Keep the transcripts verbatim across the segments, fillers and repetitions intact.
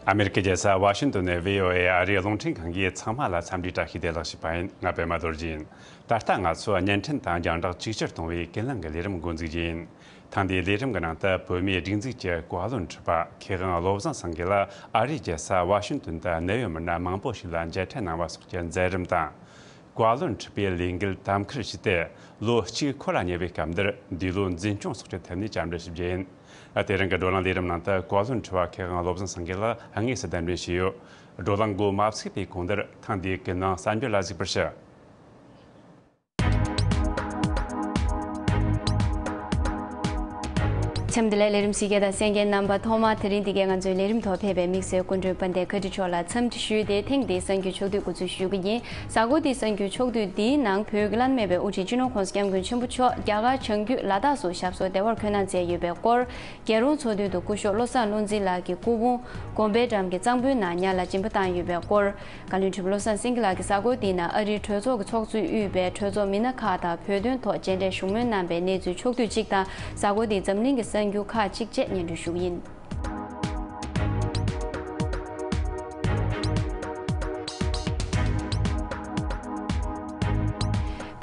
ཨ་མེ་རི་ཀའི་རྒྱལ་ས་ཝ་ཤིང་ཏོན་ནས་བྷི་ཨོ་ཨེ་ཨ་རིའི་རླུང་འཕྲིན་ཁང་གིས་ཚང་མ་ལ་འཚམས་འདྲིའི་བཀྲ་ཤིས་བདེ་ལེགས་ཞུས་པ་ཡིན། ང་པད་མ་རྡོ་རྗེ་ཡིན། ད་ལྟ་ང་ཚོས་བརྙན་འཕྲིན་དང་རྒྱང་བསྒྲགས་ཅིག་ཅར་གཏོང་བའི་ཀུན་གླེང་གི་ལས་རིམ་འགོ་འཛུགས་རྒྱུ་ཡིན། ཐེངས་འདིའི་ལས་རིམ་གྱི་ནང་དུ་བོད་མིའི་སྒྲིག་འཛུགས་ཀྱི་བཀའ་བློན་ཁྲི་པ་མཁས་དབང་བློ་བཟང་སེང་གེ་ལ་ཨ་རིའི་རྒྱལ་ས་ཝ་ཤིང་ཏོན་དུ་གནད་ཡོད་མི་སྣ་མང་པོ་ཞིག་ལ་མཇལ་འཕྲད་གནང་བ་སོགས་ཀྱི་མཛད་རིམ་དང་། བཀའ་བློན་ཁྲི་པའི་ལས་འགུལ་དམ་འཁར་ཞུས་ཏེ་ལོ་གཅིག་འཁོར་ལ་ཉེ་བའི་སྐབས་འདིར་འདས་ལོ་འཛིན་སྐྱོང་སོགས་ཀྱི་ཐད་ནས་བཅར་འདྲི་ཞུ་རྒྱུ་ཡིན། དེ་རིང་གི་བགྲོ་གླེང་ལས་རིམ་ནང་དུ་བཀའ་བློན་ཁྲི་པ་མཁས་དབང་བློ་བཟང་སེང་གེ་ལ་དངོས་སུ་གདན་འདྲེན་ཞུས་ཡོད། བགྲོ་གླེང་འགོ་མ་ཚུགས་པའི་གོང་དུ་ཐེངས་འདིའི་ཀུན་གླེང་གསར་འགྱུར་ལ་གཟིགས་པར་ཞུ། འཚམས་འདི་ལས་ལས་རིམ་གཟིགས་མཁན་དང་གསན་མཁན་རྣམ་པ་ཐོག་མ་དེ་རིང་འདི་གའི་ང་ཚོའི་ལས་རིམ་ཐོག་ཕེབས་པའི་དམིགས་བསལ་སྐུ་མགྲོན་དཔལ་ལྡན་བཀའ་ཁྲི་མཆོག་ལ་འཚམས་འདྲི་ཞུས་ཏེ། ཐེངས་འདིའི་གསར་འགྱུར་ཕྱོགས་བསྡུས་འགོ་འཛུགས་ཞུ་གི་ཡིན། གཟའ་འཁོར་འདིའི་གསར་འགྱུར་ཕྱོགས་བསྡུས་འདིའི་ནང་བོད་ཀྱི་བླ་ན་མེད་པའི་དབུ་ཁྲིད་སྤྱི་ནོར་༸གོང་ས་༸སྐྱབས་མགོན་ཆེན་པོ་མཆོག་རྒྱ་གར་བྱང་རྒྱུད་ལ་དྭགས་སུ་ཞབས་སོར་བདེ་བར་འཁོད་གནང་མཛད་ཡོད་པའི་སྐོར། རྒྱལ་རོང་ཚོགས་འདུའི་དུ་སྐུ་ཞབས་བློ་བཟང་བློ་འཛིན་ལགས་ཀྱི་སྐུ་ཕུང་དགོན་པའི་འགྲམ་གྱི་གཙང་པོའི་ནང་ཉ་ལ་སྦྱིན་པ་བཏང་ཡོད་པའི་སྐོར། བཀའ་བློན་ཁྲི་པ་བློ་བཟང་སེང་གེ་ལགས་ཀྱིས་གཟའ་འཁོར་འདིའི་ནང་ཨ་རིའི་གྲོས་ཚོགས་ཀྱི་ཚོགས་གཙོས་དབུས་པའི་གྲོས་ཚོགས་མི་སྣ་ཁག་དང་བོད་དོན་ཐོག་མཇལ་འཕྲད་བཞུགས་མོལ་གནང་པའི་གནས་ཚུལ་ཕྱོགས་བསྡུས་གཅིག་དང་། གཟའ་འཁོར་འདིའི་འཛམ་གླིང་གི་གསར་འགྱུར་ཁག་ཅིག་བཅས་སྙན་སྒྲོན་ཞུ་གི་ཡིན།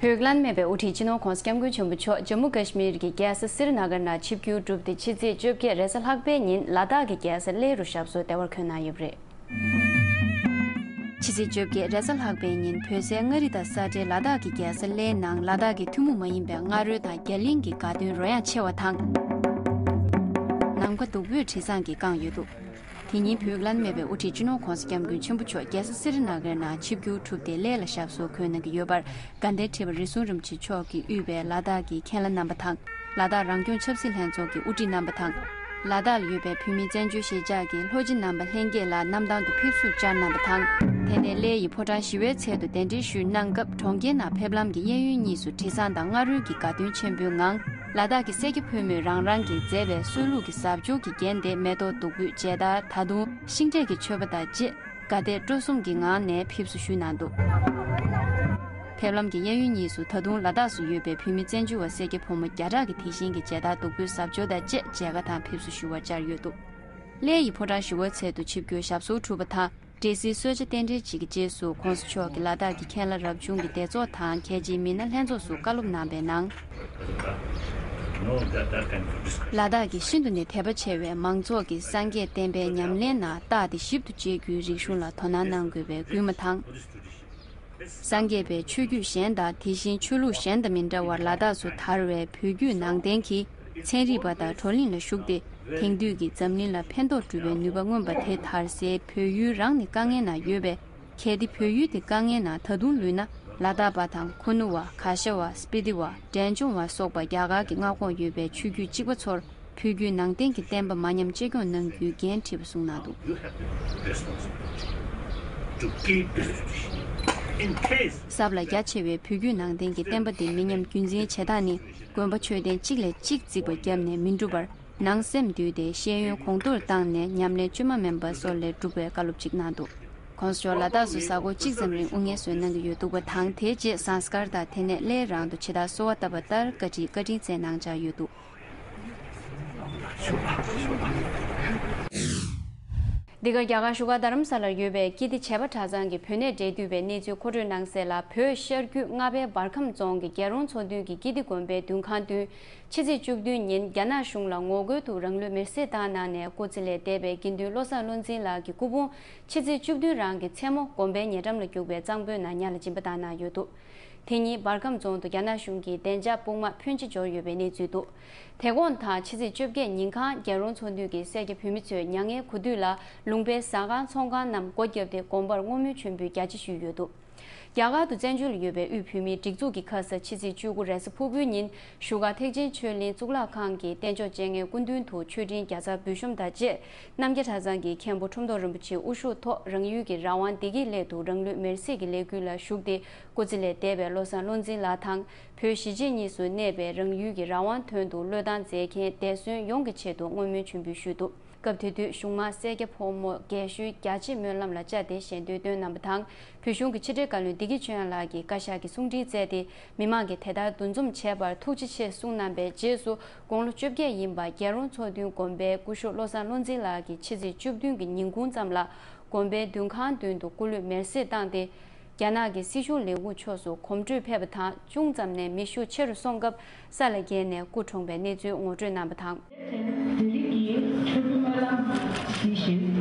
བོད་བླ་ན་མེད་པའི་དབུ་ཁྲིད་སྤྱི་ནོར་༸གོང་ས་༸སྐྱབས་མགོན་ཆེན་པོ་མཆོག་ཇམ་མུ་ཀ་ཤི་མིར་གྱི་རྒྱལ་ས་སི་རི་ན་གར་ནང་ཆིབས་བསྒྱུར་གྲུབ་སྟེ། ཕྱི་ཚེས་བཅོ་བརྒྱད་རེས་གཟའ་ལྷག་པའི་ཉིན་ལ་དྭགས་ཀྱི་རྒྱལ་ས་གླེ་རུ་ཞབས་སོར་བདེ་བར་འཁོད་གནང་ཡོད་པ་རེད། ཕྱི་ཚེས་བཅོ་བརྒྱད་རེས་གཟའ་ལྷག་པའི་ཉིན་བོད་སའི་མངའ་རིས་དང་ས་འབྲེལ་ལ་དྭགས་ཀྱི་རྒྱལ་ས་གླེའི་ནང་ལ་དྭགས་ཀྱི་ཐུན་མོང་མ་ཡིན་པའི་རྔ་རོལ་དང་རྒྱ་གླིང་གི་དགའ་སྟོན་རོལ་དབྱངས་ཆེ་བ་དང་། ནམ་མཁའ་བདུག་སྤོས་དྲི་བཟང་གིས་བཀང་ཡོད་འདུག་དེ་ཉིན་བོད་བླ་ན་མེད་པའི་དབུ་ཁྲིད་སྤྱི་ནོར་༸གོང་ས་༸སྐྱབས་མགོན་ཆེན་པོ་མཆོག་རྒྱལ་ས་སི་རི་ན་གར་ནང་ཆིབས་བསྒྱུར་གྲུབ་སྟེ་གླེ་ལ་ཞབས་སོར་འཁོད་གནང་གི་ཡོད་པར། དགའ་ལྡན་ཁྲི་པ་རེ་ཟུང་རིན་པོ་ཆེ་མཆོག་གིས་དབུས་པའི་ལ་དྭགས་ཀྱི་མཁན་བླ་རྣམ་པ་དང་། ལ་དྭགས་རང་སྐྱོང་ཆབ་སྲིད་ལྷན་ཚོགས་ཀྱི་དབུ་ཁྲིད་རྣམ་པ་དང་། ལ་དྭགས་ལ་ཡོད་པའི་བོད་མིའི་བཙན་བྱོལ་གཞིས་ཆགས་ཀྱི་ལྷོ་སྤྱི་རྣམ་པ་ལྷན་རྒྱས་ལ་གནམ་ཐང་དུ་ཕེབས་བསུ་བཅར་གནང་བ་དང་། དེ་ནས་གླེ་ཡི་ཕོ་བྲང་ཞི་བའི་ཚལ་དུ་གདན་འདྲེན་ཞུས་གནང་སྐབས། གྲོང་ཁྱེར་ནང་ཕེབས་ལམ་གྱི་གཡས་གཡོན་གཉིས་སུ་དྲི་བཟང་དང་རྔ་རོལ་གྱི་དགའ་སྟོན་ཆེན་པོའི་ངང་། ལ་དྭགས་ཀྱི་སེར་སྐྱ་ཕོ་མོས་རང་རང་གི་མཛེས་པའི་སྲོལ་ལུགས་ཀྱི་གཟབ་མཆོར་གྱིས་བརྒྱན་ཏེ། མེ་ཏོག་བདུག་སྤོས་མཇལ་དར། ད་དུང་ཤིང་འབྲས་ཀྱི་མཆོད་པ་དང་བཅས། དགའ་དད་སྤྲོ་གསུམ་གྱི་ངང་ནས་ཕེབས་བསུ་ཞུས་གནང་འདུག་ཕེབས་ལམ་གྱི་གཡས་གཡོན་གཉིས་སུ་ད་དུང་ལ་དྭགས་སུ་ཡོད་པའི་བོད་མི་བཙན་བྱོལ་བ་སེར་སྐྱ་ཕོ་མོ་བརྒྱ་ཕྲག་གིས་དེ་བཞིན་གྱི་མཇལ་དར་བདུག་སྤོས་གཟབ་མཆོར་དང་བཅས་མཇལ་ཁ་དང་ཕེབས་བསུ་ཞུ་བར་བཅར་ཡོད་འདུག་གླེ་ཡི་ཕོ་བྲང་ཞི་བའི་ཚལ་དུ་ཆིབས་བསྒྱུར་ཞབས་སོར་གྲུབ་པ་དང་། འབྲས་སིལ་གསོལ་ཇ་རྟེན་འབྲེལ་གཅིག་གི་རྗེས་སུ། ༸གོང་ས་མཆོག་གིས་ལ་དྭགས་ཀྱི་མཁན་བླ་རབ་བྱུང་གི་སྡེ་ཚོགས་དང་། རྒྱལ་སྤྱིའི་མི་སྣ་ལྷན་ཚོགས་སུ་བཀའ་སློབ་གནང་པའི་ནང་། ལ་དྭགས་ཀྱི་ཤིན་ཏུ་ནས་དད་པ་ཆེ་བའི་མང་ཚོགས་ཀྱིས་སངས་རྒྱས་བསྟན་པའི་ཉམས་ལེན་ནང་རྟག་ཏུ་ཞིབ་ཏུ་དཔྱད་རྒྱུའི་རིག་གཞུང་ལ་དོ་སྣང་གནང་དགོས་པའི་སྐུལ་མ་དང་། སངས་རྒྱས་པའི་ཆོས་བརྒྱུད་གཞན་དང་། དེ་བཞིན་ཆོས་ལུགས་གཞན་དང་མི་འདྲ་བར། ལ་དྭགས་སུ་དར་བའི་བོད་བརྒྱུད་ནང་བསྟན་གྱི་ཚན་རིག་པ་དང་བགྲོ་གླེང་ལ་ཞུགས་ཏེ། དེང་དུས་ཀྱི་འཛམ་གླིང་ལ་ཕན་ཐོགས་སྒྲུབ་པའི་ནུས་པ་མངོན་པ་དེ་དར་སའི་བོད་ཡུལ་རང་ནི་དཀའ་ངལ་ནང་ཡོད་པས། གལ་ཏེ་བོད་ཡུལ་དེ་དཀའ་ངལ་ནང་ད་དུང་ལུས་ན། ལ་དྭགས་པ་དང་། ཁུ་ནུ་བ། ག་ཤ་བ། སྤི་ཏི་བ། འབྲས་ལྗོངས་བ་སོགས་པ་རྒྱ་གར་གྱི་མངའ་ཁོངས་ཡོད་པའི་ཆོས་བརྒྱུད་གཅིག་པ་ཚོར་བོད་བརྒྱུད་ནང་བསྟན་གྱི་བསྟན་པ་མ་ཉམས་གཅེས་སྐྱོང་གནང་རྒྱུའི་འགན་འཁྲི་བ་གསུངས་གནང་འདུག་ཟབ་ལ་རྒྱ་ཆེ་བའི་བོད་བརྒྱུད་ནང་བསྟན་གྱི་བསྟན་པ་འདི་མི་ཉམས་རྒྱུན་འཛིན་བྱེད་སྟངས་ནི། དགོན་པ་མཆོད་རྟེན་གཅིག་ལས་གཅིག་བརྩིགས་པ་བརྒྱབ་ནས་མི་འགྲུབ་པར། ནང་སེམས་བསྡུས་ཏེ་ཤེས་ཡོན་གོང་མཐོར་བཏང་ནས་ཉམས་ལེན་བཅོས་མ་དམན་པ་སོགས་ལས་སྒྲུབ་པའི་བཀའ་སློབ་ཅིག་གནང་འདུག ༸གོང་ས་མཆོག་ལ་དྭགས་སུ་གཟའ་འཁོར་གཅིག་ཙམ་རིང་དབུ་བརྙེས་སུ་གནང་གི་ཡོད་འདུག་པ་དང་། དེའི་རྗེས་ཟངས་དཀར་དང་དེ་ནས་གླེ་རང་དུ་ཇི་ལྟར་གསོལ་བ་བཏབ་པ་ལྟར་བཀའ་ཁྲིད་བཀའ་དྲིན་སྩལ་གནང་འཆར་ཡོད་འདུག་འདི་ག་རྒྱ་གར་བཞུགས་སྒར་རྡ་རམ་ས་ལར་ཡོད་པའི་ཀིརྟི་བྱེས་པ་གྲྭ་ཚང་གི་བོད་གནས་འབྲེལ་མཐུད་པའི་གནས་ཚུལ་མཁོ་སྤྲོད་གནང་གསལ་ལ། བོད་ཤར་རྒྱུད་རྔ་པའི་འབར་ཁམས་རྫོང་གི་རྒྱལ་རོང་ཚོགས་འདུ་གི་ཀིརྟི་དགོན་པའི་འདུན་ཁང་མདུན། ཕྱི་ཚེས་བཅུ་བདུན་ཉིན་རྒྱ་ནག་གཞུང་ལ་ངོ་རྒོལ་དུ་རང་ལུས་མེར་སྲེག་བཏང་གནང་ནས། སྐུ་ཚེ་ལས་འདས་པའི་དགེ་འདུན་བློ་བཟང་བློ་འཛིན་ལགས་ཀྱི་སྐུ་ཕུང་ཕྱི་ཚེས་བཅུ་བདུན་རང་གི་མཚན་མོ་དགོན་པའི་ཉེ་འགྲམ་ལ་རྒྱུག་པའི་གཙང་པོའི་ནང་ཉ་ལ་སྦྱིན་པ་བཏང་གནང་ཡོད་འདུག་དེ་ཉིན་འབར་ཁམས་རྫོང་དུ་རྒྱ་ནག་གཞུང་གིས་བདེ་འཇགས་དཔུང་དམག་ཕོན་ཆེ་འབྱོར་ཡོད་པའི་གནས་ཚུལ་འདུག་དེ་གོང་དང་ཕྱི་ཚེས་བཅོ་བརྒྱད་ཉིན་གང་རྒྱལ་རོང་ཚོགས་འདུ་གི་སེར་སྐྱ་བོད་མི་ཚོས་མྱ་ངན་གུས་འདུད་ལ་ལུང་པའི་ཟ་ཁང་ཚོང་ཁང་རྣམས་སྒོ་བརྒྱབ་སྟེ་དགོན་པར་བསྔོ་སྨོན་མཆོད་འབུལ་རྒྱ་ཆེ་ཞུས་ཡོད་འདུག་རྒྱ་གར་དུ་བཙན་བྱོལ་ལ་ཡོད་པའི་དབུས་བོད་མིའི་སྒྲིག་འཛུགས་ཀྱི་ཁ་ས་ཕྱི་ཚེས་བཅུ་དགུ་རེས་གཟའ་ཕུར་བུའི་ཉིན་བཞུགས་སྒར་ཐེག་ཆེན་ཆོས་གླིང་གཙུག་ལག་ཁང་གི་རྟེན་མཆོག་སྤྱན་སྔའི་སྐུ་མདུན་དུ་མཆོད་སྤྲིན་བརྒྱ་རྩ་འབུལ་ཤོམ་དང་བཅས། རྣམ་རྒྱལ་གྲྭ་ཚང་གི་མཁན་པོ་ཁྲོམ་ཐོག་རིན་པོ་ཆེའི་དབུ་བཞུགས་ཐོག་རང་ཡུལ་གྱི་རང་དབང་བདེ་སྐྱིད་སླད་དུ་རང་ལུས་མེར་སྲེག་གི་ལས་འགུལ་ལ་ཞུགས་ཏེ། སྐུ་ཚེ་ལས་འདས་པའི་བློ་བཟང་བློ་འཛིན་ལགས་དང་། བོད་གཞིས་བྱེས་གཉིས་སུ་གནས་པའི་རང་ཡུལ་གྱི་རང་དབང་དོན་དུ་བློས་བཏང་མཛད་མཁན་འདས་གསོན་ཡོངས་ཀྱི་ཆེད་དུ་བསྔོ་སྨོན་མཆོད་འབུལ་ཞུས་འདུག་སྐབས་དེ་དུས་གཞུང་མང་སེར་སྐྱ་ཕོ་མོ་རྒན་གཞོན་རྒྱ་ཆེའི་སྨོན་ལམ་ལ་བཅར་ཏེ་ཞལ་འདོན་བཏོན་གནང་བ་དང་། བོད་གཞུང་གི་ཕྱི་དྲིལ་བཀའ་བློན་བདེ་སྐྱིད་ཆོས་དབྱངས་ལགས་ཀྱིས་བཀའ་ཤག་གི་གསུང་འཕྲིན་བསྩལ་ཏེ། མི་མང་གིས་དེ་ལྟར་འདུ་འཛོམས་བྱས་པར་ཐུགས་རྗེ་ཆེ་གསུངས་གནང་པའི་རྗེས་སུ། དགུང་ལོ་བཅོ་བརྒྱད་ཡིན་པ་རྒྱལ་རོང་ཚོགས་མདུན་དགོན་པའི་སྐུ་ཞབས་བློ་བཟང་བློ་འཛིན་ལགས་ཀྱིས་ཕྱི་ཚེས་བཅུ་བདུན་གྱི་ཉིན་གུང་ཙམ་ལ། དགོན་པའི་མདུན་ཁང་མདུན་དུ་སྐུ་ལུས་མེར་སྲེག་བཏང་སྟེ། རྒྱ་ནག་གི་སྲིད་གཞུང་ལས་ཁུངས་ཕྱོགས་སུ་གོམ་བགྲོད་ཕེབས་པ་དང་། ཅུང་ཙམ་ནས་མེ་ཤུགས་ཆེ་རུ་སོང་སྐབས་ས་ལ་འགྱེལ་ནས་སྐུ་གྲོངས་པའི་གནས་ཚུལ་ངོ་སྤྲོད་གནང་བ་དང་། ལྡི་ལི་གི་མཆོད་འབུལ་སྨོན་ལམ་གཟིགས་ཤིང་།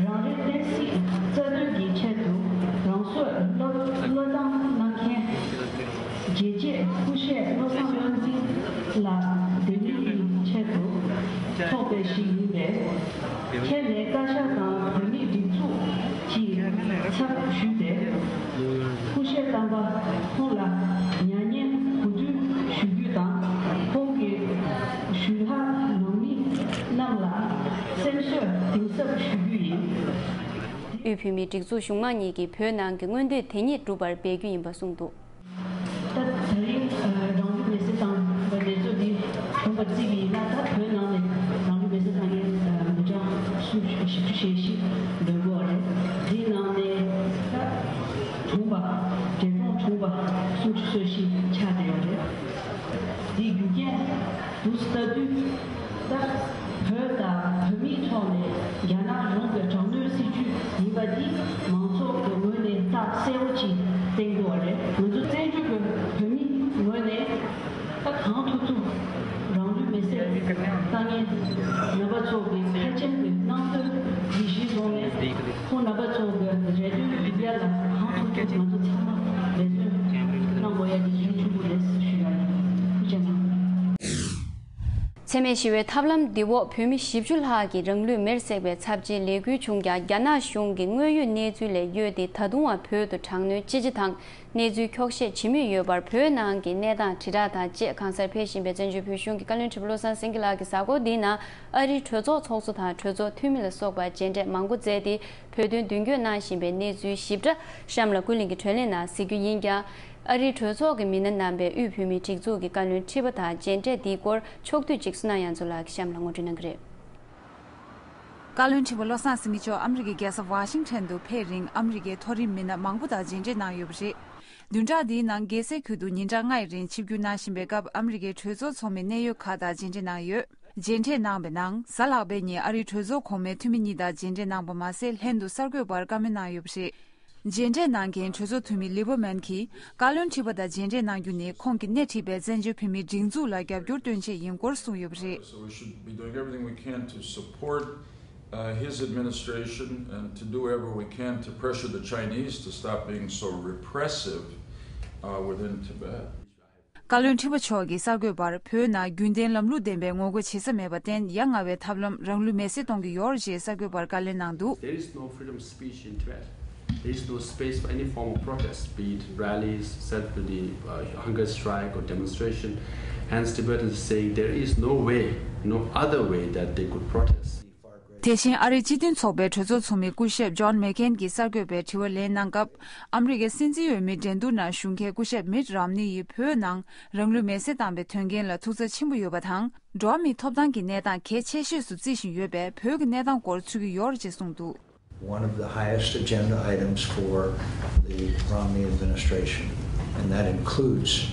རང་རེའི་བསྟན་སྲིད་རྩ་དོན་གྱི་ཆེད་དུ་རང་སྲོག་བློས་བློས་བཏང་གནང་མཁན། རྒྱལ་གཅེས་སྐུ་ཞབས་བློ་བཟང་བློ་འཛིན་ལགས་བོད་མིའི་ཆེད་དུ་ཐོགས་པ་ཞིག་ཡིན་པས། ཁྱེད་ནས་བཀའ་ཤག་དང་བོད་མིའི་སྒྲིག་འཛུགས་ཀྱི་ཚབ་ཞུས་ཏེ། སྐུ་ཞབས་དམ་པ་ཁོང་ལ་མྱ་ངན་གུས་འདུད་ཞུ་རྒྱུ་དང་། ཁོང་གི་ཞུ་ལྷག་ནང་མི་རྣམས་ལ་སེམས་གསོ་གཏིང་ཟབ་ཞུ་རྒྱུ་ཡིན། དབུས་བོད་མིའི་སྒྲིག་འཛུགས་གཞུང་མང་གཉིས་ཀྱིས་བོད་ནང་གི་མངོན་འདོད་དེ་ཉིད་འགྲུབ་པར་འབད་རྒྱུ་ཡིན་པ་གསུངས་འདུག། ད་ད་རིང་ཨ་རང་ལུས་མེར་སྲེག་བཏང་བའི་གནས་ཚུལ་འདི་གྲུབ་པ་བརྩིས་པ་ཡིན་ན། ད་བོད་ནང་ནས་རང་ལུས་མེར་སྲེག་བཏང་མཁན་ཨ་མི་གྲངས་སུམ་ཅུ་བཞི་བཅུ་ཞེ་བཞི་འདུ་འགོ་རེད། འདིའི་ནང་ནས་ད་གྲོངས་པ་འདས་གྲོངས་གྲོངས་པ་སུམ་ཅུ་སོ་བཞི་ཆགས་བསྡད་ཡོད་རེད། འདིའི་རྒྱུ་རྐྱེན་དུ་ལྟ་དུས། ད་བོད་དང་བོད་མིའི་ཐོག་ནས་རྒྱ་ནག་གཞུང་གི་དྲག་གནོན་སྲིད་བྱུས་ཡིན་པ་འདི་མང་ཚོགས་ཀྱི་ངོས་ནས་རྟགས་གསལ་བོ་ཅིག་བསྟན་དགོས་པ་རེད། ང་ཚོ་བཙན་བྱོལ་གྱི་བོད་མིའི་ངོས་ནས་ད་གང་ཐུབ་ཐུབ་རང་ལུས་མེར་སྲེག་བཏང་མཁན་རྣམ་པ་ཚོ་གི་ཕལ་ཆེར་གྱི་སྣང་ཚུལ་འདི་གཞིར་བཟུང་ནས། ཁོང་རྣམ་པ་ཚོ་གི་རེ་འདུན་སྒྲུབ་ཡ་ལ་གང་ཐུབ་ཐུབ་ང་ཚོ་ཚང་མ་འབད་བརྩོན་གནང་དགོས་ཡ་དེ་གལ་ཆེན་པོ་རེད་ཞུ་ཡ་ཡིན། ཐུགས་རྗེ་གནང་། འཚེ་མེད་ཞི་བའི་ཐབས་ལམ་འདི་འོག་བོད་མི་བཞི་བཅུ་ལྷག་གིས་རང་ལུས་མེར་བསྲེགས་པའི་ཚབས་ཆེའི་ལས་འགུལ་བྱུང་ཀྱང་། རྒྱ་ནག་གཞུང་གིས་དངོས་ཡོད་གནས་ཚུལ་ལས་གཡོལ་ཏེ། ད་དུང་ཡང་བོད་དུ་དྲག་གནོན་ཅི་བྱེད་དང་། གནས་ཚུལ་འཁྱོག་བཤད་བྱེད་མུས་ཡོད་པར། བོད་ནང་གི་གནས་སྟངས་དྲིལ་བསྒྲགས་དང་བཅས་གང་སར་ཕེབས་བཞིན་པའི་བཙན་བྱོལ་བོད་གཞུང་གི་བཀའ་བློན་ཁྲི་པ་བློ་བཟང་སེང་གེ་ལགས་ཀྱིས་གཟའ་འཁོར་འདིའི་ནང་ཨ་རིའི་གྲོས་ཚོགས་ཚོགས་གཙོ་དང་གྲོས་ཚོགས་འཐུས་མི་ལ་སོགས་པ་མཇལ་འཕྲད་མང་པོ་མཛད་དེ། བོད་དོན་མདུན་སྐྱོད་གནང་བཞིན་པའི་གནས་ཚུལ་ཞིབ་ཕྲ་གཤམ་ལ་ཀུན་གླེང་གི་བགྲོ་གླེང་ནང་གཟིགས་རྒྱུ་ཡིན་ཀྱང་། ཨ་རིའི་གྲོས་ཚོགས་ཀྱི་མི་སྣ་རྣམ་པས་དབུས་བོད་མིའི་སྒྲིག་འཛུགས་ཀྱི་བཀའ་བློན་ཁྲི་པ་དང་མཇལ་འཕྲད་འདིའི་སྐོར་ཕྱོགས་བསྡུས་ཅིག་བསོད་ནམས་དབྱངས་མཚོ་ལགས་ཀྱིས་གཤམ་ལ་ངོ་སྤྲོད་གནང་གི་རེད། བཀའ་བློན་ཁྲི་པ་བློ་བཟང་སེང་གེ་མཆོག་ཨ་མི་རི་ཀའི་རྒྱལ་ས་ཝ་ཤིང་ཊོན་དུ་ཕེབས་རིང་། ཨ་མི་རི་ཀའི་མཐོ་རིམ་མི་སྣ་མང་པོ་དང་མཇལ་འཕྲད་གནང་ཡོད་པ་རེད། བདུན་ཕྲག་འདིའི་ནང་རྒྱལ་སའི་ཁུལ་དུ་ཉིན་གྲངས་ལྔ་ཡི་རིང་ཆིབས་བསྒྱུར་གནང་བཞིན་པའི་སྐབས། ཨ་མི་རི་ཀའི་གྲོས་ཚོགས་ཚོགས་མི་གནད་ཡོད་ཁག་དང་མཇལ་འཕྲད་གནང་ཡོད། མཇལ་འཕྲད་གནང་བའི་ནང་། གཟའ་ལྷག་པའི་ཉིན་ཨ་རིའི་གྲོས་ཚོགས་གོང་མའི་འཐུས་མི་གཉིས་དང་མཇལ་འཕྲད་གནང་པ་མ་ཟད། ལྷན་དུ་གསར་འགོད་པར་བཀའ་མོལ་གནང་ཡོད་པ་རེད། མཇལ་འཕྲད་གནང་མཁན་གྲོས་ཚོགས་འཐུས་མི་ལི་པར་མན་གྱིས། བཀའ་བློན་ཁྲི་པ་དང་མཇལ་འཕྲད་གནང་རྒྱུ་ནི། ཁོང་གིས་སྣེ་ཁྲིད་པའི་བཙན་བྱོལ་བོད་མིའི་སྒྲིག་འཛུགས་ལ་རྒྱབ་སྐྱོར་སྟོན་ཆེད་ཡིན་སྐོར་གསུངས་ཡོད་པ་རེད། So we should be doing everything we can to support uh, his administration and to do whatever we can to pressure the Chinese to stop being so repressive uh, within Tibet. བཀའ་བློན་ཁྲི་པ་མཆོག་གིས་གསར་འགོད་པར། བོད་ནང་རྒྱུན་ལྡན་ལམ་ལུགས་ལྡན་པའི་ངོ་རྒོལ་བྱེད་ས་མེད་པར་བརྟེན། ཡ་ང་བའི་ཐབས་ལམ་རང་ལུས་མེར་སྲེག་གཏོང་གི་ཡོད་རེད་ཅེས་གསར་འགོད་པར་བཀའ་ལན་གནང་འདུག། There is no freedom of speech in Tibet. There is no space for any form of protest, be it rallies, self, the uh, hunger strike or demonstration. Hence, Tibetans are saying there is no way, no other way that they could protest. དེ་བཞིན་ཨ་རིའི་སྤྱི་མཐུན་ཚོགས་པའི་གྲོས་ཚོགས་ཚོགས་མི་སྐུ་ཞབས་ཇོན་མེག་ཁེན་གྱིས་གསར་འགོད་པའི་དྲི་བ་ལན་གནང་སྐབས། ཨ་མི་རི་ཀའི་སྲིད་འཛིན་འོས་མི་འགྲན་བསྡུར་ནང་ཞུགས་མཁན་སྐུ་ཞབས་མིད་རམ་ནི་ཡིས་བོད་ནང་རང་ལུས་མེར་སྲེག་བཏང་པའི་དོན་རྐྱེན་ལ་ཐུགས་འཚབ་ཆེན་པོ་ཡོད་པ་དང་། འགྲོ་བ་མིའི་ཐོབ་ཐང་གི་གནས་སྟངས་གལ་ཆེ་ཤོས་སུ་བརྩི་བཞིན་ཡོད་པས། བོད་ཀྱི་གནས་སྟངས་སྐོར་ཚུད་ཀྱི་ཡོད་རེད་ཅེས་གསུངས་འདུག། One of the highest agenda items for the Romney administration, and that includes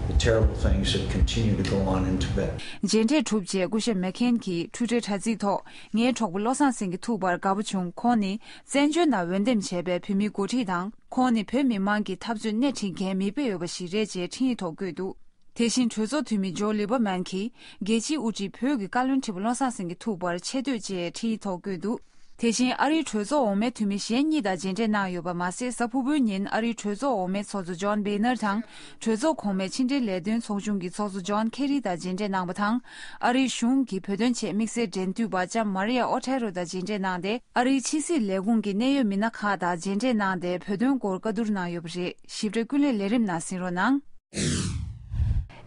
the terrible things that continue to go on in Tibet. མཇལ་འཕྲད་གྲུབ་རྗེས་སྐུ་ཞབས་མེག་ཁེན་གྱིས་འཕྲུལ་བསྒྲགས་དྲ་ཚིགས་ཐོག། ངའི་གྲོགས་པོ་བློ་བཟང་སེང་གེ་ཐུག་པར་དགའ་པོ་བྱུང་། ཁོང་ནི་བཙན་བྱོལ་ནང་འོས་འདེམས་བྱས་པའི་བོད་མིའི་འགོ་ཁྲིད་དང་། ཁོང་ནི་བོད་མི་མང་གི་འཐབ་རྩོད་སྣེ་ཁྲིད་མཁན་མིག་དཔེ་ཡོད་པ་ཞིག་རེད་ཅེས་འཕྲིན་ཡིག་ཐོག་བཀོད་འདུག། དེ་བཞིན་གྲོས་ཚོགས་འཐུས་མི་ཇོ་ལི་པར་མན་གྱིས། རྒྱལ་སྤྱིའི་དབུ་ཁྲིད་བོད་ཀྱི་བཀའ་བློན་ཁྲི་པ་བློ་བཟང་སེང་གེ་ཐུག་པར་ཆེ་བསྟོད་ཅེས་འཕྲིན་ཡིག་ཐོག་བཀོད་འདུག། དེ་བཞིན་ཨ་རིའི་གྲོས་ཚོགས་འོག་མའི་འཐུས་མི་གཞན་གཉིས་དང་མཇལ་འཕྲད་གནང་ཡོད་པ་མ་ཟད། གཟའ་ཕུར་བུའི་ཉིན་ཨ་རིའི་གྲོས་ཚོགས་འོག་མའི་ཚོགས་གཙོ་ཇོན་བེ་ནར་དང་། གྲོས་ཚོགས་གོང་མའི་ཕྱི་འབྲེལ་ལས་དོན་ཚོགས་ཆུང་གི་ཚོགས་གཙོ་ཇོན་ཁེ་རི་དང་མཇལ་འཕྲད་གནང་བ་དང་། ཨ་རིའི་གཞུང་གི་བོད་དོན་ཆེད་དམིགས་བསལ་འབྲེལ་མཐུད་པ་ལྕམ་མ་རི་ཡ་ཨོ་ཐེ་རོ་དང་མཇལ་འཕྲད་གནང་སྟེ། ཨ་རིའི་ཕྱི་སྲིད་ལས་ཁུངས་ཀྱི་གནད་ཡོད་མི་སྣ་ཁག་དང་མཇལ་འཕྲད་གནང་སྟེ། བོད་དོན་སྐོར་བཀའ་བསྡུར་གནང་ཡོད་པ་རེད། ཞིབ་ཕྲ་ཀུན་གླེང་ལས་རིམ་ནང་གཟིགས་རོགས་གནང་།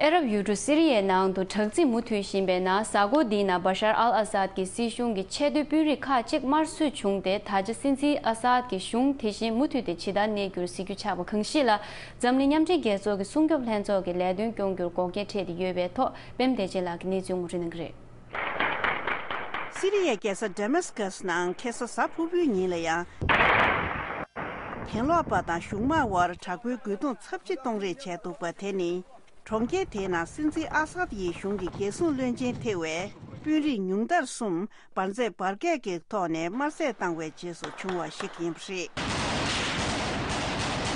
ཨ་རབ་ཡུལ་གྲུ་སི་རི་ཡའི་ནང་དུ་དྲག་རྩིས་མུ་མཐུད་བཞིན་པའི་ནང་། གཟའ་འཁོར་འདིའི་ནང་། བ་ཤར་ཨལ་ཨ་སཱད་ཀྱི་སྲིད་གཞུང་གི་ཆེས་མཐོའི་དཔོན་རིགས་ཁག་ཅིག་དམར་གསོད་བྱུང་སྟེ། ད་ཆ་སྲིད་འཛིན་ཨ་སཱད་ཀྱི་གཞུང་དེ་བཞིན་མུ་མཐུད་དེ་ཇི་ལྟར་གནས་རྒྱུར་གཟིགས་རྒྱུ་ཆགས་པ་གང་ཞིག་ལ། འཛམ་གླིང་མཉམ་འབྲེལ་རྒྱལ་ཚོགས་ཀྱི་སྲུང་སྐྱོབ་ལྷན་ཚོགས་ཀྱིས་ལས་དོན་སྐྱོང་རྒྱུར་འགོག་རྐྱེན་འཕྲད་དེ་ཡོད་པའི་ཐོག། པད་མ་བདེ་ཆེན་ལགས་ཀྱིས་གནས་ཚུལ་ངོ་སྤྲོད་གནང་གི་རེད། སི་རི་ཡའི་རྒྱལ་ས་ཌེ་མཱ་སི་ཀ་སི་ནང་ཁ་སང་གཟའ་ཕུར་བུའི་ཉིན་ལ་ཡང་། གྱེན་ལོག་པ་དང་གཞུང་དམག་དབར་དྲག་པོའི་རྒོལ་རྡུང་ཚབས་ཆེ་གཏོང་རེས་བྱས་འདུག་པ་དེ་ནི། གྲོང་ཁྱེར་དེའི་ནང་སྲིད་འཛིན་ཨ་སཱད་ཡི་གཞུང་གི་རྒྱལ་སྲུང་བློན་ཆེན་ཐེ་བའི་དཔོན་རིགས་ཉུང་མཐར་གསུམ་འབར་རྫས་འབར་གས་ཀྱི་ཐོག་ནས་དམར་བསད་བཏང་བའི་རྗེས་སུ་བྱུང་བ་ཞིག་ཡིན་པ་རེད།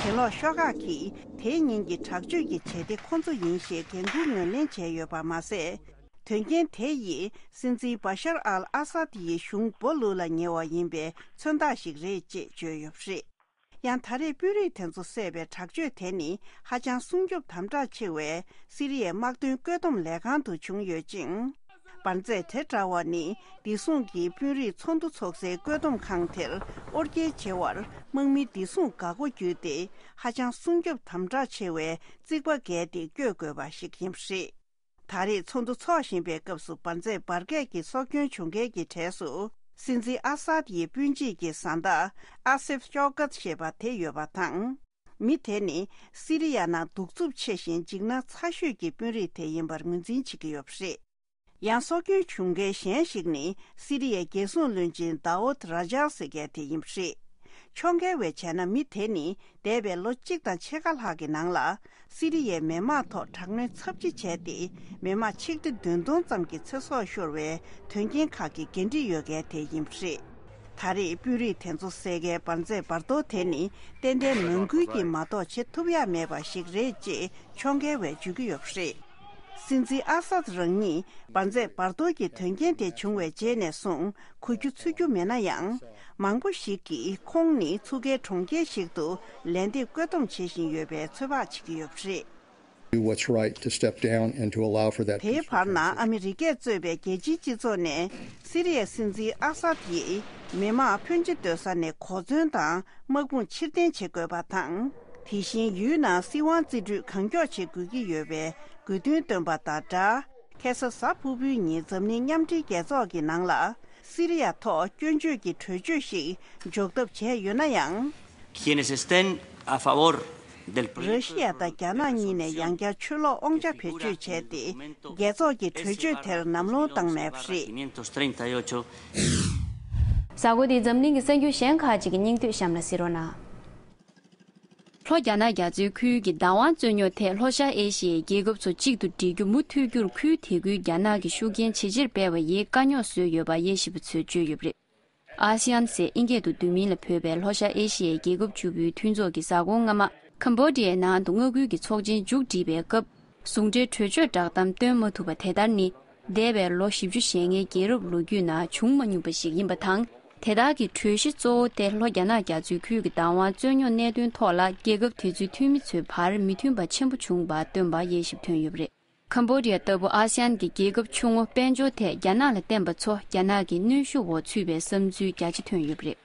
གྱེན་ལོག་ཤོག་ཁག་གིས་དེའི་ཉིན་གྱི་དྲག་སྤྱོད་ཀྱི་བྱེད་གཏེ་ཁོ་ཚོ་ཡིན་ཞེས་འགན་འཁུར་ངོས་ལེན་བྱས་ཡོད་པ་མ་ཟད། དོན་རྐྱེན་དེ་ཡིས་སྲིད་འཛིན་བ་ཤར་ཨལ་ཨ་སཱད་ཡི་གཞུང་སྦོ་ལུག་ལ་ཉེ་བ་ཡིན་པའི་མཚོན་རྟགས་ཤིག་རེད་ཅེས་བརྗོད་ཡོད་པ་རེད། ཡང་ད་རེས་དཔོན་རིགས་དེ་ཚོ་བསད་པའི་དྲག་སྤྱོད་དེ་ནི་ཧ་ཅང་སྲུང་སྐྱོབ་དམ་དྲག་ཆེ་བའི་སི་རི་ཡའི་དམག་དོན་བཀོད་འདོམས་ལས་ཁང་དུ་བྱུང་ཡོད་ཅིང་། འབར་རྫས་དེ་འདྲ་བ་ནི་བདེ་སྲུང་གི་དཔོན་རིགས་ཚོགས་འདུ་ཚོགས་སའི་བཀོད་འདོམས་ཁང་དེར་དབོར་སྐྱེལ་བྱེད་པར་དམག་མིའི་བདེ་སྲུང་འགག་སྒོ་བརྒྱུད་དེ་ཧ་ཅང་སྲུང་སྐྱོབ་དམ་དྲག་ཆེ་བའི་རྩིག་པ་བརྒལ་ཏེ་བསྐྱོད་དགོས་པ་ཞིག་ཡིན་པ་རེད། ད་རེས་ཚོགས་འདུ་འཚོགས་བཞིན་པའི་སྐབས་སུ་འབར་རྫས་འབར་གས་ཀྱི་སྲོག་སྐྱོན་བྱུང་མཁན་གྱི་གྲས་སུ་སྲིད་འཛིན་ཨ་སཱད་ཡི་སྤུན་མཆེད་ཀྱི་བཟའ་ཟླ་ཨ་སེབ་ཤོ་ཀད་ཞེས་པ་དེ་ཡོད་པ་དང་། མི་དེ་ནི་སི་རི་ཡ་ནང་གདུག་རྩུབ་ཆེ་ཞིང་འཇིགས་སྣང་ཚ་ཤོས་ཀྱི་དཔོན་རིགས་དེ་ཡིན་པར་ངོས་འཛིན་བྱེད་ཀྱི་ཡོད་པ་རེད། ཡང་སྲོག་སྐྱོན་བྱུང་མཁན་གཞན་ཞིག་ནི་སི་རི་ཡའི་རྒྱལ་སྲུང་བློན་ཆེན་ད་ཨོད་ར་ཇཱ་ཟེར་མཁན་དེ་ཡིན་པ་རེད། ཕྱོགས་འགལ་བས་བྱས་ན་མི་དེ་ནི་འདས་པའི་ལོ་གཅིག་དང་ཕྱེད་ཀ་ལྷག་གི་ནང་ལ་སི་རི་ཡའི་མི་དམངས་ཐོག་དྲག་གནོན་ཚབས་ཆེ་བྱས་ཏེ་མི་དམངས་ཆིག་ཁྲི་བདུན་སྟོང་ཙམ་གྱི་ཚེ་སྲོག་ཤོར་བའི་དོན་རྐྱེན་ཁག་གི་འགན་འཁྲི་ཡོད་མཁན་དེ་ཡིན་པ་རེད། ད་རེས་དཔོན་རིགས་དེ་ཚོ་བསད་མཁན་འབར་རྫས་འབར་གཏོར་དེ་ནི་ཏན་ཏན་ནང་ཁུལ་གྱིས་མ་གཏོགས་བྱེད་ཐུབ་ཡ་མེད་པ་ཞིག་རེད་ཅེས་ཕྱོགས་འགལ་བས་བརྗོད་ཀྱི་ཡོད་པ་རེད། སྲིད་འཛིན་ཨ་སཱད་རང་ཉིད་འབར་རྫས་འབར་གཏོར་གྱི་དོན་རྐྱེན་དེ་བྱུང་བའི་རྗེས་ནས་བཟུང་གོ་རྒྱུ་ཚོར་རྒྱུ་མེད་ན་ཡང་། མང་པོ་ཞིག་གིས་ཁོང་ནི་མཚུར་ཁའི་གྲོང་ཁྱེར་ཞིག་ཏུ་ལན་འདེབས་བཀོད་འདོམས་བྱེད་བཞིན་ཡོད་པའི་ཚོད་དཔག་བྱེད་ཀྱི་ཡོད་པ་རེད། Do what's right to step down and to allow for that peace. དེའི་བར་ན་ཨ་མི་རི་ཀས་གཙོས་པའི་རྒྱལ་སྤྱིའི་སྤྱི་ཚོགས་ནས་སི་རི་ཡའི་སྲིད་འཛིན་ཨ་སཱད་ཡིས་མི་དམངས་ཕོན་ཆེ་སྡོད་ས་ནས་གོ་མཚོན་དང་དམག་དཔུང་ཕྱིར་འཐེན་བྱེད་དགོས་པ་དང་། དེ་བཞིན་ཡུལ་ནང་སྲིད་དབང་རྩིས་སྤྲོད་གང་མགྱོགས་བྱེད་དགོས་ཀྱི་ཡོད་པའི་དགོས་འདུན་བཏོན་པ་དང་སྦྲགས། ཁ་སང་གཟའ་ཕུར་བུའི་ཉིན་འཛམ་གླིང་མཉམ་འབྲེལ་རྒྱལ་ཚོགས་ཀྱི་ནང་ལ་སི་རི་ཡ་ཐོག་སྐྱོན་བརྗོད་ཀྱི་གྲོས་ཆོད་ཞིག་འཇོག་ཐབས་བྱས་ཡོད་ན་ཡང་། Quienes estén a favor del proyecto de resolución. ར་ཤི་ཡ་དང་རྒྱ་ནག་གཉིས་ནས་ཡང་བསྐྱར་ཆོས་ལོག་དབང་ཆ་བེད་སྤྱོད་བྱས་ཏེ་རྒྱལ་ཚོགས་ཀྱི་གྲོས་ཆོད་དེར་ལམ་ལྷོང་བཏང་མེད་པ་རེད། གཟའ་འཁོར་འདིའི་འཛམ་གླིང་གི་གསར་འགྱུར་གཞན་ཁག་ཅིག་གི་སྙིང་བསྡུས་གཤམ་ལ་གཟིགས་རོགས་གནང་། ལྷོ་རྒྱ་ནག་རྒྱ་མཚོའི་ཁུལ་གྱི་བདག་དབང་རྩོད་རྙོག་ཐད་ལྷོ་ཤར་ཨེ་ཤི་ཡའི་རྒྱལ་ཁབ་ཚོ་གཅིག་ཏུ་སྒྲིལ་རྒྱུ་མུ་མཐུད་རྒྱུར་ཁུལ་དེ་ཁུལ་རྒྱ་ནག་གིས་ཤུགས་རྐྱེན་ཇེ་ཆེར་སྤེལ་བ་ཡིས་དཀའ་རྙོག་བཟོས་ཡོད་པ་དབྱེ་ཞིབ་པ་ཚོས་བརྗོད་ཡོད་པ་རེད། ཨ་སི་ཡན་ཟེར་ཨིན་སྐད་དུ་བསྡུས་མིང་ལ་བོད་པའི་ལྷོ་ཤར་ཨེ་ཤི་ཡའི་རྒྱལ་ཁབ་བཅུ་དགུའི་མཐུན་ཚོགས་ཀྱིས་གཟའ་འཁོར་སྔ་མ་ཁམ་བྷོ་ཌི་ཡའི་ནང་དུ་མངའ་ཁུལ་གྱི་ཚོགས་ཆེན་མཇུག་བསྒྲིལ་བའི་སྐབས། ཟུང་འབྲེལ་གྲོས་ཆོད་བསྒྲགས་གཏམ་བཏོན་མ་ཐུབ་པ་དེ་ལྟར་ནི། འདས་པའི་ལོ་བཞི་བཅུ་ཞེ་ལྔའི་རྒྱལ་རབས་ལོ་རྒྱུས་ནང་བྱུང་མ་མྱོང་པ་ཞིག་ཡིན་པ་དང་། དེ་དག་གི་གྲོས་གཞི་གཙོ་བོ་དེ་ལྷོ་རྒྱ་ནག་རྒྱ་མཚོའི་ཁུལ་གྱི་བདག་དབང་རྩོད་རྙོག་གནད་དོན་ཐོག་ལ་རྒྱལ་ཁབ་དེ་ཚོའི་འཐུས་མི་ཚོའི་བར་མི་མཐུན་པ་ཆེན་པོ་བྱུང་བར་བཏོན་པ་དབྱེ་ཞིབ་ཐོན་ཡོད་པ་རེད། ཁམ་བྷོ་ཌི་ཡ་ལྟ་བུ་ཨ་སི་ཡན་གྱི་རྒྱལ་ཁབ་ཆུང་ངུ་དཔལ་འབྱོར་ཐད་རྒྱ་ནག་ལ་བརྟེན་པ་ཚོ་རྒྱ་ནག་གི་གནོན་ཤུགས་འོག་ཚུད་པའི་བསམ་ཚུལ་རྒྱ་ཆེ་ཐོན་ཡོད་པ་རེད།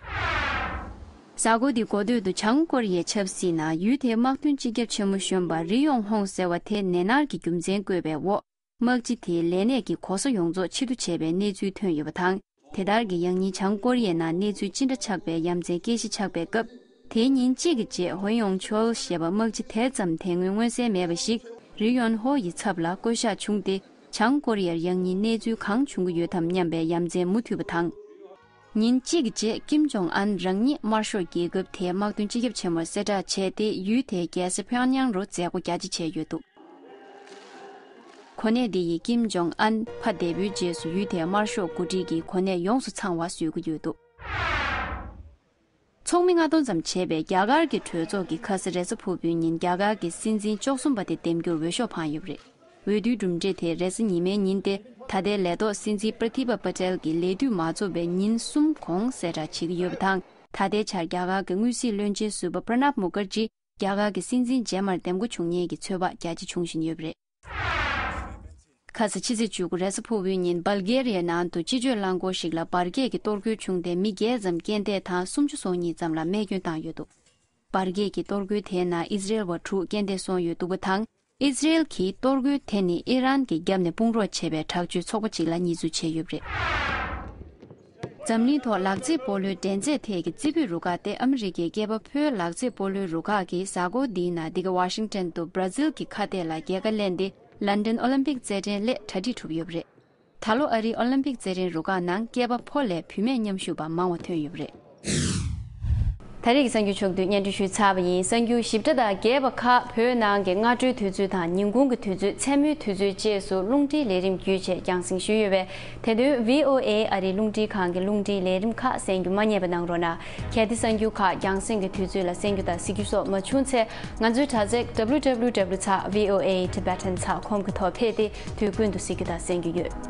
གཟའ་འཁོར་འདིའི་འགོ་སྟོད་དུ་བྱང་ཀོ་རི་ཡའི་ཆབ་སྲིད་ནང་ཡུལ་དེའི་དམག་དོན་སྤྱི་ཁྱབ་ཆེན་མོ་གཞོན་པ་རི་ཡོང་ཧོང་ཟེར་བ་དེ་ནད་མནར་གྱི་རྒྱུ་མཚན་བཀོད་པའི་འོག་དམག་སྤྱི་དེའི་ལས་གནས་ཀྱི་གོ་ས་ཡོངས་རྫོགས་ཕྱིར་བསྡུ་བྱས་པའི་གནས་ཚུལ་ཐོན་ཡོད་པ་དང་། དེ་ལྟར་གྱི་ཡང་སྙིང་བྱང་ཀོ་རི་ཡའི་ནང་གནས་ཚུལ་ཅི་འདྲ་ཆགས་པའི་ཡ་མཚན་སྐད་ཆ་ཆགས་པའི་སྐབས། དེའི་ཉིན་གཅིག་གི་རྗེས་ཧོ་ཡོང་ཆོལ་ཞེས་པ་དམག་སྤྱི་དེ་ཙམ་དེ་སྔོན་མངོན་གསལ་མེད་པ་ཞིག་རི་ཡོན་ཧོ་ཡི་ཚབ་ལ་བསྐོ་གཞག་བྱུང་སྟེ། བྱང་ཀོ་རི་ཡར་ཡང་སྙིང་གནས་ཚུལ་གང་བྱུང་གི་ཡོད་དམ་སྙམ་པའི་ཡ་མཚན་མུ་མཐུད་པ་དང་། ཉིན་གཅིག་གི་རྗེས་ཀིམ་ཇོང་ཨན་རང་ཉིད་དམར་ཤོག་རྒྱལ་ཁབ་དེའི་དམག་དོན་སྤྱི་ཁྱབ་ཆེན་མོར་གསལ་བསྒྲགས་བྱས་ཏེ། ཡུལ་དེའི་རྒྱལ་ས་ཕིའོ་ཡང་རུ་མཛད་སྒོ་རྒྱ་ཆེ་བྱས་ཡོད་འདུག་གོ་གནས་འདི་ཡིས་ཀིམ་ཇོང་ཨན་ཕ་འདས་པོའི་རྗེས་སུ་ཡུལ་དེའི་དམར་ཤོག་འགོ་ཁྲིད་ཀྱི་གོ་གནས་ཡོངས་སུ་ཚང་བ་བཟོ་གི་ཡོད་འདུག་ཚོགས་མི་ལྔ་སྟོང་ཙམ་བྱས་པའི་རྒྱ་གར་གྱི་གྲོས་ཚོགས་ཀྱིས་ཁ་ས་རེས་གཟའ་ཕུར་བུའི་ཉིན་རྒྱ་གར་གྱི་སྲིད་འཛིན་བཅུ་གསུམ་པ་དེ་འདེམས་རྒྱུར་འོས་ཤོག་འཕངས་ཡོད་པ་རེད། འོས་བསྡུའི་གྲུབ་འབྲས་དེ་རེས་གཟའ་ཉི་མའི་ཉིན་ཏེ། ད་ལྟའི་ལས་ཐོག་སྲིད་འཛིན་པྲ་ཐི་པ་པ་ཏེལ་གྱི་ལས་དུས་མ་རྫོགས་པའི་ཉིན་གསུམ་གོང་གསལ་བསྒྲགས་བྱེད་ཀྱི་ཡོད་པ་དང་། ད་ལྟའི་ཆར་རྒྱ་གར་གྱི་དངོས་གཟིགས་བློན་ཆེན་ཟུར་པ་པྲ་ནབ་མུ་ཁར་ཇི་རྒྱ་གར་གྱི་སྲིད་འཛིན་རྗེས་མར་འདེམས་བསྐོ་བྱུང་ཉེན་གྱི་ཚོད་དཔག་རྒྱ་ཆེ་འབྱུང་བཞིན་ཡོད་པ་རེད། ཁ་ས་ཕྱི་ཚེས་བཅུ་དགུ་རེས་གཟའ་ཕུར་བུའི་ཉིན་སྦལ་གྷེ་རི་ཡའི་ནང་དུ་སྤྱི་སྤྱོད་རླངས་འཁོར་ཞིག་ལ་འབར་གས་ཀྱི་གཏོར་རྒོལ་བྱུང་སྟེ་མི་བརྒྱད་ཙམ་རྐྱེན་འདས་དང་སུམ་ཅུ་སོ་གཉིས་ཙམ་ལ་རྨས་སྐྱོན་བཏང་ཡོད་འདུག་འབར་གས་ཀྱི་གཏོར་རྒོལ་དེའི་ནང་ཨི་ཟི་རེལ་བ་དྲུག་རྐྱེན་འདས་སོང་ཡོད་འདུག་པ་དང་། ཨི་ཟི་རེལ་གྱིས་གཏོར་རྒོལ་དེ་ནི་ཨི་རན་གྱི་རྒྱབ་ནས་དཔུང་རོགས་བྱས་པའི་དྲག་སྤྱོད་ཚོགས་པ་ཅིག་ལ་བརྙས་བཅོས་བྱས་ཡོད་པ་རེད། འཛམ་གླིང་ཐོག་ལག་རྩེད་སྤོ་ལོའི་འགྲན་རྩོད་ཐད་ཀྱི་རྩེ་ཕུད་རུ་ཁག་སྟེ་ཨ་མི་རི་ཀའི་སྐྱེས་པ་ཕོའི་ལག་རྩེད་སྤོ་ལོའི་རུ་ཁག་གིས་གཟའ་འཁོར་འདིའི་ནང་འདི་ག་ཝ་ཤིང་ཊོན་དུ་བྷར་ཛིལ་གྱི་ཁ་གཏད་ལ་རྒྱལ་ཁ་ལེན་ཏེ་ལན་ཌན་ཨོ་ལིམ་པིག་རྩེད་འགྲན་སླད་གྲ་སྒྲིག་གྲུབ་ཡོད་པ་རེད། ད་ལོ་ཨ་རིའི་ཨོ་ལིམ་པིག་རྩེད་འགྲན་རུ་ཁག་ནང་སྐྱེས་པ་ཕོ་ལས་བུད་མེད་མཉམ་ཞུགས་པ་མང་བ་ཐོན་ཡོད་པ་རེད། ད་རེས་ཀྱི་གསར་འགྱུར་ཕྱོགས་བསྡུས་སྙན་སྒྲོན་ཞུས་ཚར་བ་ཡིན། གསར་འགྱུར་ཞིབ་ཕྲ་དང་རྒྱས་པ་ཁག་བོད་ནང་གི་སྔ་དྲོའི་དུས་ཚོད་དང་ཉིན་གུང་གི་དུས་ཚོད། མཚན་མོའི་དུས་ཚོད་བཅས་སུ་རླུང་འཕྲིན་ལས་རིམ་བརྒྱུད་བྱས་རྒྱང་སྲིང་ཞུས་ཡོད་པས། དེ་དོན་བྷི་ཨོ་ཨེ་ཨ་རིའི་རླུང་འཕྲིན་ཁང་གི་རླུང་འཕྲིན་ལས་རིམ་ཁག་གསན་རྒྱུ་མ་བསྙེལ་བ་གནང་རོགས་གནང་། གལ་ཏེ་གསར་འགྱུར་ཁག་རྒྱང་སྲིང་གི་དུས་ཚོད་ལ་གསན་རྒྱུ་དང་གཟིགས་རྒྱུ་སོགས་མ་བྱུང་ཚེ། ང་ཚོའི་དྲ་ཚིགས་W W W ཚེག་V O A Tibetan ཚེག་com གི་ཐོག་ཕེབས་ཏེ་དུས་ཀུན་ཏུ་གཟིགས་རྒྱུ་དང་གསན་རྒྱུ་ཡོད།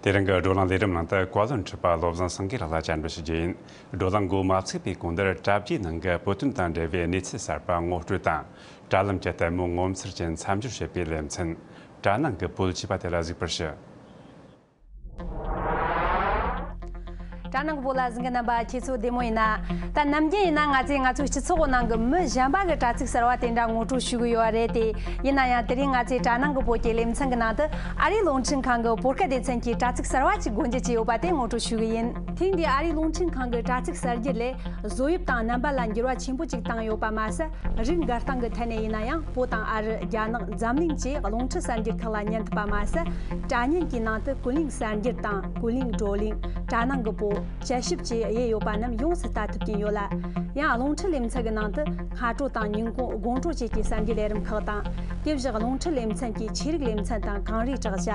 དེ་རིང་གི་བགྲོ་གླེང་ལས་རིམ་ནང་དུ་བཀའ་བློན་ཁྲི་པ་བློ་བཟང་སེང་གེ་ལགས་ལ་བཅར་འདྲི་ཞུ་རྒྱུ་ཡིན། བགྲོ་གླེང་འགོ་མ་ཚུགས་པའི་གོང་དུ་དྲ་རྒྱའི་ནང་གི་བོད་དོན་དང་འབྲེལ་བའི་གནས་ཚུལ་གསར་པ་ངོ་སྤྲོད་དང་། དྲ་ལམ་གྱི་ལྟད་མོ་ངོ་མཚར་ཅན་མཚམས་སྦྱོར་བྱེད་པའི་ལེ་ཚན། དྲ་ནང་གི་བོད་ཅེས་པ་དེ་ལ་གཟིགས་པར་ཞུ། དྲ་ནང་གི་བོད་ལ་གཟིགས་མཁན་རྣམ་པ་ཁྱེད་ཚོ་བདེ་མོ་ཡིན་ན། ད་ནམ་རྒྱུན་ཡིན་ན་ང་ཚོས་ང་ཚོའི་སྤྱི་ཚོགས་ནང་གི་མི་གཞན་པ་གི་དྲ་ཚིགས་གསར་བ་དེ་འདྲ་ངོ་སྤྲོད་ཞུ་གི་ཡོད་རེད་དེ། ཡིན་ན་ཡང་དེ་རིང་ང་ཚོའི་དྲ་ནང་གི་བོད་ཀྱི་ལེ་ཚན་གི་ནང་དུ་ཨ་རིའི་རླུང་འཕྲིན་ཁང་གི་བོད་སྐད་སྡེ་ཚན་གྱི་དྲ་ཚིགས་གསར་བ་ཅིག་སྒོ་འབྱེད་བྱས་ཡོད་པ་དེ་ངོ་སྤྲོད་ཞུ་གི་ཡིན། ཐེངས་འདིའི་ཨ་རིའི་རླུང་འཕྲིན་ཁང་གི་དྲ་ཚིགས་གསར་འགྱུར་ལས། བཟོ་དབྱིབས་དང་རྣམ་པ་ལ་འགྱུར་བ་ཆེན་པོ་ཅིག་བཏང་ཡོད་པ་མ་ཟད། རིགས་འགའ་སྟེང་གི་ཐད་ནས་ཡིན་ན་ཡང་བོད་དང་ཨ་རི། རྒྱ་ནག་འཛམ་གླིང་བཅས་རླུང་འཕྲིན་གསར་འགྱུར་ཁག་ལ་ཉན་ཐུབ་པ་མ་ཟད། དྲ་བརྙན་གྱི་ནང་དུ་ཀུན་གླེང་གསར་འགྱུར་དང་ཀུན་གླེང་བགྲོ་གླེང་། དྲ་ནང་གི་བོད། དཔྱད་ཞིབ་བཅས་དབྱེ་ཡོད་པ་རྣམས་ཡོངས་སུ་ལྟ་ཐུབ་ཀྱིན་ཡོད་ལ། ཡང་རླུང་འཕྲིན་ལེ་ཚན་གྱི་ནང་དུ་སྔ་དྲོ་དང་ཉིན་གུང་དགོང་དྲོ་བཅས་ཀྱི་གསར་འགྱུར་ལས་རིམ་ཁག་དང་། དེ་བཞིན་རླུང་འཕྲིན་ལེ་ཚན་གྱི་ཆོས་རིག་ལེ་ཚན་དང་གངས་རིའི་བྲག་ཅ།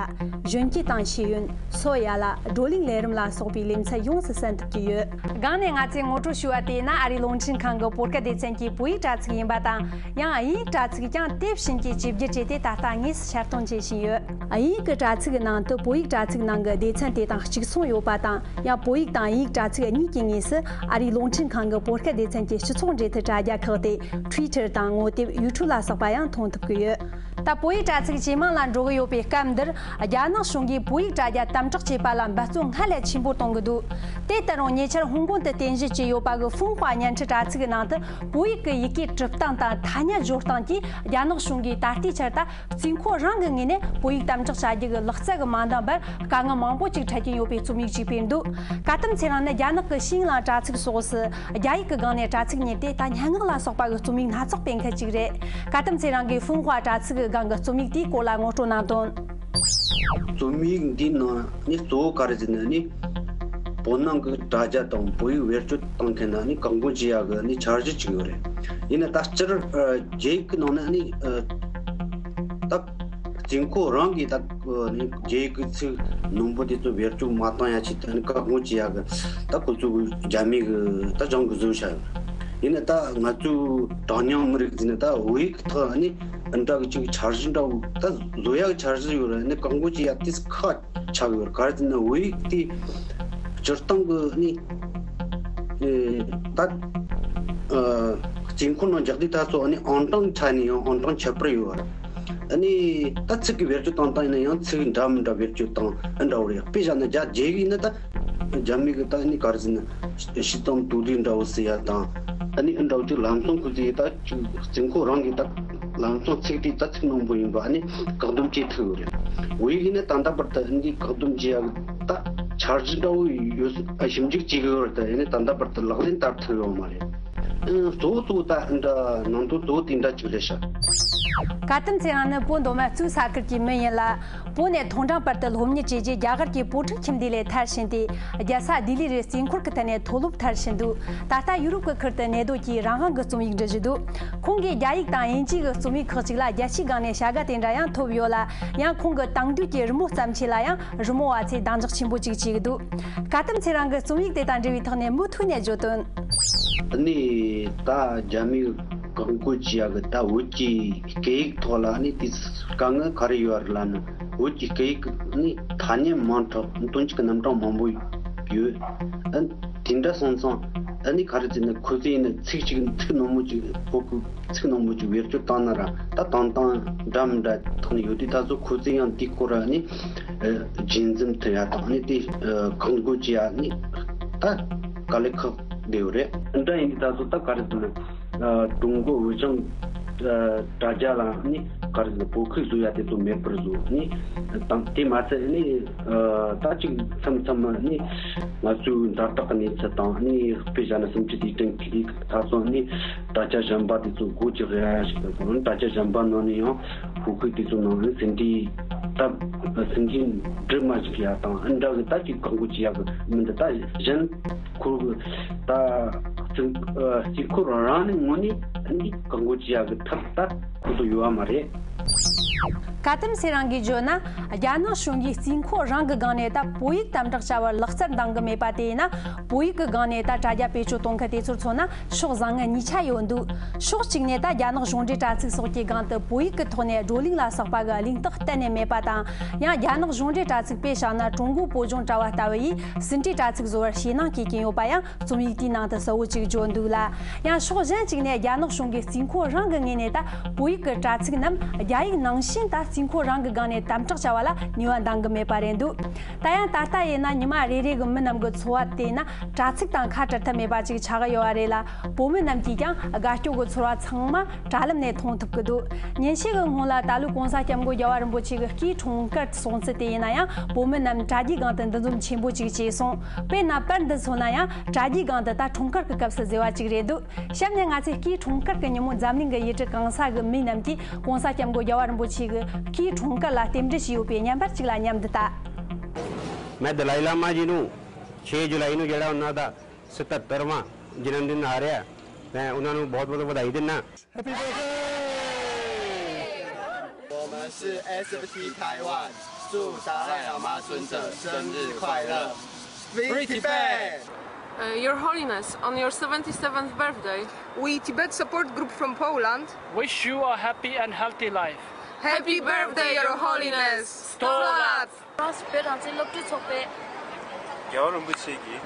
གཞོན་སྐྱེས་དང་ཤེས་ཡོན། སོ་ཡ་ལ། བགྲོ་གླེང་ལས་རིམ་ལ་སོགས་པའི་ལེ་ཚན་ཡོངས་སུ་གསན་ཐུབ་ཀྱི་ཡོད། སྒང་ནས་ང་ཚོས་ངོ་སྤྲོད་ཞུས་པ་དེས་ན་ཨ་རིའི་རླུང་འཕྲིན་ཁང་གི་བོད་སྐད་སྡེ་ཚན་གྱི་བོད་ཡིག་དྲ་ཚིགས་ཡིན་པ་དང་། ཡང་དབྱིན་ཡིག་དྲ་ཚིགས་ཀྱང་དེ་བཞིན་གྱི་བཅོས་བསྒྱུར་བྱས་ཏེ་ད་ལྟ་དངོས་སུ་ཕྱིར་གཏོང་བྱེད་བཞིན་ཡོད། དབྱིན་ཡིག་གི་དྲ་ཚིགས་ནང་དུ་བོད་ཡིག་དྲ་ཚིགས་ནང་གི་སྡེ་ཚན་དེ་དང་གཅིག་མཚུངས་ཡོད་པ་དང་། ཡང་བོད་ཡིག་དང་དབྱིན་ཡིག་དྲ་ཚིགས་གཉིས་ཀྱི་ངོས་སུ་ཨ་རིའི་རླུང་འཕྲིན་ཁང་གི་བོད་སྐད་སྡེ་ཚན་གྱི་སྤྱི་ཚོགས་འབྲེལ་མཐུད་དྲ་རྒྱ་ཁག་སྟེ། Twitter དང་ངོ་དེབ་YouTube ལ་སོགས་པ་ཡང་མཐོང་ཐུབ་ཀྱི་ཡོད། ད་བོད་ཡིག་དྲ་ཚིགས་ཇེ་མང་ལ་འགྲོ་གི་ཡོད་པའི་སྐབས་འདིར། རྒྱ་ནག་གཞུང་གིས་བོད་ཡིག་དྲ་རྒྱ་དམ་དྲག་བྱེད་པ་ལ་འབད་བརྩོན་སྔར་ལས་ཆེན་པོ་གཏོང་གི་འདུག་དེ་ལྟར་རུང་ཉེ་ཆར་ཧོང་ཀོང་དུ་རྟེན་གཞི་བྱས་ཡོད་པ་གི་ཧྥུང་ཧྭ་བརྙན་འཕྲིན་དྲ་ཚིགས་ནང་དུ་བོད་ཡིག་གི་ཡི་གེ་འབྲི་སྟངས་དང་ཐ་སྙད་སྦྱོར་སྟངས་ཀྱིས་རྒྱ་ནག་གཞུང་གིས་ད་ལྟའི་ཆར་ད། རྩིས་འཁོར་རང་གི་ངོས་ནས་བོད་ཡིག་དམ་དྲག་བྱ་རྒྱུ་གི་ལག་རྩལ་གྱི་མ་འདང་བར་དཀའ་ངལ་མང་པོ་ཅིག་འཕྲད་ཀྱིན་ཡོད་པའི་རྩོམ་ཡིག་ཅིག་སྤེལ་འདུག་བཀའ་གདམས་ཚེ་རིང་ནི་རྒྱ་ནག་གི་ཤིང་ལང་དྲ་ཚིགས་སོགས་སུ་རྒྱ་ཡིག་གི་སྒང་ནས་དྲ་ཚིགས་གཉེར་ཏེ་ད་སྙན་ངག་ལ་སོགས་པ་གི་རྩོམ་ཡིག་སྣ་ཚོགས་སྤེལ་མཁན་ཅིག་རེད། བཀའ་གདམས་ཚེ་རིང་གིས་ཧྥུང་ཧྭ་དྲ་ཚིགས་ཀྱི་སྒང་གི་རྩོམ་ཡིག་དེའི་སྐོར་ལ་ངོ་སྤྲོད་གནང་དོན། རྩོམ་ཡིག་འདིའི་ནང་ནི་གཙོ་བོ་ག་རེ་ཟེར་ན་ནི། བོད་ནང་གི་དྲ་རྒྱ་དང་བོད་ཡིག་བེད་སྤྱོད་གཏོང་མཁན་ནི་བཀག་འགོག་བྱེད་ཡག་གི་ནི་འཆར་གཞི་ཅིག་ཡོད་རེད། ཡིན་ན་ད་སྤྱིར་རྒྱ་ཡིག་གི་ནང་ནས་ནི། ད། རྩིས་འཁོར་རང་གིས་ད་ནི་རྒྱ་ཡིག་གི་ཚིག་རྣོན་པོ་དེ་ཚོ་བེད་སྤྱོད་མ་བཏང་ཡ་ཆེད་དུ་ནི་བཀག་འགོག་བྱེད་ཡག་གི་ད་ཁོ་ཚོ་གི་རྒྱ་མི་གི་ད་སྦྱང་གི་བཟོ་བྱ་ཡོད། ཡིན་ན་ད་ང་ཚོའི་གྲངས་ཉུང་མི་རིགས་ཟེར་ན་ད་བོད་ཡིག་གི་ཐོག་ནི་འདྲ་གི་ཅིག་འཆར་གཞི་འདྲ་བོ་ད་བཟོ་ཡག་གི་འཆར་གཞི་ཡོད་རེད། ནི་བཀག་འགོག་བྱེད་ཡག་དེ་ཁག་ཆགས་ཡོད། ག་རེ་ཟེར་ན་བོད་ཡིག་དེ་སྤྱིར་བཏང་གི་ནི་ད་རྩིས་འཁོར་ནང་རྒྱག་དུས་ད་ཚོ་ནི་ཨང་གྲངས་ཆ་ནས་ཡང་ཨང་གྲངས་ཁྱད་པར་ཡོད་རེད། ཨ་ནི་ད་ཚིག་གི་བེད་སྤྱོད་བཏང་སྟངས་ཡིན་ན་ཡང་ཚིག་འདྲ་མི་འདྲ་བེད་སྤྱོད་བཏང་ཨ་འདྲ་བོ་རེད། དཔེ་བཞག་ན་རྒྱ་རྒྱ་ཡིག་ཡིན་ན་ད་རྒྱ་མི་གི་ད་ནི་ག་རེ་ཟེར་ན་ཤི་ཙམ་དུ་རི་འདྲ་བོ་ཟེར་ཡ་དང་ཨ་ནི་ཨ་འདྲ་བོ་ཅིག་ལམ་སང་ཁུ་ཟེར་ཡ་ད་ཅིག་རྩིས་འཁོར་རང་གི་ད་ལམ་སང་ཚིག་དེ་ད་ཚིག་རྣོན་པོ་ཡིན་པ་ཨ་ནི་བཀག་སྡོམ་བྱེད་ཐུབ་ཡོད་རེད། བོད་ཡིག་ཡིན་ན་ད་ལྟ་བར་དུ་ཨ་ནི་བཀག་སྡོམ་བྱེད་ཡ་གི་ད་འཆར་གཞི་འདྲ་བོ་ཡོད་ཞིབ་འཇུག་བྱེད་གི་ཡོད་རེད། ད་ཨ་ནི་ད་ལྟ་བར་དུ་ལག་ལེན་བསྟར་ཐུབ་ཡོད་མ་རེད། གཙོ་བོ་གཙོ་བོ་ད་འདྲ་ནང་དོན་གཙོ་བོ་དེ་འདྲ་ཅིག་རེད་ཤག་བཀའ་གདམས་ཚེ་རིང་ནི་བོད་མདོ་སྨད་གཙོས་ས་ཁུལ་གྱི་མི་ཡིན་ལ། བོད་ནས་མཐོང་གྲངས་བར་དུ་སློབ་གཉེར་བྱས་རྗེས་རྒྱ་གར་གྱི་བོད་ཕྲུག་ཁྱིམ་སྡེ་ལས་མཐར་ཕྱིན་ཏེ། རྒྱལ་ས་ལྡི་ལི་རུ་རྩིས་འཁོར་གྱི་ཐད་ནས་མཐོ་སློབ་མཐར་ཕྱིན་འདུག་ད་ལྟ་ཡུ་རོབ་ཀྱི་ཁུལ་དུ་གནས་སྡོད་ཀྱིས་རང་དབང་གི་རྩོམ་ཡིག་འབྲི་བཞིན་འདུག་ཁོང་གིས་རྒྱ་ཡིག་དང་དབྱིན་ཇི་གི་རྩོམ་ཡིག་ཁག་ཅིག་ལ་རྒྱལ་སྤྱིའི་སྒང་ནས་བྱ་དགའ་དེ་འདྲ་ཡང་ཐོབ་ཡོད་ལ། ཡང་ཁོང་གི་དེང་དུས་ཀྱི་རི་མོ་བརྩམས་ཆོས་ལ་ཡང་རི་མོ་བ་ཚོས་གདེང་འཇོག་ཆེན་པོ་ཅིག་བྱེད་ཀྱི་འདུག་བཀའ་གདམས་ཚེ་རིང་གི་རྩོམ་ཡིག་དེ་དང་འབྲེལ་བའི་ཐོག་ནས་མུ་མཐུད་ནས་བརྗོད་དོན། ནི་ད་རྒྱ་མིའི་བཀག་འགོག་བྱེད་ཡག་གི་ད་བོད་ཀྱི་སྐད་ཡིག་ཐོག་ལ་ནི་དེ་དཀའ་ངལ་ག་རེ་ཡོད་རེད་ལབ་ན། བོད་ཀྱི་སྐད་ཡིག་ནི་ཐ་སྙད་མང་དྲགས་དོན་གཅིག་གི་རྣམ་གྲངས་མང་པོ་ཡོད། ཨ་དེ་འདྲ་སོང་ཙང་ཨ་ནི་ག་རེ་ཟེར་ན་ཁོ་ཚོས་ནི་ཚིག་གཅིག་ཚིག་རྣོན་མོ་གཅིག་བོད་ཀྱི་ཚིག་རྣོན་མོ་གཅིག་བེད་སྤྱོད་བཏང་ན་ར་ད་དང་དང་འདྲ་མི་འདྲ་ཐོག་ནས་ཡོད་དུས་ད་གཟོད་ཁོ་ཚོས་ཡང་དེའི་སྐོར་ལ་ནི་རྗེས་འཛིན་ཐུབ་ཡ་དང་ནི་དེ་བཀག་འགོག་བྱེད་ཡ་ནི་ད་དཀའ་ལས་ཁག་བསྡད་ཡོད་རེད། འདྲ་ཡིན་དུས་ད་གཟོད་ད་ག་རེ་ཟེར་ན་ཀྲུང་གོ་འུ་ཅག་དྲ་རྒྱ་ལ་ནི་ག་རེ་ཟེར་བོད་སྐད་བཟོ་ཡ་དེ་ཚོ་མེད་པར་བཟོ་ནི་དང་། དེ་མ་ཚད་ནི་ད་ཅིག་མཚམས་མཚམས་ནི་ང་ཚོའི་ཛ་དྲག་གི་གནས་ཚུལ་དང་ནི་དཔེ་བཞག་ན་སུམ་ཅུ་དུས་དྲན་གྱི་དུས་ད་སོང་ནི་དྲ་རྒྱ་གཞན་པ་དེ་ཚོ་སྒོ་ཅིག་གཡར་ཡ་ཞིག་དང་། དྲ་རྒྱ་གཞན་པ་ནང་ནས་ཡང་བོད་སྐད་དེ་ཚོ་ནང་ནས་ཟིན་བྲིས་སྟབས་ཟིན་བྲིས་འབྲི་མ་ཞིག་ཡ་དང་འདྲ་གི་ད་ཅིག་བཀག་འགོག་བྱེད་ཡ་གི་མི་འདུག་ད་གཞན་ཁོ་ད་རྩིས་རྩིས་འཁོར་རང་ནས་ངོས་ནས་འདི་བཀག་འགོག་བྱེད་ཡ་གི་ཐབས་ད་ཁོ་ཚོ་ཡོད་བ་མ་རེད། ཀ་ཏམ་སེ་རང་གིས་བརྗོད་ན། རྒྱ་ནག་གཞུང་གིས་རྩིས་འཁོར་རང་གི་སྒང་ནས་ད་བོད་ཡིག་དམ་དྲག་བྱ་བར་ལག་རྩལ་འདང་གི་མེད་པ་དེ་ཡིན་ན། བོད་ཡིག་གི་སྒང་ནས་ད་དྲ་རྒྱ་བེད་སྤྱོད་གཏོང་མཁན་དེ་ཚོར་མཚོན་ན་ཕྱོགས་བཟང་ངན་གཉིས་ཆ་ཡོད་འདུག་ཕྱོགས་གཅིག་ནས་ད་རྒྱ་ནག་གཞུང་འབྲེལ་དྲ་ཚིགས་སོགས་ཀྱི་སྒང་དུ་བོད་ཡིག་གི་ཐོག་ནས་བགྲོ་གླེང་ལ་སོགས་པ་གི་གླེང་སྟེགས་གཏན་ནས་མེད་པ་དང་། ཡང་རྒྱ་ནག་གཞུང་འབྲེལ་དྲ་ཚིགས་དཔེ་བཞག་ན་ཀྲུང་གོ་བོད་ལྗོངས་དྲ་བ་ལྟ་བུ་ཡིས་ཟིན་བྲིས་དྲ་ཚིགས་བཟོ་བར་ཞེད་སྣང་སྐྱེ་གིན་ཡོད་པ་ཡང་རྩོམ་ཡིག་དེའི་ནང་དུ་གསལ་བོ་ཅིག་བརྗོད་འདུག་ལ། ཡང་ཕྱོགས་གཞན་གཅིག་ནས་རྒྱ་ནག་གཞུང་གིས་རྩིས་འཁོར་རང་གི་ངོས་ནས་ད་བོད་ཡིག་གི་དྲ་ཚིགས་རྣམས་རྒྱ་ཡིག་ནང་བཞིན་ད་རྩིས་འཁོར་རང་གི་སྒང་ནས་དམ་དྲག་བྱ་བ་ལ་ནུས་པ་འདང་གི་མེད་པ་རེད་འདུག་ད་ཡང་ད་ལྟ་ཡིན་ན་ཉི་མ་རེ་རེ་གི་མི་རྣམས་ཀྱི་འཚོ་བ་དེ་ན་དྲ་ཚིགས་དང་ཁ་བྲལ་ཐབས་མེད་པ་ཅིག་ཆགས་ཀྱི་ཡོད་པ་རེད་ལ། བོད་མི་རྣམས་ཀྱིས་ཀྱང་དགའ་སྐྱོ་གི་ཚོར་བ་ཚང་མ་དྲ་ལམ་ནས་མཐོང་ཐུབ་ཀྱི་འདུག་ཉིན་ཤས་ཀྱི་སྔོན་ལ་ད་ལོའི་གོང་ས་སྐྱབས་མགོན་རྒྱལ་བ་རིན་པོ་ཆེ་གི་སྐུའི་འཁྲུངས་སྐར་སོང་ཚུལ་དེ་ཡིན་ན་ཡང་། བོད་མི་རྣམས་དྲ་རྒྱའི་སྒང་དུ་འདུ་འཛོམས་ཆེན་པོ་ཅིག་བྱས་སོང་། དཔེར་ན་པར་འདི་མཚོན་ན་ཡང་དྲ་རྒྱའི་སྒང་དུ་ད་འཁྲུངས་སྐར་གྱི་སྐབས་སུ་བཟོས་པ་ཅིག་རེད་འདུག་གཤམ་ནས་ང་ཚོས་སྐུའི་འཁྲུངས་སྐར་གྱི་ཉིན་མོ་འཛམ་གླིང་གི་ཡུལ་གྲུ་གང་ས་གི་མི་རྣམས་ཀྱིས་གོང་ས་སྐྱབས་མགོན་རྒྱལ་བ་རིན་པོ་ཆེ་གི་སྐུའི་འཁྲུངས་སྐར་ལ་རྟེན་འབྲེལ་བྱས་ཡོད་པའི་བརྙན་པར་ཅིག་ལ་མཉམ་དུ་ལྟ། Maître Dalai Lama ji nu, che jula inu jela nada, setat terma, jinandin area, na unanu bahut bahut badai dinna. Happy birthday! 我们是 S F T 台湾，祝达赖喇嘛尊者生日快乐！Free Tibet! Uh, Your Holiness, on your seventy-seventh birthday, we, Tibet Support Group from Poland, wish you a happy and healthy life. Happy birthday, Your Holiness! Sto lat! Cross Tibet རང་བཙན་སློབ་ཕྲུག་ཚོགས་པའི་རྒྱལ་བ་རིན་པོ་ཆེ་གི་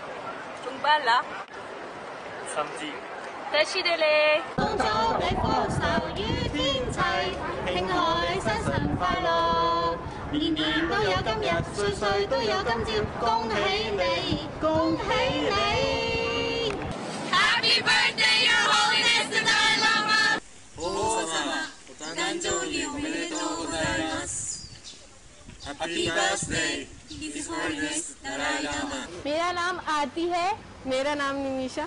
དྲུང་འཕར་ལ་འཚམས་འདྲི། བཀྲ་ཤིས་བདེ་ལེགས། 恭祝你福壽與天齊，慶賀你新春快樂，年年都有今日，歲歲都有今朝，恭喜你，恭喜你！Happy birthday, Your Holiness the Dalai Lama! お父様、お誕生日おめでとうございます。 Happy birthday, His Holiness Dalai Lama. मेरा नाम आरती है। मेरा नाम Nimisha.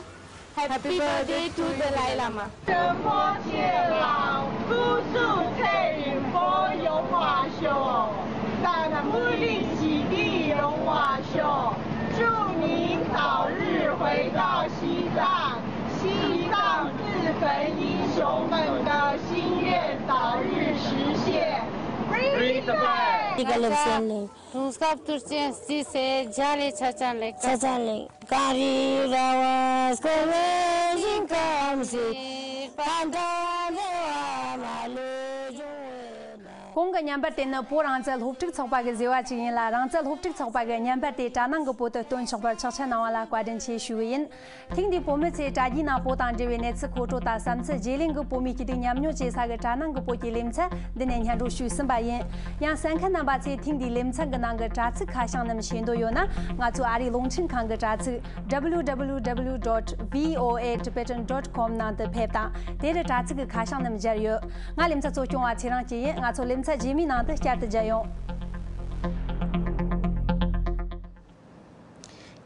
Happy birthday to Dalai Lama. 仁波切朗督促退隐佛有法修，但不令己地有法修。祝您早日回到西藏，西藏自焚英雄们的心愿早日实现。 Free Tibet! Legal of Stanley. Tungskap turchen sti se jale chachan lek. Chachan lek. Kari rawas kome jinkam si. Pandan dewa malu juwe. གོང་གི་བརྙན་པར་དེ་ནི་བོད་རང་བཙན་སློབ་ཕྲུག་ཚོགས་པ་གི་བཟོས་པ་ཅིག་ཡིན་ལ། རང་བཙན་སློབ་ཕྲུག་ཚོགས་པ་གི་བརྙན་པར་དེ་དྲ་ནང་གི་བོད་དུ་སྟོན་ཆོག་པར་ཆོག་མཆན་གནང་བ་ལ་བཀའ་དྲིན་ཆེ་ཞུ་གི་ཡིན། ཐེངས་འདིའི་བོད་མི་ཚོས་དྲ་རྒྱའི་ནང་བོད་དང་འབྲེལ་བའི་གནས་ཚུལ་མཁོ་སྤྲོད་དང་བསམ་ཚུལ། རྗེས་ལེན་གྱི་བོད་མིའི་སྐྱིད་སྡུག་མཉམ་མྱོང་བྱེད་ས་གི་དྲ་ནང་གི་བོད་ཀྱི་ལེ་ཚན་འདི་ནས་སྙན་སྒྲོན་ཞུས་ཟིན་པ་ཡིན། ཡང་གསན་མཁན་རྣམ་པ་ཚོས་ཐེངས་འདིའི་ལེ་ཚན་གྱི་ནང་གི་དྲ་ཚིགས་ཁ་བྱང་རྣམས་ཤེས་འདོད་ཡོད་ན། ང་ཚོའི་ཨ་རིའི་རླུང་འཕྲིན་ཁང་གི་དྲ་ཚིགས་W W W dot V O A Tibetan dot com ནང་དུ་ཕེབས་དང་། དེར་དྲ་ཚིགས་ཀྱི་ཁ་བྱང་རྣམས་སྦྱར་ཡོད། ང་ལེ་ཚན་གཙོ་སྐྱོང་བ་ཚེ་རིང་སྐྱིད་ཡིན། ང་ཚོ་ལེ་ཚན་རྗེས་མའི་ནང་དུ་བསྐྱར་དུ་མཇལ་ཡོང་།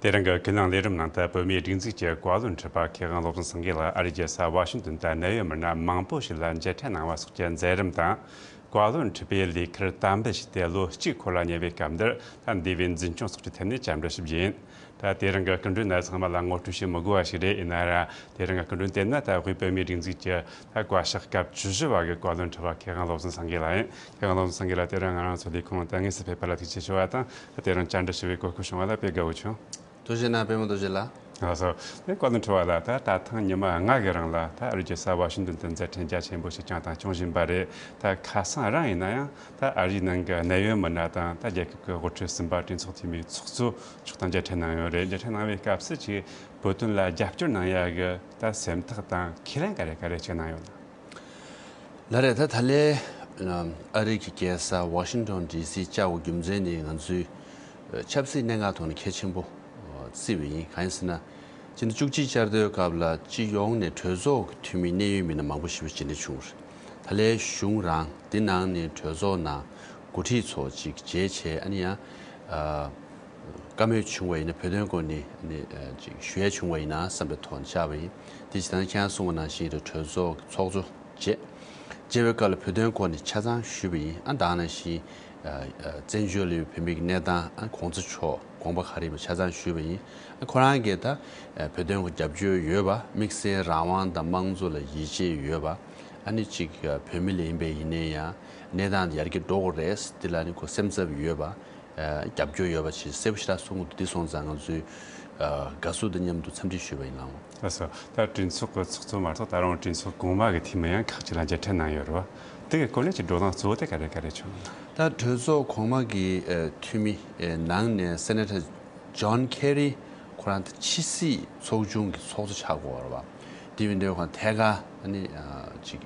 དེ་རིང་གི་ཀུན་གླེང་ལས་རིམ་ནང་དུ་བོད་མིའི་སྒྲིག་འཛུགས་ཀྱི་བཀའ་བློན་ཁྲི་པ་མཁས་དབང་བློ་བཟང་སེང་གེ་ལགས་ཨ་རིའི་རྒྱལ་ས་ཝ་ཤིང་ཏོན་དུ་གནད་ཡོད་མི་སྣ་མང་པོ་ཞིག་ལ་མཇལ་འཕྲད་གནང་བ་སོགས་ཀྱི་མཛད་རིམ་དང་། བཀའ་བློན་ཁྲི་པའི་ལས་ཁུར་དམ་འབུལ་ཞུས་ཏེ་ལོ་གཅིག་འཁོར་ལ་ཉེ་བའི་སྐབས་འདིར་ད་འདས་པའི་འཛིན་སྐྱོང་སོགས་ཀྱི་ཐད་ནས་བཅར་འདྲི་ཞུ་རྒྱུ་ཡིན། ད་དེ་རིང་གི་སྐུ་མགྲོན་རྣམ་ཚང་མ་ལ་ངོ་སྤྲོད་བྱེད་མི་དགོས་པ་ཞིག་རེད། ཡིན་ན་ར་དེ་རིང་གི་སྐུ་མགྲོན་དེ་ནི་ད་དབུས་བོད་མིའི་སྒྲིག་འཛུགས་ཀྱི་ད་བཀའ་ཤག་སྐབས་བཅུ་བཞི་པ་གི་བཀའ་བློན་ཁྲི་པ་མཁས་དབང་བློ་བཟང་སེང་གེ་ལགས་ཡིན། མཁས་དབང་བློ་བཟང་སེང་གེ་ལགས་དེ་རིང་ང་རང་ཚོ་ལས་ཁུངས་ལ་དངོས་སུ་ཕེབས་པ་ལ་ཐུགས་རྗེ་ཆེ་ཞུ་བ་དང་། ད་དེ་རིང་བཅར་འདྲི་ཞུ་བའི་གོ་སྐབས་བྱུང་བ་ལ་དཔེ་དགའ་བོ་བྱུང་། ཐུགས་རྗེ་གནང་པད་མ་རྡོ་རྗེ་ལགས། ལགས་སོ། དེ་བཀའ་བློན་ཁྲི་པ་ལགས། ད་ད་ཐེངས་ཉི་མ་ལྔ་གི་རིང་ལ་ད་ཨ་རིའི་རྒྱལ་ས་ཝ་ཤིང་ཏོན་དུ་མཛད་འཕྲིན་རྒྱ་ཆེན་པོ་ཞིག་བསྐྱངས་དང་སྐྱོང་བཞིན་པ་རེད། ད་ཁ་སང་རང་ཡིན་ན་ཡང་ད་ཨ་རིའི་ནང་གི་གནད་ཡོད་མི་སྣ་དང་ད་རྒྱལ་ཁབ་ཀྱི་དབུ་ཁྲིད་གསུམ་པ་གྲོས་ཚོགས་འཐུས་མིའི་ཚོགས་གཙོ་མཆོག་དང་མཇལ་འཕྲད་གནང་ཡོད་རེད། མཇལ་འཕྲད་གནང་བའི་སྐབས་སུ་ཅིག་བོད་དོན་ལ་རྒྱབ་སྐྱོར་གནང་ཡ་གི་ད་སེམས་ཐག་དང་ཁས་ལེན་ག་རེ་ག་རེ་བྱས་གནང་ཡོད་ན། ལགས་རེད། ད་ད་ལན་ཨ་རི་གི་རྒྱལ་ས་ཝ་ཤིང་ཏོན་ཌི་སི་བཅར་བའི་རྒྱུ་མཚན་ནི་ང་ཚོའི་ཆབ་སྲིད་གནད་འགག་ཐོག་ནས་གལ་ཆེན་པོ་བརྩིས་པ་ཡིན། གང་ཡིན་ཟེར་ན། སྤྱི་ཟླ་བཅུ་གཅིག་བཅར་དུས་སྐབས་ལ་སྤྱི་ཡོངས་ནས་གྲོས་ཚོགས་ཀྱི་འཐུས་མི་གནད་ཡོད་མི་སྣ་མང་པོ་ཞིག་མཇལ་འཕྲད་བྱུང་བ་རེད། ད་ལའི་གཞུང་རང་དེ་ནང་ནས་གྲོས་ཚོགས་ནང་འགོ་ཁྲིད་ཚོ་ཅིག་མཇལ་བྱས། ཨ་ནི་ཡང་ཨ་བཀའ་མོལ་བྱུང་བ་ཡིན་ན། བོད་དོན་སྐོར་ནས་ཨ་ནི་ཨ་ཅིག་ཞུ་ཡ་བྱུང་བ་ཡིན་ན་བསམ་པའི་ཐོག་ནས་བཅར་བ་ཡིན། དེ་ཇི་ལྟར་ཁྱེད་རང་གསུངས་པ་ནང་བཞིན་རེད། གྲོས་ཚོགས་ཀྱི་ཚོགས་གཙོ་བྱས། བཅར་བའི་སྐབས་ལ་བོད་དོན་སྐོར་ནས་ཆ་ཚང་ཞུས་པ་ཡིན། ཨ་ད་ག་ནང་བཞིན་ཨ་ཨ་བཙན་བྱོལ་ལ་བོད་མི་གི་གནས་སྟངས། ཨ་གོང་ས་མཆོག་དགོངས་པ་ག་རེ་ཡིན་པ་ཆ་ཚང་ཞུས་པ་ཡིན། ཨ་ཁོ་རང་གིས་ད་ཨ་བོད་དོན་སྐོར་རྒྱབ་སྐྱོར་ཡོད་པ། དམིགས་བསལ་རང་དབང་དང་དམངས་གཙོ་ལ་ཡིད་ཆེས་ཡོད་པ། ཨ་ནི་ཅིག་ཨ་བོད་མི་ལ་ཡིན་པས་ཡིན་ནའི་ཡང་གནས་སྟངས་འདི་ཡར་རྒྱས་འགྲོ་དགོས་རེད། འདི་ལ་ནི་ཁོ་སེམས་འཚབ་ཡོད་པ། ཨ་རྒྱབ་སྐྱོར་ཡོད་པ་ཞིག་གསལ་པོ་ཞེ་དྲག་གསུང་གི་འདུག་འདི་སོང་ཙང་ང་ཚོས་ཨ་དགའ་བསུ་དང་མཉམ་དུ་འཚམས་འདྲི་ཞུས་པ་ཡིན་ལགས། ལགས་སོ། ད་གྲོས་ཚོགས་ཀྱི་ཚོགས་གཙོ་མ་གཏོགས་ད་རུང་གྲོས་ཚོགས་གོང་མ་གི་འཐུས་མི་ཡང་ཁག་ཅིག་ལ་མཇལ་འཕྲད་གནང་ཡོད་རེད་བ། དེ་གི་སྐོར་ལ་ཅིག་བགྲོ་གླེང་གཙོ་བོ་དེ་ག་རེ་ག་རེ་བྱུང་ད་གྲོས་ཚོགས་གོང་མ་གི་ཨ་འཐུས་མི་ཨ་ནང་ནས་སེ་ནེ་ཊར་ཇོན་ཁེ་རི་ཁོ་རང་ད་ཕྱི་སྲིད་ཚོགས་ཆུང་གི་ཚོགས་གཙོ་ཆགས་ཀྱི་ཡོད་རེད་བ། དེ་ཡིན་དུས་ཁོ་རང་ཐད་ཀར་ཨ་ནི་ཨ་ཅིག་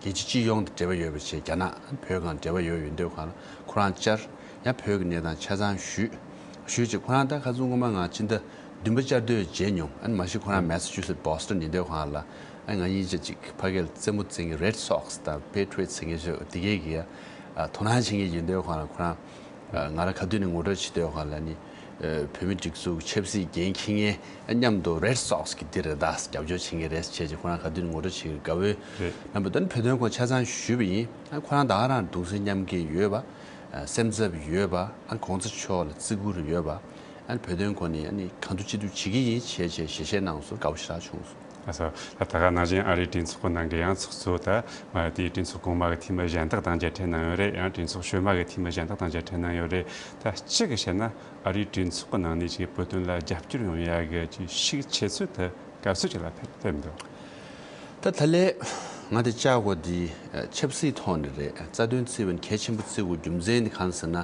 རྒྱལ་སྤྱི་སྤྱི་ཡོངས་དང་འབྲེལ་བ་ཡོད་པ་བྱས། རྒྱ་ནག་བོད་སྒང་འབྲེལ་བ་ཡོད་ཡོད་དུས་ཁོ་རང་ཁོ་རང་བཅར། ཡང་བོད་ཀྱི་གནས་སྟངས་ཆ་ཚང་ཞུས། ཞུས་རྗེས་ཁོ་རང་ད་ཁ་སང་སྔོན་མ་ང་ཕྱི་ཟླ་བདུན་པ་བཅར་དུས་མཇལ་མྱོང་། ཨ་ནི་མ་གཞི་ཁོ་རང་མེ་ས་ཆུ་སེ་ཊི་བྷོ་སི་ཊོན་ཡིན་དུས་ཁོ་རང་ལ། ཨ་ང་གཉིས་ཆ་གཅིག་ཕ་གིར་རྩེད་མོ་རྩེ་མཁན་རེད་སོག་སི་དང་པེ་ཊི་རི་ཡཊ་ཟེར་མཁན་ཚོ་དེ་གས་ཀྱིས་ཨ་དོ་སྣང་བྱེད་མཁན་ཡིན་དུས་ཁོ་རང་ཁོ་རང་ཨ་ང་རང་ག་དུས་ནས་ངོ་སྤྲོད་བྱེད་དུས་ཁོ་རང་ལ་ནི། ཨ་བོད་མི་སྒྲིག་འཛུགས་ཆབ་སྲིད་འགན་འཁྱེར་མཁན་མཉམ་དུ་རེད་སོག་སི་གི་འདི་རེད། ད་རྒྱབ་སྐྱོར་བྱེད་མཁན་རེད་བྱས་རྗེས་ཁོ་རང་ག་དུས་ནས་ངོ་སྤྲོད་བྱེད་ཀྱི། དགའ་བོའི་རྣམ་པ་དང་བོད་དོན་སྐོར་ཆ་ཚང་ཞུས་པ་ཡིན། ཨ་ཁོ་རང་ད་ག་རང་གདུང་སེམས་མཉམ་སྐྱེད་ཡོད་པ། ཨ་སེམས་འཚབ་ཡོད་པ། ཨ་གོང་ས་མཆོག་ལ་བརྩི་བཀུར་ཡོད་པ། ཨ་བོད་དོན་སྐོར་ནས་ཨ་ནི་གང་ཐུབ་ཅི་ཐུབ་བྱེད་ཀྱི་ཡིན་བྱས་བྱས་ཞལ་བཞེས་གནང་སོང་། དགའ་པོ་ཞེ་དྲག་བྱུང་སོང་། ལགས་སོ། ད་ད་ག་ནང་བཞིན་ཨ་རིའི་གྲོས་ཚོགས་ཀྱི་ནང་གི་ཡང་ཚོགས་གཙོ་ད་མ་དེའི་གྲོས་ཚོགས་གོང་མ་གི་འཐུས་མི་གཞན་དག་དང་མཇལ་འཕྲད་གནང་ཡོད་རེད། ཡང་གྲོས་ཚོགས་གཞོན་མ་གི་འཐུས་མི་གཞན་དག་དང་མཇལ་འཕྲད་གནང་ཡོད་རེད། ད་སྤྱི་གི་བཤད་ན་ཨ་རིའི་གྲོས་ཚོགས་ཀྱི་ནང་ནས་ཅིག་བོད་དོན་ལ་རྒྱབ་སྐྱོར་ཡོང་ཡ་གི་ཅིག་ཤུགས་ཆེ་ཤོས་དེ་ག་ཚོད་ཅིག་ལ་ཕེབས་ཕེབས་འདུག་ད་ད་ལན་ང་དེ་བཅར་དགོས་དེ་ཆབ་སྲིད་ཐོག་ནས་རེད། རྩ་དོན་བརྩི་བ་ནི་གལ་ཆེན་པོ་བརྩི་དགོས་རྒྱུ་མཚན་དེ་གང་ཟེར་ན།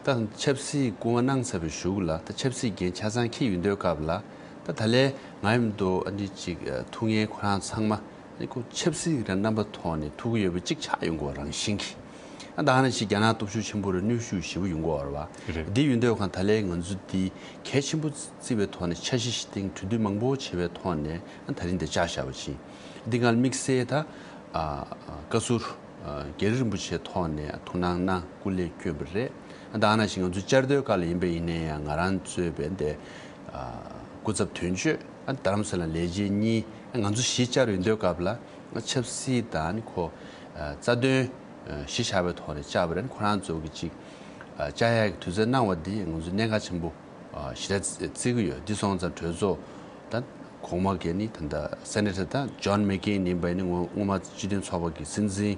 ད་ཆབ་སྲིད་སྐུ་དབང་གནང་ཚར་བའི་གཞུག་ལ་ད་ཆབ་སྲིད་འགན་ཆ་ཚང་འཁྱེར་ཡོང་དུས་སྐབས་ལ། ད་ད་ལན་ང་ཡིན་མདོག་ཨ་ནི་ཅིག་ཐུག་མཁན་ཁོ་རང་ཚང་མ་ཨ་ནི་ཁོ་ཆབ་སྲིད་ཀྱི་རྣམ་པ་ཐོག་ནས་ཐུག་གི་ཡོད་པ་གཅིག་ཆགས་ཡོང་གི་ཡོད་རང་བཞིན་གྱིས། ཨ་ད་ག་ནང་བཞིན་རྒྱ་ནག་སྟོབས་ཤུགས་ཆེན་པོ་རེད། གནོན་ཤུགས་ཞེ་པོ་ཡོང་གི་ཡོད་རེད་བ། རེད། འདི་ཡིན་དུས་ཁོ་རང་ད་ལན་ང་ཚོ་འདི་གལ་ཆེན་པོ་བརྩི་བའི་ཐོག་ནས་འཆར་གཞི་ཞིག་བཏིང་། གྲོས་བསྡུར་མང་པོ་བྱས་པའི་ཐོག་ནས་ཨ་ད་རིང་འདི་བཅར་བཞག་པ་ཅིག་འདི་སྒང་ལ་དམིགས་བསལ་ད་ཨ་བཀའ་ཟུར་ཨ་རྒྱ་རི་རིན་པོ་ཆེའི་ཐོག་ནས་ཐུགས་སྣང་གནང་། སྐུ་ལས་བསྐྱོན་པ་རེད། ཨ་ད་ག་ནང་བཞིན་ང་ཚོ་བཅར་དུས་སྐབས་ལ་ཡིན་པ་ཡིན་ནའི་ཡང་ང་རང་གཙོས་པའི་འདི་ཨ་སྐུ་ཚབ་དོན་གཅོད་ཨ་རྡ་རམ་ས་ལ་ལས་བྱེད་གཉིས། ཨ་ང་ཚོ་བཞི་བཅར་ཡོང་དུས་སྐབས་ལ་ཨ་ཆབ་སྲིད་དང་ཨ་ནི་ཁོ་ཨ་རྩ་དོན་ཨ་གཞི་བཞག་པའི་ཐོག་ནས་བཅར་བ་རེད། ཁོ་རང་ཚོ་གི་ཅིག་ཨ་བཅར་ཡག་གི་དུས་ཚོད་གནང་བ་འདི་ང་ཚོ་གནད་འགག་ཆེན་པོ་ཞེ་དྲག་བརྩི་གི་ཡོད། འདི་སོང་ཙང་གྲོས་ཚོགས་ད་གོང་མ་གིས་ནི་ད་ལྟ་སེ་ནེ་ཊར་ད་ཇོན་མེག་ཀེན་ཡིན་པ་ནི་སྔོན་སྔོན་མ་སྤྱི་མཐུན་ཚོགས་པ་གི་སྲིད་འཛིན་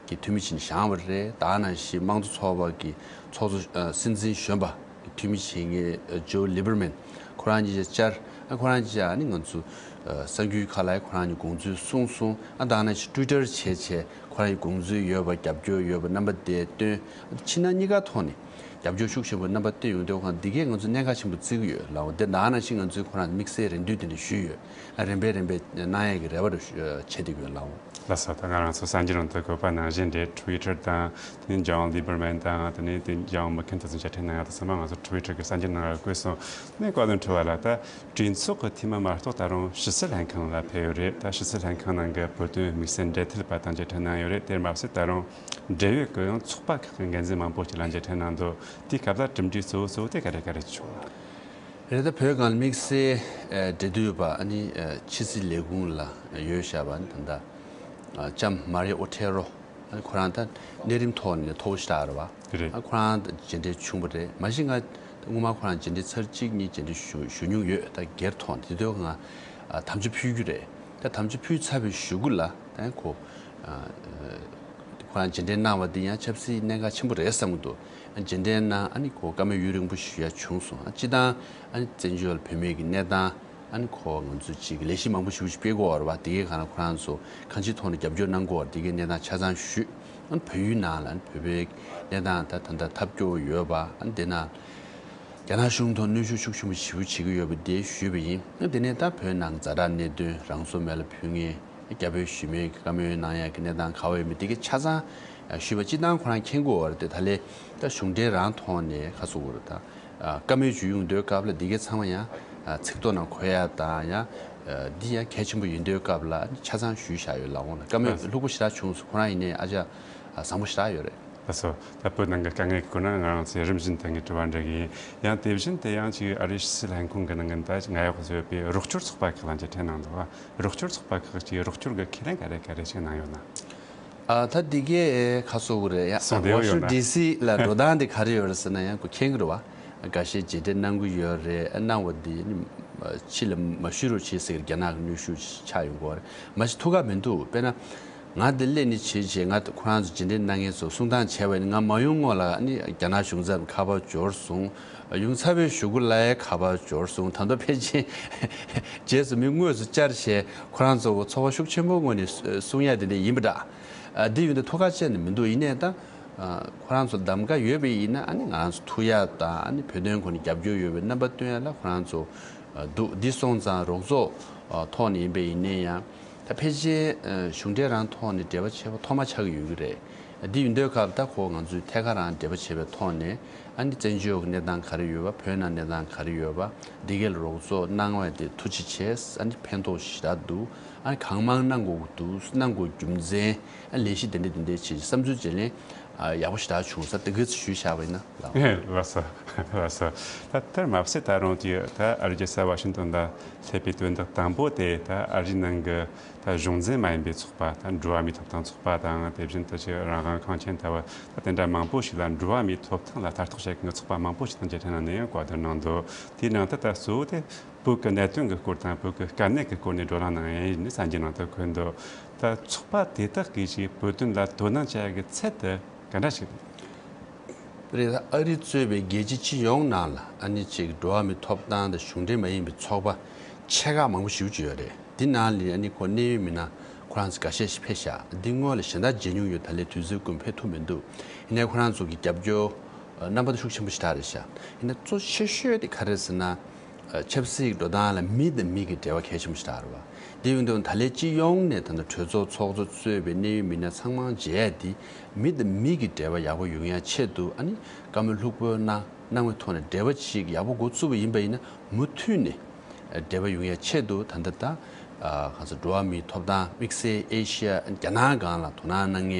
གྱི་འཐུས་མི་བྱས་ནས་བཞེངས་པ་རེད། ད་ག་ནང་བཞིན་དམངས་གཙོ་ཚོགས་པ་གི་ཚོགས་གཙོ་ཨ་སྲིད་འཛིན་གཞོན་པ་གི་འཐུས་མི་བྱེད་མཁན་ཨ་ཇོ་ལི་བར་མན་ཁོ་རང་གཉིས་ཆ་བཅར། ཨ་ཁོ་རང་གཉིས་ཆ་ནི་ང་ཚོ་ཨ་གསར་འགྱུར་ཁག་ལ་ཁོ་རང་གཉིས་དགོངས་ཚུལ་གསུངས་སོང་། ཨ་ད་ག་ནང་བཞིན་ཊུའི་ཊར་བྱས་བྱས་ཁོ་རང་གཉིས་དགོངས་ཚུལ་ཡོད་པ་རྒྱབ་སྐྱོར་ཡོད་པ་རྣམ་པ་དེ་བཏོན། ཨ་ཕྱི་ནང་གཉིས་ཀ་ཐོག་ནས། རྒྱབ་སྐྱོར་ཤུགས་ཆེན་པོ་རྣམ་པ་བསྟན་ཡོང་དུས་ཁོང་འདི་གས་ང་ཚོ་གནད་འགག་ཆེན་པོ་བརྩི་གི་ཡོད་ལགས། དེ་ནང་ནང་བཞིན་ང་ཚོས་ཁོ་རང་དམིགས་བསལ་རེ་འདུན་དེ་འདྲ་ཞུས་ཡོད། རིམ་པས་རིམ་པས་གནང་ཡས་ཀྱི་རེ་བ་རེ་བྱེད་བསྡད་ཀྱི་ཡོད་ལགས། ལགས་སོ། ད་ང་རང་ཚོ་གསར་འགྱུར་ནང་དུ་གོ་བ་ནང་བཞིན་རེད། ཊུའི་ཊར་དང་དེ་ནས་ཇོན་ལི་བར་མན་དང་དེ་ནས་དེ་ཇོན་མེག་ཀེན་དེ་ཚོ་མཇལ་འཕྲད་གནང་ཡག་དེ་ཚང་མ་ང་ཚོ་ཊུའི་ཊར་གི་གསར་འགྱུར་ནང་ལ་བཀོད་སོང་། ནས་བཀའ་བློན་ཁྲི་པ་ལགས། ད་གྲོས་ཚོགས་ཀྱི་འཐུས་མི་མ་གཏོགས་ད་རུང་ཕྱི་སྲིད་ལྷན་ཁང་ལ་ཕེབས་ཡོད་རེད། ད་ཕྱི་སྲིད་ལྷན་ཁང་ནང་གི་བོད་དོན་དམིགས་བསལ་འབྲེལ་མཐུད་པ་དང་མཇལ་འཕྲད་གནང་ཡོད་རེད། དེར་མ་ཟད་ད་རུང་འབྲེལ་ཡོད་ཀྱི་ཡང་ཚོགས་པ་ཁག་གི་འགན་འཛིན་མང་པོ་ཞིག་ལ་མཇལ་འཕྲད་གནང་འདུག་དེའི་སྐབས་ལ་གྲུབ་འབྲས་གཙོ་བོ་གཙོ་བོ་དེ་ག་རེ་ག་རེ་བྱུང་། རེད། ད་བོད་སྒང་དམིགས་བསལ་ཨ་འབྲེལ་མཐུད་པ་ཨ་ནི་ཨ་ཕྱི་སྲིད་ལས་ཁུངས་ལ་ཡོད་བཞག་པ་ནི་ད་ལྟ་ཨ་ལྕམ་མ་རི་ཨོ་ཐེ་རོ། ཨ་ནི་ཁོ་རང་ད་གནས་རིམ་ཐོག་ནས་མཐོ་པོ་ཞེ་དྲག་རེད་བ། རེད། ཨ་ཁོ་རང་ད་མཇལ་འཕྲད་བྱུང་བ་རེད། མ་གཞི་ང་སྔོན་མ་ཁོ་རང་མཇལ་འཕྲད་ཚར་གཅིག་གཉིས་མཇལ་འཕྲད་ཞུ་ཞུ་མྱོང་ཡོད། ད་སྒེར་ཐོག་ནས། དེ་དུས་ང་ཨ་དམ་བཅའ་ཕུལ་རྒྱུ་རེད། ད་དམ་བཅའ་ཕུལ་ཚར་བའི་གཞུག་གུ་ལ་ད་ཁོ་ཨ་ཁོ་རང་མཇལ་འཕྲད་གནང་བ་འདི་ཡང་ཆབ་སྲིད་གནད་འགག་ཆེན་པོ་རེད་བསམ་གྱི་འདུག་ཨ་མཇལ་འཕྲད་གནང་། ཨ་ནི་ཁོ་བཀའ་མོལ་ཡུན་རིང་པོ་ཞུ་ཡ་བྱུང་སོང་། ཨ་སྤྱི་བཏང་ཨ་ནི་བཙན་བྱོལ་བོད་མིའི་གི་གནས་སྟངས། ཨ་ནི་ཁོ་ང་ཚོ་ཅིག་ལས་གཞི་མང་པོ་ཞེ་པོ་ཅིག་སྤེལ་དགོས་པ་རེད་བ། དེ་གའི་སྒང་ལ་ཁོ་རང་ཚོ་གང་ཅིའི་ཐོག་ནས་རྒྱབ་སྐྱོར་གནང་དགོས་པ་དེ་གའི་གནས་སྟངས་ཆ་ཚང་ཞུས། ཨ་ནི་བལ་ཡུལ་ནང་ལ་ཨ་ནི་བོད་པའི་གནས་སྟངས་ད་ད་ལྟ་ཐབས་སྐྱོ་བོ་ཡོད་པ། ཨ་ནི་དེ་ན་རྒྱ་ནག་གཞུང་ཐོག་གནོན་ཤུགས་ཤུགས་ཆེན་པོ་ཞེ་པོ་བྱེད་ཀྱི་ཡོད་པ་དེ་ཞུས་པ་ཡིན། ཨ་ནི་དེ་ནས་ད་བོད་ནང་ཛ་དྲག་གནད་དོན། རང་སྲོག་མེ་ལ་ཕུལ་མཁན། རྒྱ་བོད་ཞི་མོལ་གྱི་བཀའ་མོལ་གནང་ཡག་གི་གནས་སྟངས་ག་བ་ཡོད་མེད་དེ་གའི་ཆ་ཚང་ཞུས་པ། སྤྱིར་བཏང་ཁོ་རང་མཁྱེན་གྱི་ཡོད་རེད་དེ། ད་ལན་ད་གཞུང་འབྲེལ་རང་ཐོག་ནས་ཁ་གསོ་དགོས་རེད། ད་བཀའ་མོལ་ཞུ་ཡོང་དུས་སྐབས་ལ་དེ་གའི་ཚང་མ་ཡང་ཚིག་ཐོ་ནང་འཁོད་ཡག་དང་། ཡང་ འདི་ཡང་གལ་ཆེན་པོ་ཡིན་དུས་སྐབས་ལ་ཆ་ཚང་ཞུས་བཞག་ཡོད་ལགས། འོང་ལ་བཀའ་མོལ་ལྷུག་པོ་ཞེ་དྲག་བྱུང་སོང་། ཁོ་རང་ཡིན་ནའི་ཨ་ཅག་བཟང་པོ་ཞེ་དྲག་ཡོད་རེད། ལགས་སོ། ད་བོད་ནང་གི་དཀའ་ངལ་གྱི་སྐོར་ན་ང་རང་ཚོས་རིམ་བཞིན་ད་ངས་དྲི་བ་འདྲི་གི་ཡིན། ཡང་དེ་བཞིན་དུ་ཡང་ཅིག་ཨ་རིའི་ཕྱི་སྲིད་ལྷན་ཁང་གི་ནང་གི་ད་ཅིག་ང་ཡག་པོ་བཟོས་པའི་རོགས་སྐྱོར་ཚོགས་པ་ཁག་ལ་མཇལ་འཕྲད་གནང་འདུག་བ། རོགས་སྐྱོར་ཚོགས་པ་ཁག་ཅིག་རོགས་སྐྱོར་གྱི་ཁས་ལེན་ག་རེ་ག་རེ་ཞིག་གནང་ཡོད་ན། ཨ་ད་འདི་གའི་ཁ་སོ་བོ་རེད་ཡ། སོང་བདེ་བོ་ཡོད་ན། ཝ་ཤིང་ཊོན་ཌི་སི་ལ་འགྲོ་སྟངས་དེ་ག་རེ་ཡོད་རེད་ཟེར་ན་ཡང་ཁོ་མཁྱེན་གི་རེད་བ། འགའ་ཤས་རྗེས་འདེད་གནང་གི་ཡོད་རེད། གནང་བ་འདི་ནི་ཕྱི་ལ་མ་ཞུ་རོགས་བྱེད་ཟེར་གི་རྒྱ་ནག་གི་གནོན་ཤུགས་ཆགས་ཡོང་གི་རེད། མ་གཞི་ཐུགས་ཁག་མི་འདུག་དཔེར་ན། ང་འདི་སླེབས་ནི་བྱེད་བྱེད་ང་ཁོ་རང་ཚོ་རྗེས་འདེད་གནང་མཁན་ཚོ་གསུང་སྟངས་བྱས་པ་ཡིན་ན་ང་མ་ཡོང་སྔོན་ལ་ནི་རྒྱ་ནག་གཞུང་ཚབ་ཁ་པར་འབྱོར་སོང་། ཡོང་ཚར་བའི་གཞུག་གུ་ལ་ཡའི་ཁ་པར་འབྱོར་སོང་། ད་དུང་ཕལ་ཆེར་རྗེས་སུ་མི་དངོས་སུ་བཅར་བྱས་ཁོ་རང་ཚོ་ཚོར་བ་ཤུགས་ཆེན་པོའི་ངོས་ནས་གསུང་ཡ་དེ་འདྲ་ཡིན་པ་འདྲ། ཨ་འདི་ཡོད་འདི་ཐུགས་ཁག་བཅད་ནས་མི་འདུག་ཡིན་ནའི་ད་ཨ་ཁོ་རང་ཚོ་གདམ་ག་ཡོད་པ་ཡིན་ན་ཨ་ནི་ང་རང་ཚོ་ཐུག་ཡ་དང་ཨ་ནི་བོད་དོན་སྐོར་ནས་རྒྱབ་སྐྱོར་ཡོད་པའི་རྣམ་པ་སྟོན་ཡ་ལ་ཁོ་རང་ཚོ་ཨ་འདུག་འདི་སོང་ཙང་རོགས་ཚོགས་ཨ་ཐོག་ནས་ཡིན་པ་ཡིན་ནའི་ཡང་ད་ཕལ་ཆེར་ཨ་གཞུང་འབྲེལ་རང་ཐོག་ནས་འབྲེལ་བ་བྱས་པ་ཐོག་མ་ཆགས་ཀྱི་ཡོད་ཀྱི་རེད། འདི་ཡིན་དུས་སྐབས་ད་ཁོ་ང་ཚོས་ཐད་ཀར་རང་འབྲེལ་བ་བྱས་པའི་ཐོག་ནས་ཨ་ནི་བཙན་བྱོལ་གྱི་གནས་སྟངས་ག་རེ་ཡོད་པ། བོད་ནང་གནས་སྟངས་ག་རེ་ཡོད་པ། འདི་གའི་ལ་རོགས་ཚོགས་གནང་བ་དེ་ཐུགས་རྗེ་ཆེ། ཨ་ནི་ཕན་ཐོགས་ཞེ་དྲག་འདུག་ཨ་ནི་གང་མང་གནང་དགོས་ཀྱི་འདུག་གནང་དགོས་རྒྱུ་མཚན་ཨ་ལས་གཞི་དེ་འདྲ་དེ་འདྲ་བྱས་བསམ་ཚུལ་བརྗེ་ལེན་ཨ་ཡག་པོ་ཞེ་དྲག་བྱུང་ས་དེ་ག་ཚོད་ཞུས་བཞག་པ་ཡིན་ན་ལགས། ལགས་སོ། ལགས་སོ། ད་དེར་མ་ཟད་ད་རུང་དེ་ད་ཨ་རི་རྒྱལ་ས་ཝ་ཤིང་ཏོན་ལ་སླེབས་པའི་དོན་དག་དང་པོ་དེ་ད་ཨ་རིའི་ནང་གི་ད་གཞུང་འཛིན་མ་ཡིན་པའི་ཚོགས་པ། ད་འགྲོ་བ་མིའི་ཐོབ་ཐང་ཚོགས་པ་དང་། དེ་བཞིན་དུ་ཅིག་རང་དབང་ཁང་ཆེན་ལྟ་བུ་ད་དེ་འདྲ་མང་པོ་ཞིག་ལ་འགྲོ་བ་མིའི་ཐོབ་ཐང་ལ་ལྟ་རྟོག་བྱེད་མཁན་ཚོགས་པ་མང་པོ་ཞིག་དང་མཇལ་འཕྲད་གནང་ནས་ཡང་བཀའ་བསྡུར་གནང་འདུག་དེའི་ནང་དུ་ད་གཙོ་བོ་དེ་བོད་ཀྱི་གནད་དོན་གྱི་སྐོར་དང་བོད་ཀྱི་དཀའ་གནད་ཀྱི་སྐོར་ནས་བགྲོ་གླེང་གནང་ཡ་ཡིན་ནི་གསར་འགྱུར་ནང་དུ་འཁོད་འདུག་ད་ཚོགས་པ་དེ་དག་གིས་ཅིག་བོད་དོན་ལ་དོ་སྣང་བྱ་ཡ་གི་ཚད་དེ་ག་འདྲ་ཞིག་རེད། རེད། ད་ཨ་རི་གཙོས་པའི་རྒྱལ་སྤྱི་སྤྱི་ཡོངས་ནང་ལ་ཨ་ནི་ཅིག་འགྲོ་བ་མིའི་ཐོབ་ཐང་དང་གཞུང་འབྲེལ་མ་ཡིན་པའི་ཚོགས་པ་ཆེ་ཁག་མང་པོ་ཞེ་པོ་ཅིག་ཡོད་རེད། འདི་ནང་ལ་ཨ་ནི་ཁོ་གནད་ཡོད་མི་སྣ་ཁོ་རང་ཚོ་འགའ་ཤས་ཤིག་ཕེབས་ཤག་འདི་སྔོན་ལ་གཞན་དག་མཇལ་མྱོང་ཡོད། ད་ལན་དུས་ཚོད་ཀུན་ཕེབས་ཐུབ་མི་འདུག་ཡིན་ནའི་ཁོ་རང་ཚོ་གི་རྒྱབ་སྐྱོར་རྣམ་པ་ཤུགས་ཆེན་པོ་ཞེ་དྲག་རེད་ཤག་ཡིན་ན་གཙོ་ཆེ་ཤོས་དེ་ག་རེ་རེད་ཟེར་ན། ཆབ་སྲིད་འགྲོ་སྟངས་ལ་མི་དང་མི་གི་འབྲེལ་བ་གལ་ཆེན་པོ་ཞིག་རེད་བ། དེ་ཡིན་དུས་ད་ལན་སྤྱི་ཡོངས་ནས་ད་ལྟ་གྲོས་ཚོགས་ཚོགས་གཙོ་གཙོས་པའི་གནད་ཡོད་མི་སྣ་ཚང་མ་མཇལ་ཡ་དེ་མི་དང་མི་གི་འབྲེལ་བ་ཡག་པོ་ཡོང་ཡ་ཆེད་དུ་ཨ་ནི་བཀའ་མོལ་ལྷུག་པོ་གནང་གནང་བའི་ཐོག་ནས་འབྲེལ་བ་ཅིག་ཡག་པོ་འགོ་བཙུགས་པ་ཡིན་པ་ཡིན་ན་མུ་མཐུད་ནས་འབྲེལ་བ་ཡོང་ཡ་ཆེད་དུ་ད་ལྟ་ད་གང་ཟེར་འགྲོ་བ་མིའི་ཐོབ་ཐང་དམིགས་བསལ་ཨེ་ཤི་ཡ་རྒྱ་ནག་སྒང་ལ་དོ་སྣང་གནང་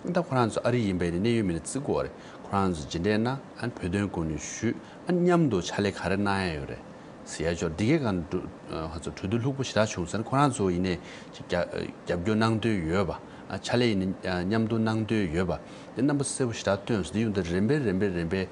མཁན་ད་ཁོ་རང་ཚོ་ཨ་རི་ཡིན་པ་ཡིན་ན་གནད་ཡོད་མི་སྣ་བརྩི་དགོས་རེད། ཁོ་རང་ཚོ་མཇལ་འཕྲད་གནང་ཨ་ནི་བོད་དོན་སྐོར་ནས་ཞུས། ཨ་མཉམ་དུ་ཕྱག་ལས་ག་རེ་གནང་ཡ་ཡོད་རེད་ཟེར་ཡ་ཅོར་འདི་གའི་སྒང་གྲོས་ཨ་ཧ་ཚོ་གྲོས་བསྡུར་ལྷུག་པོ་ཞེ་དྲག་བྱུང་ཟེར་ན་ཁོ་རང་ཚོ་ཡིན་ནའི་ཅིག་རྒྱ་རྒྱབ་སྐྱོར་གནང་འདོད་ཡོད་པ། ཨ་ཕྱག་ལས་ཡིན་ནའི་ཨ་མཉམ་དུ་གནང་འདོད་ཡོད་པ། འདི་རྣམ་པ་གསལ་པོ་ཞེ་དྲག་སྟོན་སོང་། འདི་ཡོང་དུས་རིམ་པས་རིམ་པས་རིམ་པས་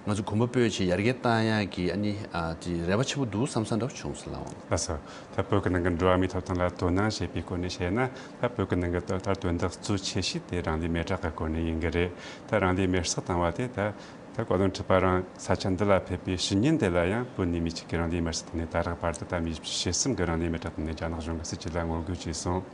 ང་ཚོ་གོམ་པ་སྤོས་བྱས་ཡར་རྒྱས་བཏང་ཡ་གི་ཨ་ནི་ཨ་དེ་རེ་བ་ཆེན་པོ་འདུག་བསམ་ས་འདྲ་བོ་བྱུང་སོང་ལགས། ལགས་སོ། ད་བོད་ཀྱི་ནང་གི་འགྲོ་བ་མིའི་ཐོབ་ཐང་ལ་དོ་སྣང་བྱེད་པའི་སྐོར་ནས་བཤད་ན། ད་བོད་ཀྱི་ནང་གི་ད་ལྟ་དོན་དག་གཙོ་ཆེ་ཤོས་དེ་རང་ལུས་མེ་སྲེག་གི་སྐོར་ནས་ཡིན་གྱི་རེད། ད་རང་ལུས་མེ་སྲེག་བཏང་བ་དེ་ད། ད་བཀའ་བློན་ཁྲི་པ་རང་ས་ཆ་འདི་ལ་ཕེབས་པའི་ཕྱི་ཉིན་དེ་ལ་ཡང་བོད་ནས་མི་གཅིག་གིས་རང་ལུས་མེར་སྲེག་བཏང་ནས་ད་རག་བར་དུ་ད་མི་བཞི་བཅུ་ཞེ་གསུམ་གྱིས་རང་ལུས་མེར་སྲེག་བཏང་ནས་རྒྱ་ནག་གཞུང་གི་སྲིད་བྱུས་ལ་ངོ་རྒོལ་བྱས་སོང་།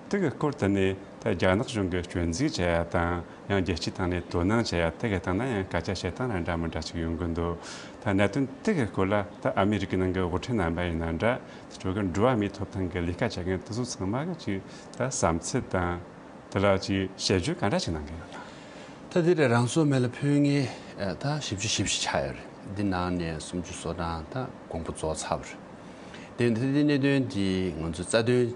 དེ་གི་སྐོར་དེ་ནས་ད་རྒྱ་ནག་གཞུང་གིས་སྐྱོན་འཛུགས་བྱེད་ཡ་དང་ཡང་རྒྱལ་སྤྱིའི་སྟེང་ནས་དོ་སྣང་བྱེད་ཡ་དེ་གི་སྟེང་ན་ཡང་སྐད་ཆ་བཤད་སྟངས་ལ་འདྲ་མི་འདྲ་ཅིག་ཡོང་གི་འདུག་ད་གནད་དོན་དེ་གི་སྐོར་ལ་ད་ཨ་མི་རི་ཀའི་ནང་གི་དབུ་ཁྲིད་རྣམ་པ་ཡིན་ན་འདྲ། དེ་ཚོ་གི་འགྲོ་བ་མིའི་ཐོབ་ཐང་གི་ལས་ཀ་བྱེད་མཁན་དེ་ཚོ་ཚང་མ་གི་ཅིག་ད་བསམ་ཚུལ་དང་། དེ་ལ་ཅིག་དཔྱད་བརྗོད་ག་འདྲ་ཞིག་གནང་གི་ཡོད་ན། ད་དེ་རེད། རང་སྲོག་མེ་ལ་ཕུལ་མཁན་ད་བཞི་བཅུ་ཞེ་བཞི་ཆགས་ཡོད་རེད། འདི་ནང་ནས་སུམ་ཅུ་སོ་གྲངས་ད་དགོངས་པ་རྫོགས་ཚར་བ་རེད། དེ་དེ་དེ་གནད་དོན་འདི་ང་ཚོས་རྩ་དོན་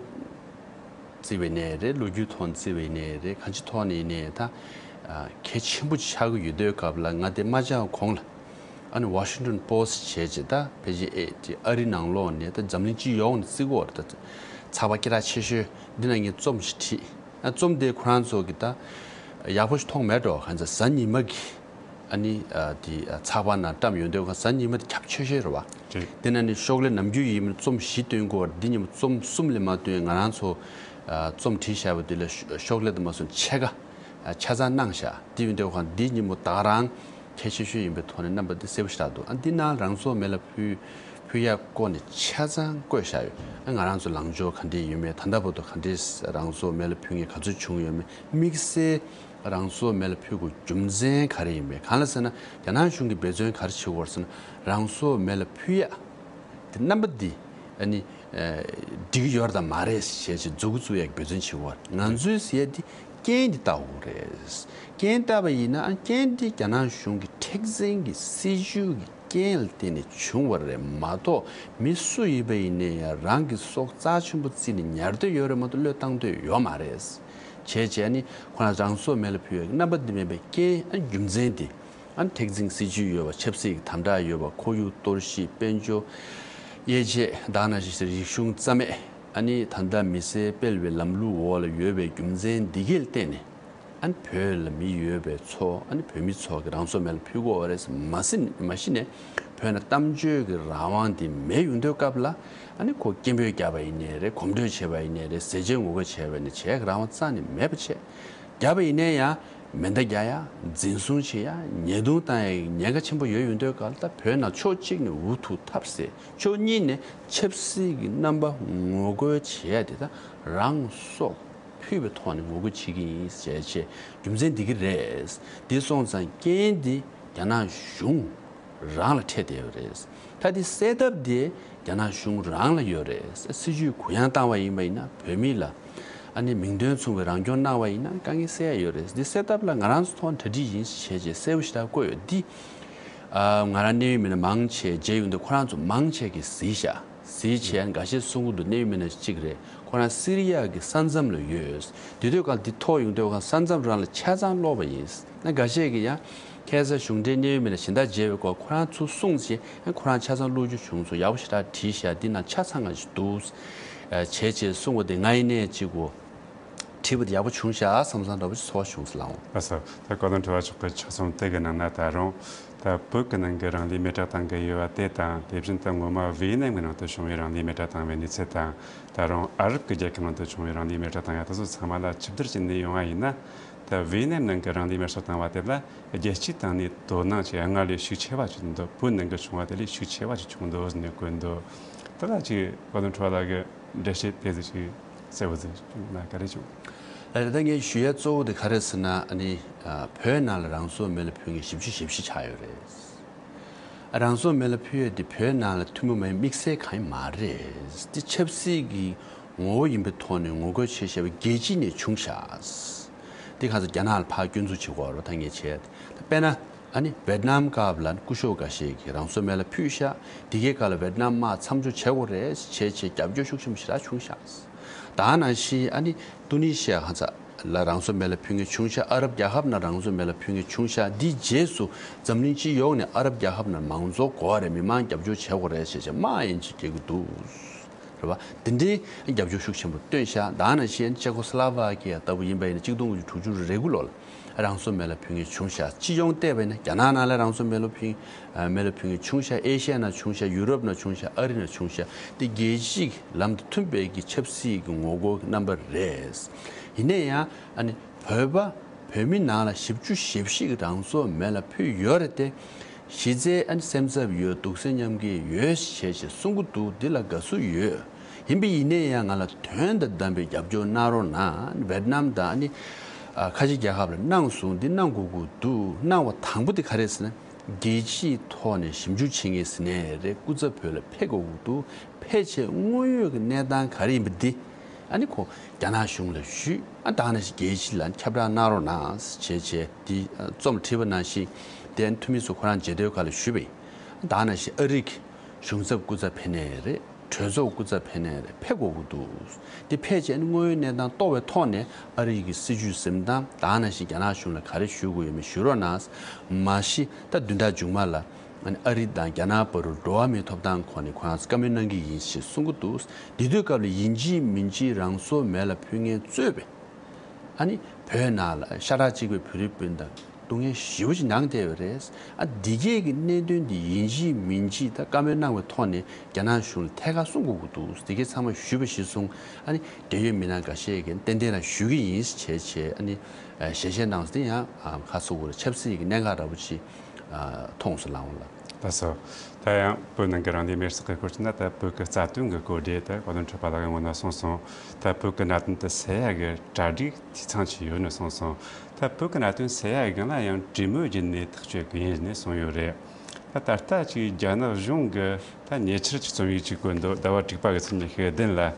བརྩི་བའི་ནས་རེད། ལོ་རྒྱུས་ཐོག་བརྩི་བའི་ནས་རེད། གང་ཅི་ཐོག་ནས་ནས་ད་གལ་ཆེན་པོ་ཅིག་ཆགས་ཀྱི་ཡོད་དུས་སྐབས་ལ་ང་དེ་མ་བཅར་གོང་ལ་ཨ་ནི་Washington Post་བྱས་རྗེས་ད་ཕལ་ཆེར་ཨེ་ཅིག་ཨ་རི་ནང་ལོགས་ནས་ད་འཛམ་གླིང་སྤྱི་ཡོངས་ནས་བརྩི་གི་ཡོད་རེད། ད་ཚགས་པར་སྐད་གྲགས་ཆེ་ཤོས་འདི་ནང་ངས་རྩོམ་ཞིག་བྲིས། ཨ་རྩོམ་དེ་ཁོ་རང་ཚོ་གི་ད་ཡག་པོ་ཞིག་མཐོང་མེད་འགྲོ། གང་ཟེར་གཟའ་ཉི་མ་གི་ཨ་ནི་ཨ་དེ་ཨ་ཚགས་པར་ནང་བཀྲམ་ཡོང་དུས་གཟའ་ཉི་མ་དེ་ཁྱབ་ཆེ་ཤོས་རེད་བ། རེད། དེ་ནང་ནས་ཤོག་ལྷེ་ནམ་རྒྱུན་ཡིན་མིན་རྩོམ་བཞི་བཏོན་དགོས་པ་འདི་ཉིན་མོ་རྩོམ་གསུམ་ལས་མ་བཏོན། ང་རང་ཚོ་ཨ་རྩོམ་བྲིས་བཞག་པ་དེ་ལས་ཤོག་ལྷེ་དུ་མ་སོང་ཕྱེད་ཀ་ཨ་ཆ་ཚང་གནང་བཞག་དེ་ཡོང་དུས་གང་འདི་ཉིན་མོ་ད་ག་རང་གལ་ཆེ་ཤོས་ཡིན་པའི་ཐོག་ནས་རྣམ་པ་འདི་གསལ་པོ་ཞིག་རག་འདུག་ཨ་འདི་ནང་རང་སྲོག་མེ་ལ་ཕུལ་ཕུལ་ཡག་སྐོར་ནས་ཆ་ཚང་བཀོད་བཞག་ཡོད། ཨ་ང་རང་ཚོ་ལངས་ཕྱོགས་ག་འདྲས་ཡོད་མེད། ད་ལྟ་བར་དུ་ག་འདྲས་རང་སྲོག་མེ་ལ་ཕུལ་མཁན་ག་ཚོད་བྱུང་ཡོད་མེད། དམིགས་བསལ་རང་སྲོག་མེ་ལ་ཕུལ་དགོས་རྒྱུ་མཚན་ག་རེ་ཡིན་མེད། གང་ལ་ཟེར་ན་རྒྱ་ནག་གཞུང་གིས་འབད་བརྩོན་ག་རེ་བྱེད་དགོས་ཟེར་ན་རང་སྲོག་མེ་ལ་ཕུལ་ཡག་དེ་རྣམ་པ་འདི་ཨ་ནི་འགྲིག་གི་ཡོད་རེད་དང་མ་རེད་ཞེས་ཅིག་མཛུབ་གུ་བཙུགས་ཡག་འབད་བརྩོན་བྱེད་དགོས། ང་ཚོས་ཟེར་ཡ་འདི་ རྐྱེན་འདི་བལྟ་དགོས་རེད། རྐྱེན་བལྟས་པ་ཡིན་ན་ཨ་རྐྱེན་འདི་རྒྱ་ནག་གཞུང་གི་མཁྲེགས་འཛིན་གྱི་སྲིད་ཇུས་ཀྱི་རྐྱེན་ལ་བརྟེན་ནས་བྱུང་བ་རེད་མ་གཏོགས། མི་སུ་ཡིན་པ་ཡིན་ནའི་ཡང་རང་གི་སྲོག་རྩ་ཆེན་པོ་བརྩིས་ནས་ཉར་འདོད་ཡོད་རེད་མ་གཏོགས་བློས་བཏང་འདོད་ཡོད་མ་རེད། བྱས་བྱས་ནི་ཁོ་རང་རང་སྲོག་མེ་ལ་ཕུལ་བའི་རྣམ་པ་འདི་མིན་པའི་རྐྱེན་ཨ་རྒྱུ་མཚན་འདི། ཨ་མཁྲེགས་འཛིན་སྲིད་ཇུས་ཡོད་པ། ཆབ་སྲིད་ཀྱི་དམ་དྲག་ཡོད་པ། ཁོར་ཡུག་གཏོར་བཤིག། དཔལ་འབྱོར་དབྱེ་འབྱེད། ད་ག་ནང་བཞིན་རིག་གཞུང་རྩ་མེད། ཨ་ནི་ད་ལྟ་མི་སེར་སྤེལ་བའི་ལམ་ལུགས་འོག་ལ་ཡོད་པའི་རྒྱུ་མཚན་འདི་གས་བརྟེན་ནས། ཨ་ནི་བོད་ལ་མི་ཡོད་པའི་ཚོ། ཨ་ནི་བོད་མི་ཚོ་གི་རང་སྲོག་མེ་ལ་ཕུལ་དགོས་པ་རེད། མ་ཟིན་མ་གཞི་ནས་བོད་ནང་གཏམ་བརྗོད་ཀྱི་རང་དབང་འདི་མེད་ཡོང་དུས་སྐབས་ལ། ཨ་ནི་ཁོ་སྐད་འབོད་བརྒྱབ་པ་ཡིན་ནའི་རེད། གོམ་བགྲོད་བྱས་པ་ཡིན་ནའི་རེད། ཟས་བཅད་ངོ་རྒོལ་བྱས་པ་ཡིན་ནའི་བྱེད་ཡག་རང་དབང་རྩ་ནས་མེད་པ་བྱས། བརྒྱབ་པ་ཡིན་ནའི་ཡང་མེ་མདའ་རྒྱག་ཡ། འཛིན་བཟུང་བྱེད་ཡ། ཉེས་རྡུང་བཏང་ཡ་གི་ཉེན་ཁ་ཆེན་པོ་ཡོད་ཡོང་དུས་སྐབས་ལ། ད་བོད་ནང་ཕྱོགས་གཅིག་ནས་འུ་ཐུག་ཐབས་ཟད། ཕྱོགས་གཉིས་ནས་ཆབ་སྲིད་ཀྱི་རྣམ་པ་ངོ་རྒོལ་བྱེད་ཡ་དེ་དག་རང་སྲོག་ཕུལ་བའི་ཐོག་ནས་ངོ་རྒོལ་བྱེད་ཀྱི་ཡིན་ཟེར་བྱས་རྒྱུ་མཚན་འདི་གི་རེད། འདི་སོང་ཙང་རྐྱེན་འདི་རྒྱ་ནག་གཞུང་རང་ལ་འཕྲད་བསྡད་ཡོད་རེད། ད་འདི་སེལ་ཐབས་དེ་རྒྱ་ནག་གཞུང་རང་ལ་ཡོད་རེད། སྲིད་ཇུས་གུ་ཡངས་བཏང་བ་ཡིན་པ་ཡིན་ན། བོད་མི་ལ་ཨ་ནི་མིང་དོན་མཚུངས་པའི་རང་སྐྱོང་གནང་བ་ཡིན་ན་དཀའ་ངལ་སེལ་ཡ་ཡོད་རེད། འདི་སེལ་ཐབས་ལ་ང་རང་ཚོ་ཐོག་གྲ་སྒྲིག་ཡིན་ཞེས་བྱས་གསལ་པོ་ཞེ་དྲག་བཀོད་ཡོད། འདི་ཨ་ང་རང་གནད་ཡོད་མི་སྣ་མང་ཆེ་མཇལ་ཡོང་དུས་ཁོ་རང་ཚོ་མང་ཆེ་གིས་གཟིགས་ཤག་གཟིགས་བྱས་འགའ་ཤས་གསུང་གི་འདུག་གནད་ཡོད་མི་སྣ་གཅིག་རེད། ཁོ་རང་སི་རི་ཡ་གི་ས་མཚམས་ལ་ཡོད། དེ་དུས་ཀ་འདི་ཐོག་ཡོང་དུས་ཀ་ས་མཚམས་རང་ལ་ཆ་ཚང་ཀློག་པ་ཡིན། ན་འགའ་ཤས་ཀྱིས་ཡང་ཁ་སང་གཞུང་འབྲེལ་གནད་ཡོད་མི་སྣ་གཞན་དག་མཇལ་བའི་སྐོར་ཁོ་རང་ཚུར་གསུངས་བྱས། ཁོ་རང་ཆ་ཚང་ཀློག་རྒྱུ་བྱུང་སོང་། ཡག་པོ་ཞེ་དྲག་བྲིས་ཤག་འདི་ནང་ཆ་ཚང་ང་ཞིག་འདུག་བྱས་བྱས་གསུངས་པ་དེ་ང་ཡིན་ནའི་གཅིག་གོ། བྲིས་པ་དེ་ཡག་པོ་བྱུང་ཤག་བསམ་བསམ་འདྲ་པོ་ཞིག་ཚོར་བ་བྱུང་སོང་ལགས། ལགས་སོ། ད་བཀའ་བློན་ཁྲི་པ་མཆོག་གི་ཕྱག་རྩོམ་དེ་གི་ནང་ན་ད་རུང་ད་བོད་ཀྱི་ནང་གི་རང་ལུས་མེ་སྲེག་བཏང་གི་ཡོད་པ་དེ་དང་། དེ་བཞིན་དུ་སྔོན་མ་ཝེ་ནམ་གྱི་ནང་དུ་བྱུང་བའི་རང་ལུས་མེ་སྲེག་བཏང་བའི་གནས་ཚུལ་དང་། ད་རུང་ཨ་རབ་ཀྱི་རྒྱལ་ཁབ་ནང་དུ་བྱུང་བའི་རང་ལུས་མེ་སྲེག་བཏང་ཡ་དེ་ཚོ་ཚང་མ་ལ་ཆིབས་བསྒྱུར་བྱས་ནས་ཡོང་བ་ཡིན་ན། ད་ཝེ་ནམ་ནང་གི་རང་ལུས་མེ་སྲེག་བཏང་བ་དེ་ལ་རྒྱལ་སྤྱིའི་སྟེང་ནས་དོ་སྣང་བྱེད་ཡ་སྔར་ལས་ཤུགས་ཆེ་བ་ཞིག་འདུག་བོད་ནང་གི་བྱུང་བ་དེ་ལས་ཤུགས་ཆེ་བ་ཞིག་བྱུང་འདུག་ཟེར་ནས་བཀོད་འདུག་དེ་ལ་ཅིག་བཀའ་བློན་ཁྲི་པ་ལགས་ཀྱི་འགྲེལ་བཤད་དེ་ཚོ་ཅིག་གསལ་པོ་ཟིག་བྱུང་ན་ག་རེ་བྱུང་། ཨ་རེད། ད་ངས་ཞུ་ཡ་གཙོ་བོ་དེ་ག་རེ་ཟེར་ན། ཨ་ནི་ཨ་བོད་ནང་ལ་རང་སྲོག་མེ་ལ་ཕུལ་མཁན་བཞི་བཅུ་ཞེ་བཞི་ཆགས་ཡོད་རེད། རང་སྲོག་མེ་ལ་ཕུལ་ཡས་དེ་བོད་ནང་ལ་ཐུན་མོང་མ་ཡིན་དམིགས་བསལ་གང་ཡང་མ་རེད། དེ་ཆབ་སྲིད་ཀྱི་ངོ་བོ་ཡིན་པའི་ཐོག་ནས་ངོ་རྒོལ་བྱས་བཞག་པའི་རྒྱལ་སྤྱི་ནས་བྱུང་ཤག་དེ་ག་ཚོད་རྒྱ་ནག་ལ་ཕར་སྐྱོན་འཛུགས་བྱེད་དགོས་རེད། ད་ངས་བྱས་ད་དཔེར་ན་ཨ་ནི་ཝེད་ནམ་སྐབས་ལ་སྐུ་ཞབས་འགའ་ཤས་ཀྱིས་རང་སྲོག་མེ་ལ་ཕུལ་ཤག་དེ་གའི་སྐབས་ལ་ཝེད་ནམ་དམག་མཚམས་འཇོག་བྱེད་དགོས་རེད་བྱས་བྱས་རྒྱབ་སྐྱོར་ཤུགས་ཆེན་པོ་ཞེ་དྲག་བྱུང་ཤག་ད་ནང་བཞིན་ཨ་ནི་ཏུ་ནི་ཤི་ཡ་ཧ་ཚ་ལ་རང་སྲོག་མེ་ལ་ཕུལ་མཁན་བྱུང་ཤག་ཨ་རབ་རྒྱལ་ཁབ་ནང་རང་སྲོག་མེ་ལ་ཕུལ་མཁན་བྱུང་ཤག་འདིའི་རྗེས་སུ་འཛམ་གླིང་སྤྱི་ཡོངས་ནས་ཨ་རབ་རྒྱལ་ཁབ་ནང་མང་གཙོ་དགོས་རེད། མི་མང་རྒྱབ་སྐྱོར་བྱེད་དགོས་རེད་ཞེས་བྱས་དམག་ཡན་ཆད་རྒྱག་གི་འདུག་རེད་བ། འདི་འདྲའི་རྒྱབ་སྐྱོར་ཤུགས་ཆེན་པོ་བཏོན་ཤག་ད་ནང་བཞིན་ཅེ་ཁོ་སི་ལོ་ཝ་ཀི་ཡ་ལྟ་བུ་ཡིན་པ་ཡིན་ན་གཅིག་སྟོང་དགུ་བརྒྱ་དྲུག་ཅུ་རེ་དགུ་ལོ་ལ་རང་སྲོག་མེ་ལ་ཕུལ་མཁན་བྱུང་ཤག་སྤྱི་ཡོངས་བལྟས་པ་ཡིན་ན་རྒྱ་ནག་ནང་ལ་རང་སྲོག་མེ་ལ་ཕུལ་མེ་ལ་ཕུལ་མཁན་བྱུང་ཤག་ཨེ་ཤི་ཡ་ནང་བྱུང་ཤག་ཡུ་རོབ་ནང་བྱུང་ཤག་ཨ་རི་ནང་བྱུང་ཤག་དེ་རྒྱལ་སྤྱིའི་ལམ་དང་མཐུན་པའི་གི་ཆབ་སྲིད་ཀྱི་ངོ་རྒོལ་གྱི་རྣམ་པ་རེད། ཡིན་ན་ཡང་ཨ་ནི་བོད་པ་བོད་མི་ནང་ལ་བཞི་བཅུ་ཞེ་བཞི་གི་རང་སྲོག་མེ་ལ་ཕུལ་ཡོད་རེད་དེ། གཞི་རྩའི་ཨ་ནི་སེམས་འཚབ་ཡོད། གདུག་སེམས་མཉམ་སྐྱེད་ཡོད་ཞེས་ཞེས་གསུང་གི་འདུག་འདི་ལ་དགའ་བསུ་ཡོད། ཡིན་པ་ཡིན་ནའི་ཡང་ང་ལ་དོན་དང་ལྡན་པའི་རྒྱབ་སྐྱོར་གནང་རོགས་གནང་། ཝེད་ནམ་དང་ཨ་ནི་ཨ་ཁ་ཆེ་རྒྱལ་ཁབ་ལ་གནང་སོང་། འདི་གནང་དགོས་ཀྱི་འདུག་གནང་བ་དང་པོ་དེ་ག་རེ་ཟེར་ན། རྒྱལ་སྤྱིའི་ཐོག་ནས་ཞིབ་འཇུག་བྱེད་མཁན་ཟེར་ནའི་རེད། སྐུ་ཚབ་བོད་ལ་ཕེབས་དགོས་ཀྱི་འདུག་ཕལ་ཆེར་དངོས་ཡོད་ཀྱི་གནས་སྟངས་ག་རེ་ཡིན་པ་འདི་ཨ་ནི་ཁོ་རྒྱ་ནག་གཞུང་ལ་ཞུས། ཨ་ད་ནང་བཞིན་རྒྱལ་སྤྱི་ལ་ཁྱབ་བསྒྲགས་གནང་རོགས་གནང་བྱས་བྱས་འདི་རྩོམ་བྲིས་པ་ནང་བཞིན་དེ་འཐུས་མི་ཚོ་ཁོ་རང་མཇལ་དོན་ཁ་ལ་ཞུས་པ་ཡིན། ཨ་ད་ནང་བཞིན་ཨ་རི་གི་གཞུང་ཚབ་སྐུ་ཚབ་ཕེབས་ནའི་རེད། གྲོས་ཚོགས་སྐུ་ཚབ་ཕེབས་ནའི་རེད། ཕེབས་དགོས་ཀྱི་འདུག་དེ་ཕལ་ཆེར་ཨ་ནི་དངོས་ཡོད་གནས་སྟངས་རྟོགས་པའི་ཐོག་ནས་ཨ་རི་གི་སྲིད་ཇུས་འཛིན་སྟངས་ད་ནང་བཞིན་རྒྱ་ནག་གཞུང་ལ་ག་རེ་ཞུ་དགོས་ཡོད་མེད་ཞུ་རོགས་གནང་། མ་གཞི་ད་བདུན་ཕྲག་མཇུག་མ་ལ། ཨ་ནི་ཨ་རི་དང་རྒྱ་ནག་བར་དུ་འགྲོ་བ་མིའི་ཐོབ་ཐང་སྐོར་ནས་ཁོ་རང་ཚོ་བཀའ་མོལ་གནང་གི་ཡིན་ཞེས་གསུང་གི་འདུག་དེ་དུས་སྐབས་ལ་ཡིན་གཅིག་མིན་གཅིག་རང་སྲོག་མེ་ལ་ཕུལ་མཁན་གཙོས་པའི་ཨ་ནི་བོད་ནང་ལ་ཤ་ཁྲག་གཅིག་པའི་བོད་རིགས་སྤུན་ཟླ་སྡུག་བསྔལ་ཞེ་པོ་ཅིག་མྱངས་བསྡད་ཡོད་རེད། ཨ་འདི་གས་ཀྱི་གནད་དོན་འདི་ཡིན་གཅིག་མིན་གཅིག་ད་བཀའ་མོལ་གནང་བའི་ཐོག་ནས་རྒྱ་ནག་གཞུང་ལ་ཐད་ཀར་གསུང་དགོས་ཀྱི་འདུག་དེ་གས་ཚང་མ་ཞུས་པ་གཞིར་བཟུང་ཨ་ནི་འབྲེལ་ཡོད་མི་སྣ་འགའ་ཤས་ཀྱིས་ཏན་ཏན་རང་ཞུ་གི་ཡིན་ཞེས་བྱས་ཨ་ནི་ཞལ་བཞེས་གནང་སྟེ་ཡང་ཁ་སོ་གོ་ཆབ་སྲིད་ཀྱི་གནད་འགག་འདྲ་པོ་ཅིག་མཐོང་སོང་ལགས་འོང་ལ། ལགས་སོ། ད་ཡང་བོད་ནང་གི་རང་ལུས་མེར་སྲེག་གི་སྐོར་བྱས་ན། ད་བོད་ཀྱི་རྩ་དོན་གྱི་གོ་སྒྲས་ད་བཀའ་བློན་ཁྲི་པ་ལགས་ཀྱིས་སྔོན་ལ་གསུངས་སོང་། ད་བོད་ཀྱི་གནད་དོན་དེ་སེལ་ཡག་གི་གྲ་སྒྲིག་འཐུས་ཚང་བྱས་ཡོད་ནས་གསུངས་སོང་། ད་བོད་ཀྱི་གནད་དོན་སེལ་ཡག་གི་སྒང་ལ་ཡང་གྲོས་མོལ་བརྒྱུད་ནས་ཐག་གཅོད་ཀྱི་ཡིན་ནས་གསུངས་ཡོད་རེད། ད་ད་ལྟ་ཅིག་རྒྱ་ནག་གཞུང་གི་ད་ཉེ་ཆར་ཅིག་རྩོམ་ཡིག་ཅིག་བཀོད་འདུག་ཟླ་བ་དྲུག་པ་གི་ཚེས་ཉི་ཤུ་བདུན་ལ།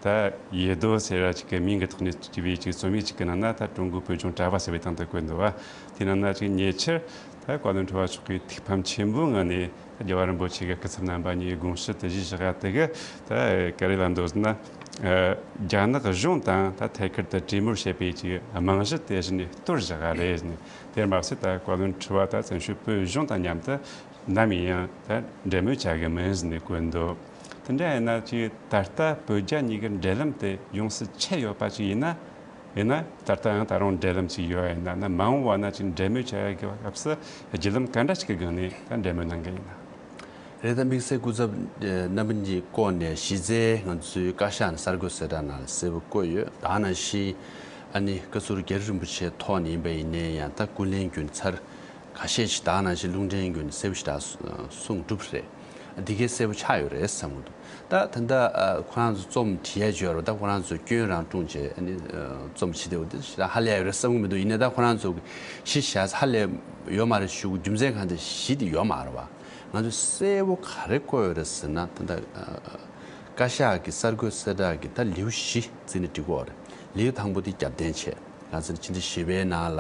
ད་ ད་ཡེ་རྡོ་ཟེར་བ་ཅིག་གི་མིང་གི་ཐོག་ནས་བྲིས་པའི་ཅིག་རྩོམ་ཡིག་ཅིག་གི་ནང་ན། ད་ཀྲུང་གོའི་བོད་ལྗོངས་དྲ་བ་ཟེར་བའི་སྟེང་དུ་བཀོད་འདུག་བ། དེའི་ནང་ན་ཅིག་ཉེ་ཆར་ད་བཀའ་བློན་ཁྲི་པ་མཆོག་གིས་ཐུགས་ཕམ་ཆེན་པོའི་ངང་ནས། ད་རྒྱལ་བ་རིན་པོ་ཆེ་གི་སྐུ་ཚབ་རྣམ་པ་གཉིས་དགོངས་ཞུ་དེ་བཞེས་བཞག་པ་དེ་གིས། ད་ག་རེ་ལབ་འདུག་ཟེར་ན། ཨ། རྒྱ་ནག་གཞུང་དང་ད་ཐད་ཀར་དུ་གྲོས་མོལ་བྱེད་པའི་ཅིག་རྨང་གཞི་དེ་གཞི་ནས་གཏོར་བཞག་པ་རེད་ཟེར་ནས། དེར་མ་ཟད་ད་བཀའ་བློན་ཁྲི་པ་ད་བཙན་བྱོལ་བོད་གཞུང་དང་མཉམ་དུ་ནམ་ཡིན་ཡང་ད་འབྲེལ་མོལ་བྱ་གི་མིན་ཟེར་ནས་བཀོད་འདུག་དེ་འདྲ་ཡིན་ན་ཅིག་ད་ལྟ་བོད་རྒྱ་གཉིས་ཀྱི་འབྲེལ་ལམ་དེ་ཡོངས་སུ་ཆད་ཡོད་པ་ཅིག་ཡིན་ན། ཡིན་ན་ད་ལྟ་ཡང་ད་རུང་འབྲེལ་ལམ་ཅིག་ཡོད་ཡིན་ན། ན་མ་འོངས་པ་ན་ཅིག་འབྲེལ་མོལ་བྱ་ཡག་གི་སྐབས་སུ་བརྒྱུད་ལམ་ག་འདྲ་ཞིག་གི་སྒང་ནས་ད་འབྲེལ་མོལ་གནང་གི་ཡིན་ན། རེད། ད་དམིགས་བསལ་སྐུ་ཚབ་རྣམ་པ་གཉིས་སྐོར་ནས་གཞི་རྩའི་ང་ཚོའི་བཀའ་ཤག་ནས་གསར་འགོད་གསལ་བསྒྲགས་ནང་ལ་གསལ་པོ་བཀོད་ཡོད། ད་ནང་བཞིན་ཨ་ནི་བཀའ་ཟུར་རྒྱ་རི་རིན་པོ་ཆེའི་ཐོག་ནས་ཡིན་པ་ཡིན་ནའི་ཡང་ད་སྐུ་ལས་བསྐྱོན་ཚར་ཁ་ཤས་ཤིག་ད་ནང་བཞིན་རླུང་འཕྲིན་བརྒྱུད་ནས་གསལ་པོ་ཞེ་དྲག་གསུངས་གྲུབ་རེད། འདི་གའི་གསལ་པོ་ཆགས་ཡོད་རེད་བསམ་གྱི་འདུག་ད་ད་ལྟ་ཨ་ཁོ་རང་ཚོ་རྩོམ་བྲིས་ཡ་ཅིག་ཡོད་རེད་པ། ད་ཁོ་རང་ཚོ་སྐྱོན་རང་དཀྲུགས་བྱས་ཨ་ནི་ཨ་རྩོམ་བྲིས་བསྡད་པ་དེ་ཞེ་དྲག་ཧ་ལས་ཡ་ཡོད་རེད་བསམ་གྱི་མི་འདུག་ཡིན་ནའི་ད་ཁོ་རང་ཚོ་གི་གཞི་བཞག་ས་ཧ་ལས་ཡོད་མ་རེད་ཞུ་དགོས་རྒྱུ་མཚན་གང་དེ་གཞི་དེ་ཡོད་མ་རེད་པ། ང་ཚོས་གསལ་པོ་ག་རེ་བཀོད་ཡོད་རེད་ཟེར་ན། ད་ལྟ་ཨ་བཀའ་ཤག་གི་གསར་འགོད་གསལ་བསྒྲགས་ཀྱི་ད་ལེའུ་བཞི་བརྩིས་ནས་འབྲི་དགོས་རེད། ལེའུ་དང་པོ་དེ་རྒྱབ་རྟེན་བྱས། ང་ཚོ་ཕྱི་ཟླ་བཞི་པའི་ནང་ལ་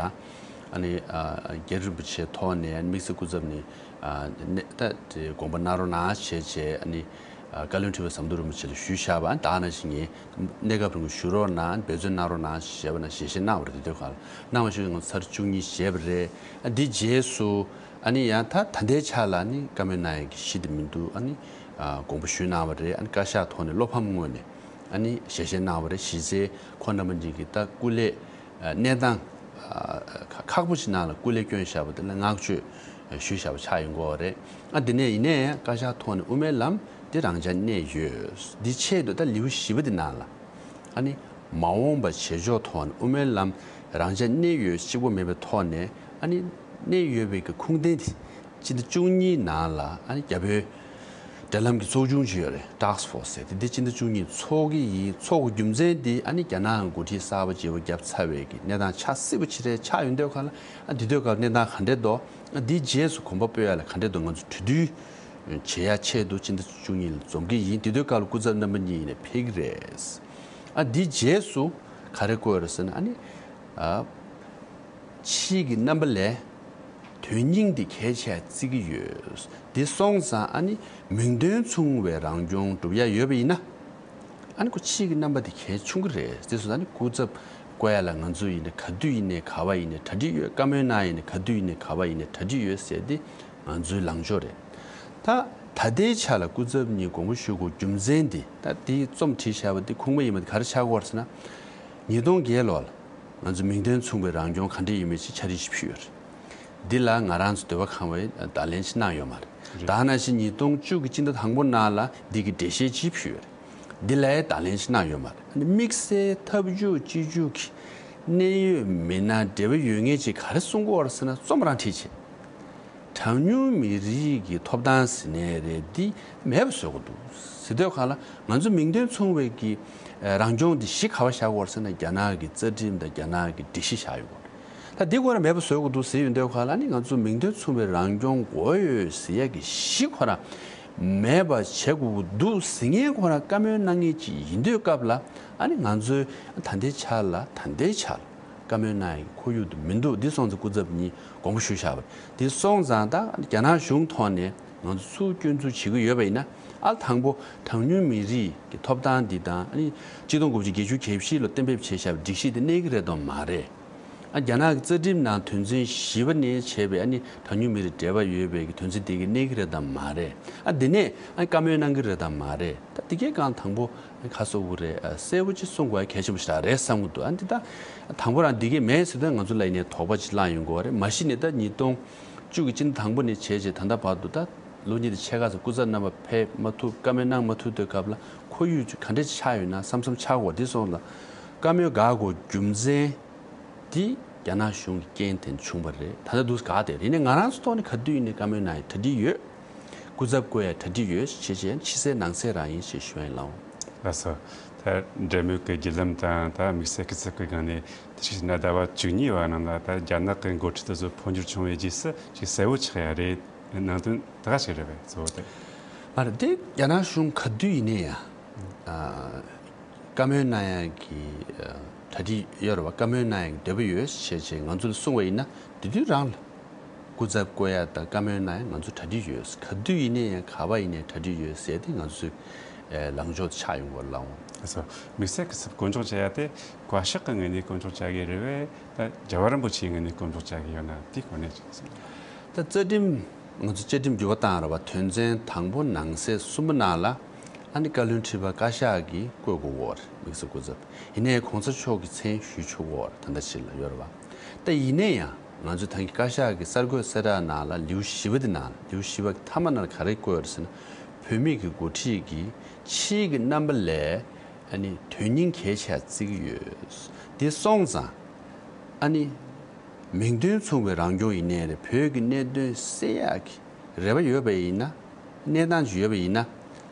ཨ་ནི་ཨ་རྒྱ་རི་རིན་པོ་ཆེའི་ཐོག་ནས་དམིགས་བསལ་སྐུ་ཚབ་ནས་ཨ་ནས་ད་དེ་དགོངས་པ་གནང་རོགས་གནང་བྱས་བྱས། ཨ་ནི་ཨ་བཀའ་བློན་ཁྲི་པ་ཟམ་གདོང་རིན་པོ་ཆེ་ལ་ཞུས་བཞག་པ། ཨ་ནི་ད་ནང་བཞིན་ངས་གནས་སྐབས་རིང་ཞུ་རོགས་གནང་། འབད་བརྩོན་གནང་རོགས་གནང་ཞེས་པ་ན་ཞལ་བཞེས་གནང་བ་རེད། དེ་དུས་སྒང་ལ་གནང་བ་ཞུ་ང་ཚར་བཅུ་གཉིས་བཞེས་པ་རེད། ཨ་འདི་རྗེས་སུ་ཨ་ནི་ཡང་ད་ད་ལྟའི་ཆ་ལ་ནི་བཀའ་མོལ་གནང་ཡག་གི་གཞི་དེ་མི་འདུག་ཨ་ནི་ཨ་དགོངས་པ་ཞུས་གནང་བ་རེད། ཨ་ནི་བཀའ་ཤག་ཐོག་ནས་བློ་ཕམ་ངོས་ནས་ཨ་ནི་ཞལ་བཞེས་གནང་བ་རེད། གཞི་རྩའི་ཁོང་རྣམ་པ་གཉིས་ཀྱི་ད་སྐུ་ལས་ཨ་གནས་སྟངས་ཨ་ཁག་པོ་ཞིག་ནང་ལ་སྐུ་ལས་བསྐྱོན་བཞག་པ་དེ་ལ་བསྔགས་བརྗོད་ཞུས་བཞག་པ་ཆགས་ཡོང་གི་ཡོད་རེད། ཨ་དེ་ནས་ཡིན་ནའི་བཀའ་ཤག་ཐོག་ནས་དབུ་མའི་ལམ་འདི་རང་འཇགས་གནས་ཡོད། འདི་ཆེད་དུ་ད་ལེའུ་བཞི་པ་འདི་ནང་ལ་ཨ་ནི་མ་འོངས་པ་བྱེད་ཕྱོགས་ཐོག་ནས་དབུ་མའི་ལམ་རང་འཇགས་གནས་ཡོད་གཅིག་པོ་མེད་པའི་ཐོག་ནས་ཨ་ནི་གནས་ཡོད་པའི་གི་ཁུངས་ལྡན་དེ། སྤྱི་ཟླ་བཅུ་གཉིས་ནང་ལ་ཨ་ནི་རྒྱ་བོད་འབྲེལ་ལམ་གྱི་ཚོགས་ཆུང་ཅིག་ཡོད་རེད། Task Force ཟེར་དེ། འདི་སྤྱི་ཟླ་བཅུ་གཉིས་ཚོགས་ཀྱི་ཡིན། ཚོགས་ཀྱི་རྒྱུ་མཚན་འདི་ཨ་ནི་རྒྱ་ནག་གི་འགོ་ཁྲིད་གསར་པ་བརྗེ་པོ་བརྒྱབ་ཚར་བའི་གི་གནས་སྟངས་ཆགས་སྲིད་པ་ཅིག་རེད། ཆགས་ཡོང་དུས་སྒང་ལ་ཨ་འདི་དུས་སྐབས་གནས་སྟངས་ག་འདྲས་འདུག་ཨ་འདི་རྗེས་སུ་གོམ་པ་སྤོས་ཡ་ལ་ག་འདྲས་འདུག་ང་ཚོ་གྲོས་བསྡུར་བྱེད་ཡ་ཆེད་དུ་སྤྱི་ཟླ་བཅུ་གཉིས་ལ་འཛོམས་ཀྱི་ཡིན། དེ་དུས་སྐབས་ལ་སྐུ་ཚབ་རྣམ་པ་གཉིས་ཡིན་ནས་ཕེབས་ཀྱི་རེད། ཨ་འདི་རྗེས་སུ་ག་རེ་བཀོད་ཡོད་རེད་ཟེར་ན། ཨ་ནི་ཨ། ཕྱིའི་གི་རྣམ་པ་ལས་དོན་སྙིང་འདི་གལ་ཆེ་བརྩི་གི་ཡོད། འདི་སོང་ཙང་ཨ་ནི་མིང་དོན་མཚུངས་པའི་རང་སྐྱོང་སྒྲུབ་ཡ་ཡོད་པ་ཡིན་ན། ཨ་ནི་ཁོ་ཕྱིའི་གི་རྣམ་པ་འདི་གལ་ཆུང་གི་རེད། དེ་སོང་ཙང་ཨ་ནི་སྐུ་ཚབ་བསྐོ་ཡ་ལ་ང་ཚོ་ཡིན་ནའི་ག་དུས་ཡིན་ནའི་ག་བ་ཡིན་ནའི་གྲ་སྒྲིག་ཡོད། བཀའ་མོལ་གནང་ཡིན་ནའི་ག་དུས་ཡིན་ནའི་ག་བ་ཡིན་ནའི་གྲ་སྒྲིག་ཡོད་ཟེར་འདི་ང་ཚོའི་ལངས་ཕྱོགས་རེད། ད་ད་ལྟའི་ཆ་ལ་སྐུ་ཚབ་གཉིས་དགོངས་པ་ཞུ་དགོས་རྒྱུ་མཚན་འདི། ད་འདི་རྩོམ་བྲིས་བཞག་པ་འདི་ཁུངས་མ་ཡིན་པ་འདི་ག་རེ་ཆགས་ཀྱི་ཡོད་རེད་ཟེར་ན། ཉིས་སྟོང་བརྒྱད་ལོ་ལ་ང་ཚོ་མིང་དོན་མཚུངས་པའི་རང་སྐྱོང་ག་འདྲ་ཡིན་མིན་ཞིག་འཆར་གཞི་ཞིག་ཕུལ་ཡོད་རེད། འདི་ལ་ང་རང་ཚོ་འདོད་པ་ཁེངས་པའི་བརྡ་ལན་ཞིག་གནང་ཡོད་མ་རེད། རེད། ད་ནང་བཞིན་ཉིས་སྟོང་བཅུ་གི་སྤྱི་ཟླ་དང་པོ་ནང་ལ་འདི་གི་འགྲེལ་བཤད་ཅིག་ཕུལ་ཡོད་རེད། འདི་ལ་ཡང་བརྡ་ལན་ཞིག་གནང་ཡོད་མ་རེད། ཨ་ནི་དམིགས་བསལ་འཐབ་ཇུས་གཅིག་གྱུར་གྱི་གནད་ཡོད་མི་སྣ་འབྲེལ་བ་ཡོད་མཁན་ཅིག་ག་རེ་གསུང་གི་ཡོད་རེད་ཟེར་ན། རྩོམ་རང་བྲིས་བྱས། གྲངས་ཉུང་མི་རིགས་ཀྱི་ཐོབ་ཐང་ཟེར་ནའི་རེད། འདི་མེད་པ་བཟོ་དགོས་འདུག་ཟེར་དུས་སྒང་ལ། ང་ཚོ་མིང་དོན་མཚུངས་པའི་གི་རང་སྐྱོང་འདི་གཞི་ག་པར་བཞག་དགོས་རེད་ཟེར་ན། རྒྱ་ནག་གི་རྩ་ཁྲིམས་དང་རྒྱ་ནག་གི་སྒྲིག་གཞི་བཞག་ཡོད་དགོས་རེད། ད་འདི་ཁོ་རང་མེད་པ་བཟོ་དགོས་འདུག་ཟེར་ཡོང་དུས་སྒང་ལ། ཨ་ནི་ང་ཚོ་མིང་དོན་མཚུངས་པའི་རང་སྐྱོང་དགོས་ཡོད་ཟེར་ཡ་གི་གཞི་ཁོ་རང་མེད་པ་བྱེད་དགོས་འདུག་ཟེར་མཁན་ཁོ་རང་བཀའ་མོལ་གནང་མཁན་ཅིག་ཡིན་དུས་སྐབས་ལ། ཨ་ནི་ང་ཚོའི་ད་ལྟའི་ཆ་ལ་ད་ལྟའི་ཆ་ལ། བཀའ་མོལ་གནང་ཡག་ཁོར་ཡུག་དེ་མི་འདུག་འདི་སོང་ཙང་སྐུ་ཚབ་གཉིས་དགོངས་པ་ཞུས་བཞག་པ་རེད། འདི་སོང་ཙང་ད་རྒྱ་ནག་གཞུང་ཐོག་ནས་ང་ཚོ་ཚུར་སྐྱོན་འཛུགས་བྱེད་ཀྱི་ཡོད་པ་ཡིན་ན། ཨ་དང་པོ་གྲངས་ཉུང་མི་རིགས་ཀྱི་ཐོབ་ཐང་འདི་དང་། ཨ་ནི་ཆིག་སྟོང་དགུ་བརྒྱ་བརྒྱད་ཅུ་གྱ་བཞི་ལོ་གཏན་འབེབས་བྱས་བཞག་པའི་སྒྲིག་གཞི་དེ་གནས་ཀྱི་རེད་དམ་མ་རེད། ཨ་རྒྱ་ནག་གི་རྩ་ཁྲིམས་ནང་དོན་ཚན་བཞི་པ་ནས་བྱས་པའི་ཨ་ནི་གྲངས་ཉུང་མི་རིགས་འབྲེལ་བ་ཡོད་པའི་གི་དོན་ཚན་དེ་གི་གནས་ཀྱི་རེད་དམ་མ་རེད། ཨ་དེ་ནས་ཨ་བཀའ་མོལ་གནང་གི་རེད་དམ་མ་རེད། ད་འདི་གའི་སྒང་དང་པོ་ཁ་གསོ་དགོས་རེད། ཨ་གསལ་པོ་ཅིག་གསུང་དགོས་ཡ་གལ་ཆེན་པོ་ཞིག་རེད་བསམ་གྱི་འདུག་ཨ་འདི་ད་དང་པོ་རང་འདི་གའི་མེད་ཟེར་དུས་ང་ཚོ་ལ་ཡིན་ནའི་དོགས་པ་ཅིག་ལངས་ཡོང་གི་རེད། མ་གཞི་ནས་ད་ཉིས་སྟོང་བཅུ་གི་སྤྱི་ཟླ་དང་པོ་ནས་བྱས་རྗེས་ད་ལྟ་བར་དུ། ད་ལོ་གཉིས་དང་ཕྱེད་ཀ་ཙམ་སྐུ་ཚབ་རྣམ་པ་ཕེབས་མ་ཐུབ། བཀའ་མོལ་གནང་མ་ཐུབ་དུས་སྐབས་ལ་ཁོར་ཡུག་ག་འདྲ་ཅིག་ཆགས་ཡོད་ན་བསམ་བསམ་ཆགས་ཀྱི་ཡོད། འདི་སོང་ཙང་བཀའ་མོལ་འགག་དགོས་རྒྱུ་མཚན་འདི་རྒྱ་ནག་གཞུང་གི་རྐྱེན་དེ་བྱུང་བ་རེད། ད་ལྟ་འདུག་འགག་བསྡད་རེད། ཡིན་ནའི་ང་རང་ཚོ་ཐོག་ནས་ག་དུས་ཡིན་ནའི་བཀའ་མོལ་གནང་ཡ་གྲ་སྒྲིག་ཡོད། སྐུ་ཚབ་བསྐོ་ཡ་གྲ་སྒྲིག་ཡོད་ཞེས་བྱས། ཕྱི་གསལ་ནང་གསལ་རང་ཡིན་ཞེས་ཞུ་ཡ་ཡིན། ལགས་འོང་། ལགས་སོ། ད་འབྲེལ་མོལ་གྱི་བརྒྱུད་ལམ་དང་ད་དམིགས་བསལ་སྐུ་ཚབ་ཀྱི་སྒང་ནས་དེ་ཞིག་ན་ཟླ་བ་བཅུ་གཉིས་པ་ནང་ལ་ད་རྒྱ་ནག་གི་འགོ་ཁྲིད་དེ་ཚོ་འཕོ་འགྱུར་བྱུང་བའི་རྗེས་སུ་ཅིག་གསལ་བོ་ཆགས་ཡ་རེད། ནང་དོན་ད་ག་ཞིག་རེད་པས། གཙོ་བོ་དེ། མ་རེད། དེ་རྒྱ་ནག་གཞུང་ག་དུས་ཡིན་ནའི་ཡང་། ཨ། བཀའ་མོལ་གནང་ཡག་གི་ཨ་གྲ་སྒྲིག་ཡོད་རེད་བ། བཀའ་མོལ་གནང་ཡག་འདོད་པ་ཡོད་ཞེས་བྱས་ང་ཚོ་ལ་གསུངས་པ་ཡིན་ན། དེ་དུས་རང་ལ་སྐུ་ཚབ་བསྐོ་ཡག་དང་བཀའ་མོལ་གནང་ཡག་ང་ཚོ་གྲ་སྒྲིག་ཡོད། ག་དུས་ཡིན་ནའི་ཡང་ག་པར་ཡིན་ནའི་གྲ་སྒྲིག་ཡོད་ཟེར་ཏེ་ང་ཚོའི་ཨ་ལངས་ཕྱོགས་དེ་ཆགས་ཡོང་གི་ཡོད་རེད་ལགས་འོང་། ལགས་སོ། དམིགས་བསལ་གྱི་སྐོར་བསྐོ་འཇོག་བྱེད་ཡག་དེ་བཀའ་ཤག་གི་ངོས་ནས་བསྐོ་འཇོག་བྱ་གི་རེད་བས། ད་རྒྱལ་བ་རིན་པོ་ཆེའི་ངོས་ནས་བསྐོ་འཇོག་བྱ་གི་ཡོད་ན་དེའི་སྐོར་ནས་ཅིག་གསུངས། ད་རྩ་ཁྲིམས། ང་ཚོ་བཅའ་ཁྲིམས་འགྱུར་བ་བཏང་ར་བ། དོན་ཚན་དང་པོ་ནང་གསེས་གསུམ་པ་ནང་ལ་ཨ་ནི་བཀའ་བློན་ཁྲི་པ་བཀའ་ཤག་གིས་བསྐོ་དགོས་ཀྱི་ཡོད་རེད། དམིགས་བསལ་སྐུ་ཚབ། ཡིན་ནའི་གོང་ས་མཆོག་གིས་མཚན་ཞུ་ཆོག་གི་ཡོད་རེད། ད་ལྟ་ཕྱི་ལ་ཡོད་རེད་བ། ད་ཡིན་ནའི་ཡང་ང་ཚོ་ད་གིན་བཀའ་ཤག་གི་གསར་འགོད་གསལ་བསྒྲགས་ནང་ལ་ལེའུ་བཞི་པ་དེ་ནང་ལ། ལེའུ་བཞི་པ་གི་མཐའ་མ་ནང་ལ་ག་རེ་བཀོད་ཡོད་རེད་ཟེར་ན། བོད་མི་གི་འགོ་ཁྲིད་ཀྱིས་ཕྱིའི་གི་རྣམ་པ་ལས་ཨ་ནི་དོན་སྙིང་གལ་ཆེ་བརྩི་གི་ཡོད། དེ་སོང་ཙང་ཨ་ནི། མིང་དོན་མཚུངས་པའི་རང་སྐྱོང་ཡིན་ནའི་རེད། བོད་ཀྱི་གནད་དོན་སེལ་ཡག་གི་རེ་བ་ཡོད་པ་ཡིན་ན། གནས་སྟངས་ཅིག་ཡོད་པ་ཡིན་ན།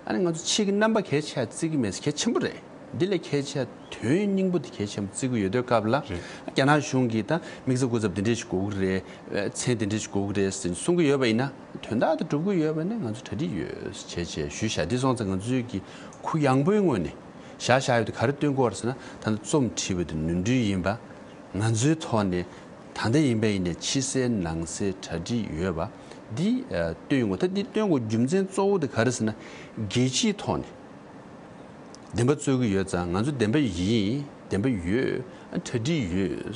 ཨ་ནི་ང་ཚོ་ཕྱི་གི་རྣམ་པ་གལ་ཆེ་བརྩི་གི་མེད། གལ་ཆེན་པོ་རེད། འདི་ལས་གལ་ཆེ་དོན་སྙིང་པོ་དེ་གལ་ཆེན་པོ་བརྩི་གི་ཡོད་དུས་སྐབས་ལ། རེད། རྒྱ་ནག་གཞུང་གིས་ད་དམིགས་བསལ་སྐུ་ཚབ་འདི་འདྲས་ཞིག་དགོས་ཀྱི་རེད། མཚན་འདི་འདྲས་ཞིག་དགོས་ཀྱི་རེད་ཟེར་གསུང་གི་ཡོད་པ་ཡིན་ན། དོན་དག་དེ་འགྲུབ་ཀྱི་ཡོད་པ་ཡིན་ན་ང་ཚོ་གྲ་སྒྲིག་ཡོད་བྱས་བྱས་ཞུས་བཞག། འདི་སོང་ཙང་ང་ཚོའི་གི་ཁུ་ཡངས་པོའི་ངོས་ནས་བཞག་བཞག་ཡོད་དེ་ག་རེ་སྟོན་གྱི་ཡོད་རེད་ཟེར་ན། ད་ལྟ་རྩོམ་བྲིས་པ་དེ་ནོར་འཁྲུལ་ཡིན་པ། ང་ཚོའི་ཐོག་ནས་ད་ལྟ་ཡིན་པ་ཡིན་ནའི་ཕྱི་གསལ་ནང་གསལ་གྲ་སྒྲིག་ཡོད་པ་འདི་ཨ་སྟོན་ཡོང་གི། ད་འདི་སྟོན་དགོས་རྒྱུ་མཚན་གཙོ་བོ་དེ་ག་རེ་ཟེར་ན། རྒྱལ་སྤྱིའི་ཐོག་ནས་བདེན་པ་རྩོད་ཀྱི་ཡོད་ཙང་། ང་ཚོ་བདེན་པ་ཡིན། བདེན་པ་ཡོད། ཨ་གྲ་སྒྲིག་ཡོད།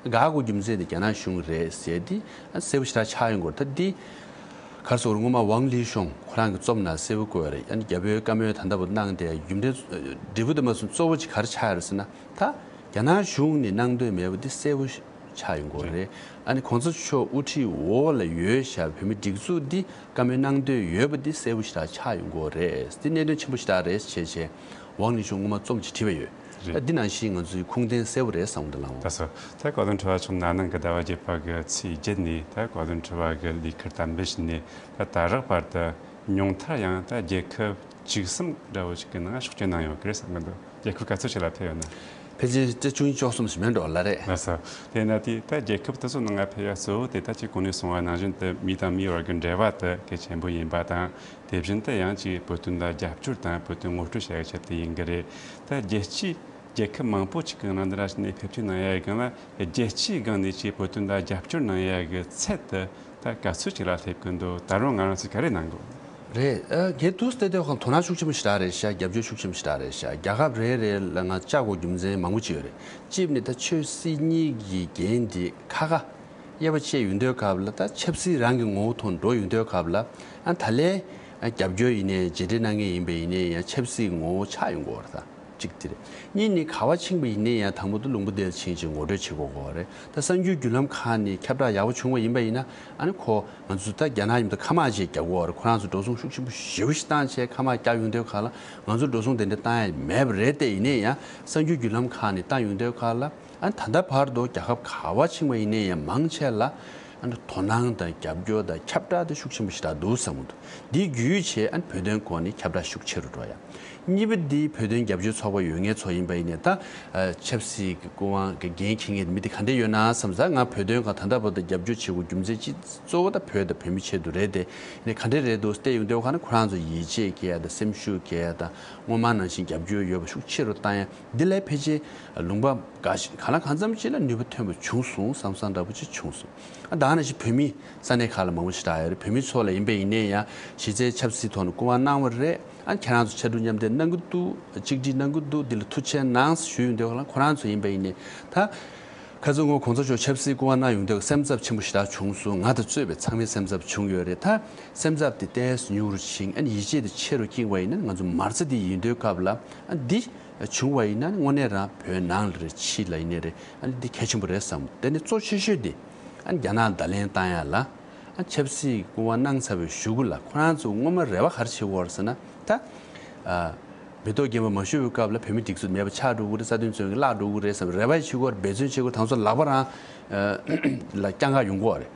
དགག་དགོས་རྒྱུ་མཚན་དེ་རྒྱ་ནག་གཞུང་རེད་ཟེར་དེ་ཨ་གསལ་པོ་ཞེ་དྲག་ཆགས་ཡོང་གི་ཡོད་རེད། ད་འདི་ག་རེ་ཟེར་དགོས་རེད། སྔོན་མ་ཝང་ལི་ཤོང་ཁོ་རང་གི་རྩོམ་ནང་གསལ་པོ་བཀོད་ཡོད་རེད། ཨ་ནི་རྒྱ་བོད་བཀའ་མོལ་ད་ལྟ་བར་གནང་དེ་རྒྱུ་འབྲས་འབྲས་བུ་དེ་མ་སོང་གཙོ་བོ་ཅིག་ག་རེ་ཆགས་ཡོད་རེད་ཟེར་ན། ད་རྒྱ་ནག་གཞུང་ནས་གནང་འདོད་མེད་པ་འདི་གསལ་པོ་ཆགས་ཡོང་གི་ཡོད་རེད། ཨ་ནི་གོང་ས་མཆོག་དབུ་ཁྲིད་འོག་ལ་ཡོད་བཞག་བོད་མི་སྒྲིག་འཛུགས་འདི་བཀའ་མོལ་གནང་འདོད་ཡོད་པ་འདི་གསལ་པོ་ཞེ་དྲག་ཆགས་ཡོང་གི་ཡོད་རེད། འདི་གནད་དོན་ཆེན་པོ་ཞེ་དྲག་རེད་བྱས་བྱས། ཝང་ལི་ཤོང་སྔོན་མ་རྩོམ་ཅིག་བྲིས་པ་ཡོད། རེད། ད་འདི་ནང་བཞིན་ང་ཚོའི་ཁུངས་ལྡན་གསལ་པོ་རེད་བསམ་གི་འདུག་ལགས་འོང་། ལགས་སོ། ད་བཀའ་བློན་ཁྲི་པ་མཆོག་ན་ནིང་གི་ཟླ་བ་བརྒྱད་པ་གི་ཚེས་བརྒྱད་ནས་ད་བཀའ་བློན་ཁྲི་པ་གི་ལས་ཁུར་དམ་འབུལ་ཞུས་ནས་ད་ད་རག་བར་དུ་ཉུང་མཐར་ཡང་ད་རྒྱལ་ཁབ་བཅུ་གསུམ་འདྲ་བོ་ཞིག་གི་ནང་ཕྱོགས་བསྐྱོད་གནང་ཡོད་ཀྱི་རེད་བསམ་གི་འདུག་རྒྱལ་ཁབ་ག་ཚོད་ཞིག་ལ་ཕེབས་ཡོད་ན། ཕལ་ཆེར་ད་བཅུ་གཉིས་བཅུ་གསུམ་ཞིག་མིན་འགྲོ་ལ་རེད། ལགས་སོ། དེས་ན་དེ་ད་རྒྱལ་ཁབ་དེ་ཚོ་ནང་ང་ཕེབས་ཡ་གཙོ་བོ་དེ་ད་ཅིག་གོང་ནས་གསུངས་པ་ནང་བཞིན་དུ་མི་དང་མིའི་བར་གྱི་འབྲེལ་བ་དེ་གལ་ཆེན་པོ་ཡིན་པ་དང་། དེ་བཞིན་དུ་ཡང་ཅིག་བོད་དོན་ལ་རྒྱབ་སྐྱོར་དང་བོད་དོན་ངོ་སྤྲོད་བྱ་ཡ་ཆེད་དུ་ཡིན་གྱི་རེད། ད་རྒྱལ་སྤྱིའི་རྒྱལ་ཁབ་མང་པོ་ཅིག་གི་ནང་འདི་ར་ནས་ཕེབས་སྐྱོད་གནང་ཡ་ཡི་སྒང་ལ་རྒྱལ་སྤྱིའི་སྒང་ནས་ཅིག་བོད་དོན་ལ་རྒྱབ་སྐྱོར་གནང་ཡ་གི་ཚད་དེ་ད་ག་ཚོད་ཅིག་ལ་སླེབས་ཀྱི་འདུག་ད་རུང་ང་རང་ཚོས་ག་རེ་གནང་དགོས། རེད། ཨ་གལ་ཏེ་དེ་ལྟ་བུའི་དོ་སྣང་ཤུགས་ཆེན་པོ་ཞེ་དྲག་རེད་ཤག་རྒྱབ་སྐྱོར་ཤུགས་ཆེན་པོ་ཞེ་དྲག་རེད་ཤག་རྒྱལ་ཁབ་རེ་རེ་ལ་ང་བཅར་དགོས་རྒྱུ་མཚན་མང་པོ་ཅིག་ཡོད་རེད། གཅིག་ནི་ད་ཆབ་སྲིད་གཉིས་ཀྱི་འགན་དེ་ཁ་ཁ་དབྱེ་བ་ཕྱེ་ཡོང་དུས་སྐབས་ལ། ད་ཆབ་སྲིད་རང་གི་ངོ་བོ་ཐོག་འགྲོ་ཡོང་དུས་སྐབས་ལ། ཨ་ད་ལན་ཨ་རྒྱབ་སྐྱོར་ཡིན་ནའི་རྗེས་འབྲེལ་གནང་མཁན་ཡིན་པ་ཡིན་ནའི་ཡང་ཆབ་སྲིད་ངོ་བོ་ཆགས་ཡོང་གི་ཡོད་རེད། ད་གཅིག་དེ་རེད། གཉིས་ནི་ག་པར་ཕྱིན་པ་ཡིན་ནའི་ཡང་དང་པོ་དུ་ལུང་པ་དེར་ཕྱིན་བྱས་ངོ་སྤྲོད་བྱེད་དགོས་ཀྱི་ཡོད་རེད། ད་གསར་འགྱུར་བརྒྱུད་ལམ་ཁག་ནས་ཁྱབ་བསྒྲགས་ཡག་པོ་བྱུང་བ་ཡིན་པ་ཡིན་ན། ཨ་ནི་ཁོ་ང་ཚོ་ད་རྒྱ་ནག་མཉམ་དུ་མཁའ་དམག་ཅིག་རྒྱག་གི་ཡོད་རེད། ཁོ་རང་ཚོ་འགྲོ་སོང་ཤུགས་ཆེན་པོ་ཞེ་པོ་ཞིག་བཏང་བྱས་མཁའ་དམག་རྒྱག་ཡོང་དུས་སྐབས་ལ། ང་ཚོ་འགྲོ་སོང་དེ་འདྲ་བཏང་ཡ་མེད་པ་རེད། དེ་ཡིན་ནའི་ཡང་གསར་འགྱུར་བརྒྱུད་ལམ་ཁག་ནས་བཏང་ཡོང་དུས་སྐབས་ལ། ཨ་ནི་ད་ལྟ་བར་དུ་རྒྱལ་ཁབ་ག་པར་ཕྱིན་པ་ཡིན་ནའི་ཡང་མང་ཆེ་ལ་ཨ་ནི་དོ་སྣང་དང་རྒྱབ་སྐྱོར་དང་ཁྱབ་བསྒྲགས་དེ་ཤུགས་ཆེན་པོ་ཞེ་དྲག་འདུག་བསམ་གྱི་འདུག་འདི་བརྒྱུད་བྱས་ཨ་ནི་བོད་དོན་སྐོར་ནས་ཁྱབ་བསྒྲགས་ཤུགས་ཆེ་རུ་འགྲོ་ཡ། གཉིས་པ་འདི་བོད་དོན་རྒྱབ་སྐྱོར་ཚོགས་པ་ཡོད་མཁན་ཚོ་ཡིན་པ་ཡིན་ནའི། ད་ཆབ་སྲིད་ཀྱི་སྐུ་དབང་གི་འགན་འཁྱེར་མཁན་མི་དེ་ག་འདྲས་ཡོད་ན་བསམ་ཙང་། ང་བོད་དོན་སྒང་ད་ལྟ་བར་དུ་རྒྱབ་སྐྱོར་བྱེད་དགོས་རྒྱུ་མཚན་གཅིག་གཙོ་བོ་ད་བོད་དང་བོད་མི་ཆེད་དུ་རེད། དེ་ཡིན་ནའི་ག་འདྲས་རེད་འདུག་བལྟས་ཡོང་དུས་སྒང་ནི་ཁོ་རང་ཚོ་ཡིད་ཆེས་སྐྱེ་ཡ་དང་སེམས་ཤུགས་སྐྱེ་ཡ་དང་། སྔོན་མ་ནང་བཞིན་རྒྱབ་སྐྱོར་ཡོད་པ་ཤུགས་ཆེ་རུ་བཏང་ཡ། འདི་ལས་ཕལ་ཆེར་ལུང་པ་འགའ་ཞིག་གང་ལ་གང་འཚམ་ཅིག་ལ་ནུས་པ་ཐོན་པ་བྱུང་སོང་བསམ་བསམ་འདྲ་པོ་ཅིག་བྱུང་སོང་། ཨ་ད་ནང་བཞིན་བོད་མི་ས་གནས་ཁག་ལ་མང་པོ་ཞེ་དྲག་ཡོད་རེད། བོད་མི་ཚོ་ལ་ཡིན་པ་ཡིན་ནའི་ཡང་གཞི་རྩའི་ཆབ་སྲིད་ཐོག་ནས་སྐུ་དབང་གནང་བ་རེད། ཨ་ཁྱེད་རང་ཚོ་ཕྱར་གྲུ་མཉམ་འདེགས་གནང་གི་འདུག་གཅིག་སྒྲིལ་གནང་གི་འདུག་འདི་ལ་ཐུགས་རྗེ་ཆེ་གནང་ཞུ་ཡོང་དུས་སྒང་ལ། ཁོ་རང་ཚོ་ཡིན་པ་ཡིན་ནའི་ད་ཁ་སང་ངོ་གོང་ས་མཆོག་ཆབ་སྲིད་སྐུ་དབང་གནང་ཡོང་དུས་སེམས་འཚབ་ཆེན་པོ་ཞེ་དྲག་བྱུང་སོང་། ང་དང་གཙོས་པའི་ཚང་མའི་སེམས་འཚབ་བྱུང་ཡོད་རེད། ད་སེམས་འཚབ་དེ་ཏོག་ཙམ་ཉུང་རུ་ཕྱིན། ཨ་ནི་ཡིད་ཆེས་དེ་ཆེ་རུ་བསྐྱེད་པ་ཡིན་ན། ང་ཚོ་མ་རྩ་དེ་ཡིན་དུས་སྐབས་ལ། ཨ་འདི་བྱུང་བ་ཡིན་ན་དངོས་གནས་རང་བོད་ནང་ལ་རེད། ཕྱི་ལ་ཡིན་ནའི་རེད། ཨ་ནི་འདི་གལ་ཆེན་པོ་རེད་བསམ། དེ་ནི་གཙོ་ཆེ་ཤོས་དེ་ཨ་ནི་རྒྱ་ནག་བརྡ་ལན་བཏང་ཡ་ལ། ཨ་ཆབ་སྲིད་སྐུ་དབང་གནང་ཚར་བའི་གཞུག་གུ་ལ་ཁོ་རང་ཚོ་སྔོན་མ་རེ་བ་ག་རེ་བྱེད་ཀྱི་ཡོད་རེད་ཟེར་ན། ད་ཨ་མེ་ཏོག་རྒྱན་པ་མ་བཞུགས་པའི་སྐབས་ལ་བོད་མི་སྒྲིག་འཛུགས་མེད་པ་ཆགས་འགྲོ་གི་རེད། རྩ་དོན་རྩོད་མཁན་བརླག་འགྲོ་གི་རེད་བསམ་རེ་བ་བྱེད་ཀྱི་ཡོད་རེད། འབད་བརྩོན་བྱེད་ཀྱི་ཡོད་རེད། དང་ཚོ་ལག་པ་རང་ཨ་ལ་བརྐྱང་ག་ཡོང་གི་ཡོད་རེད།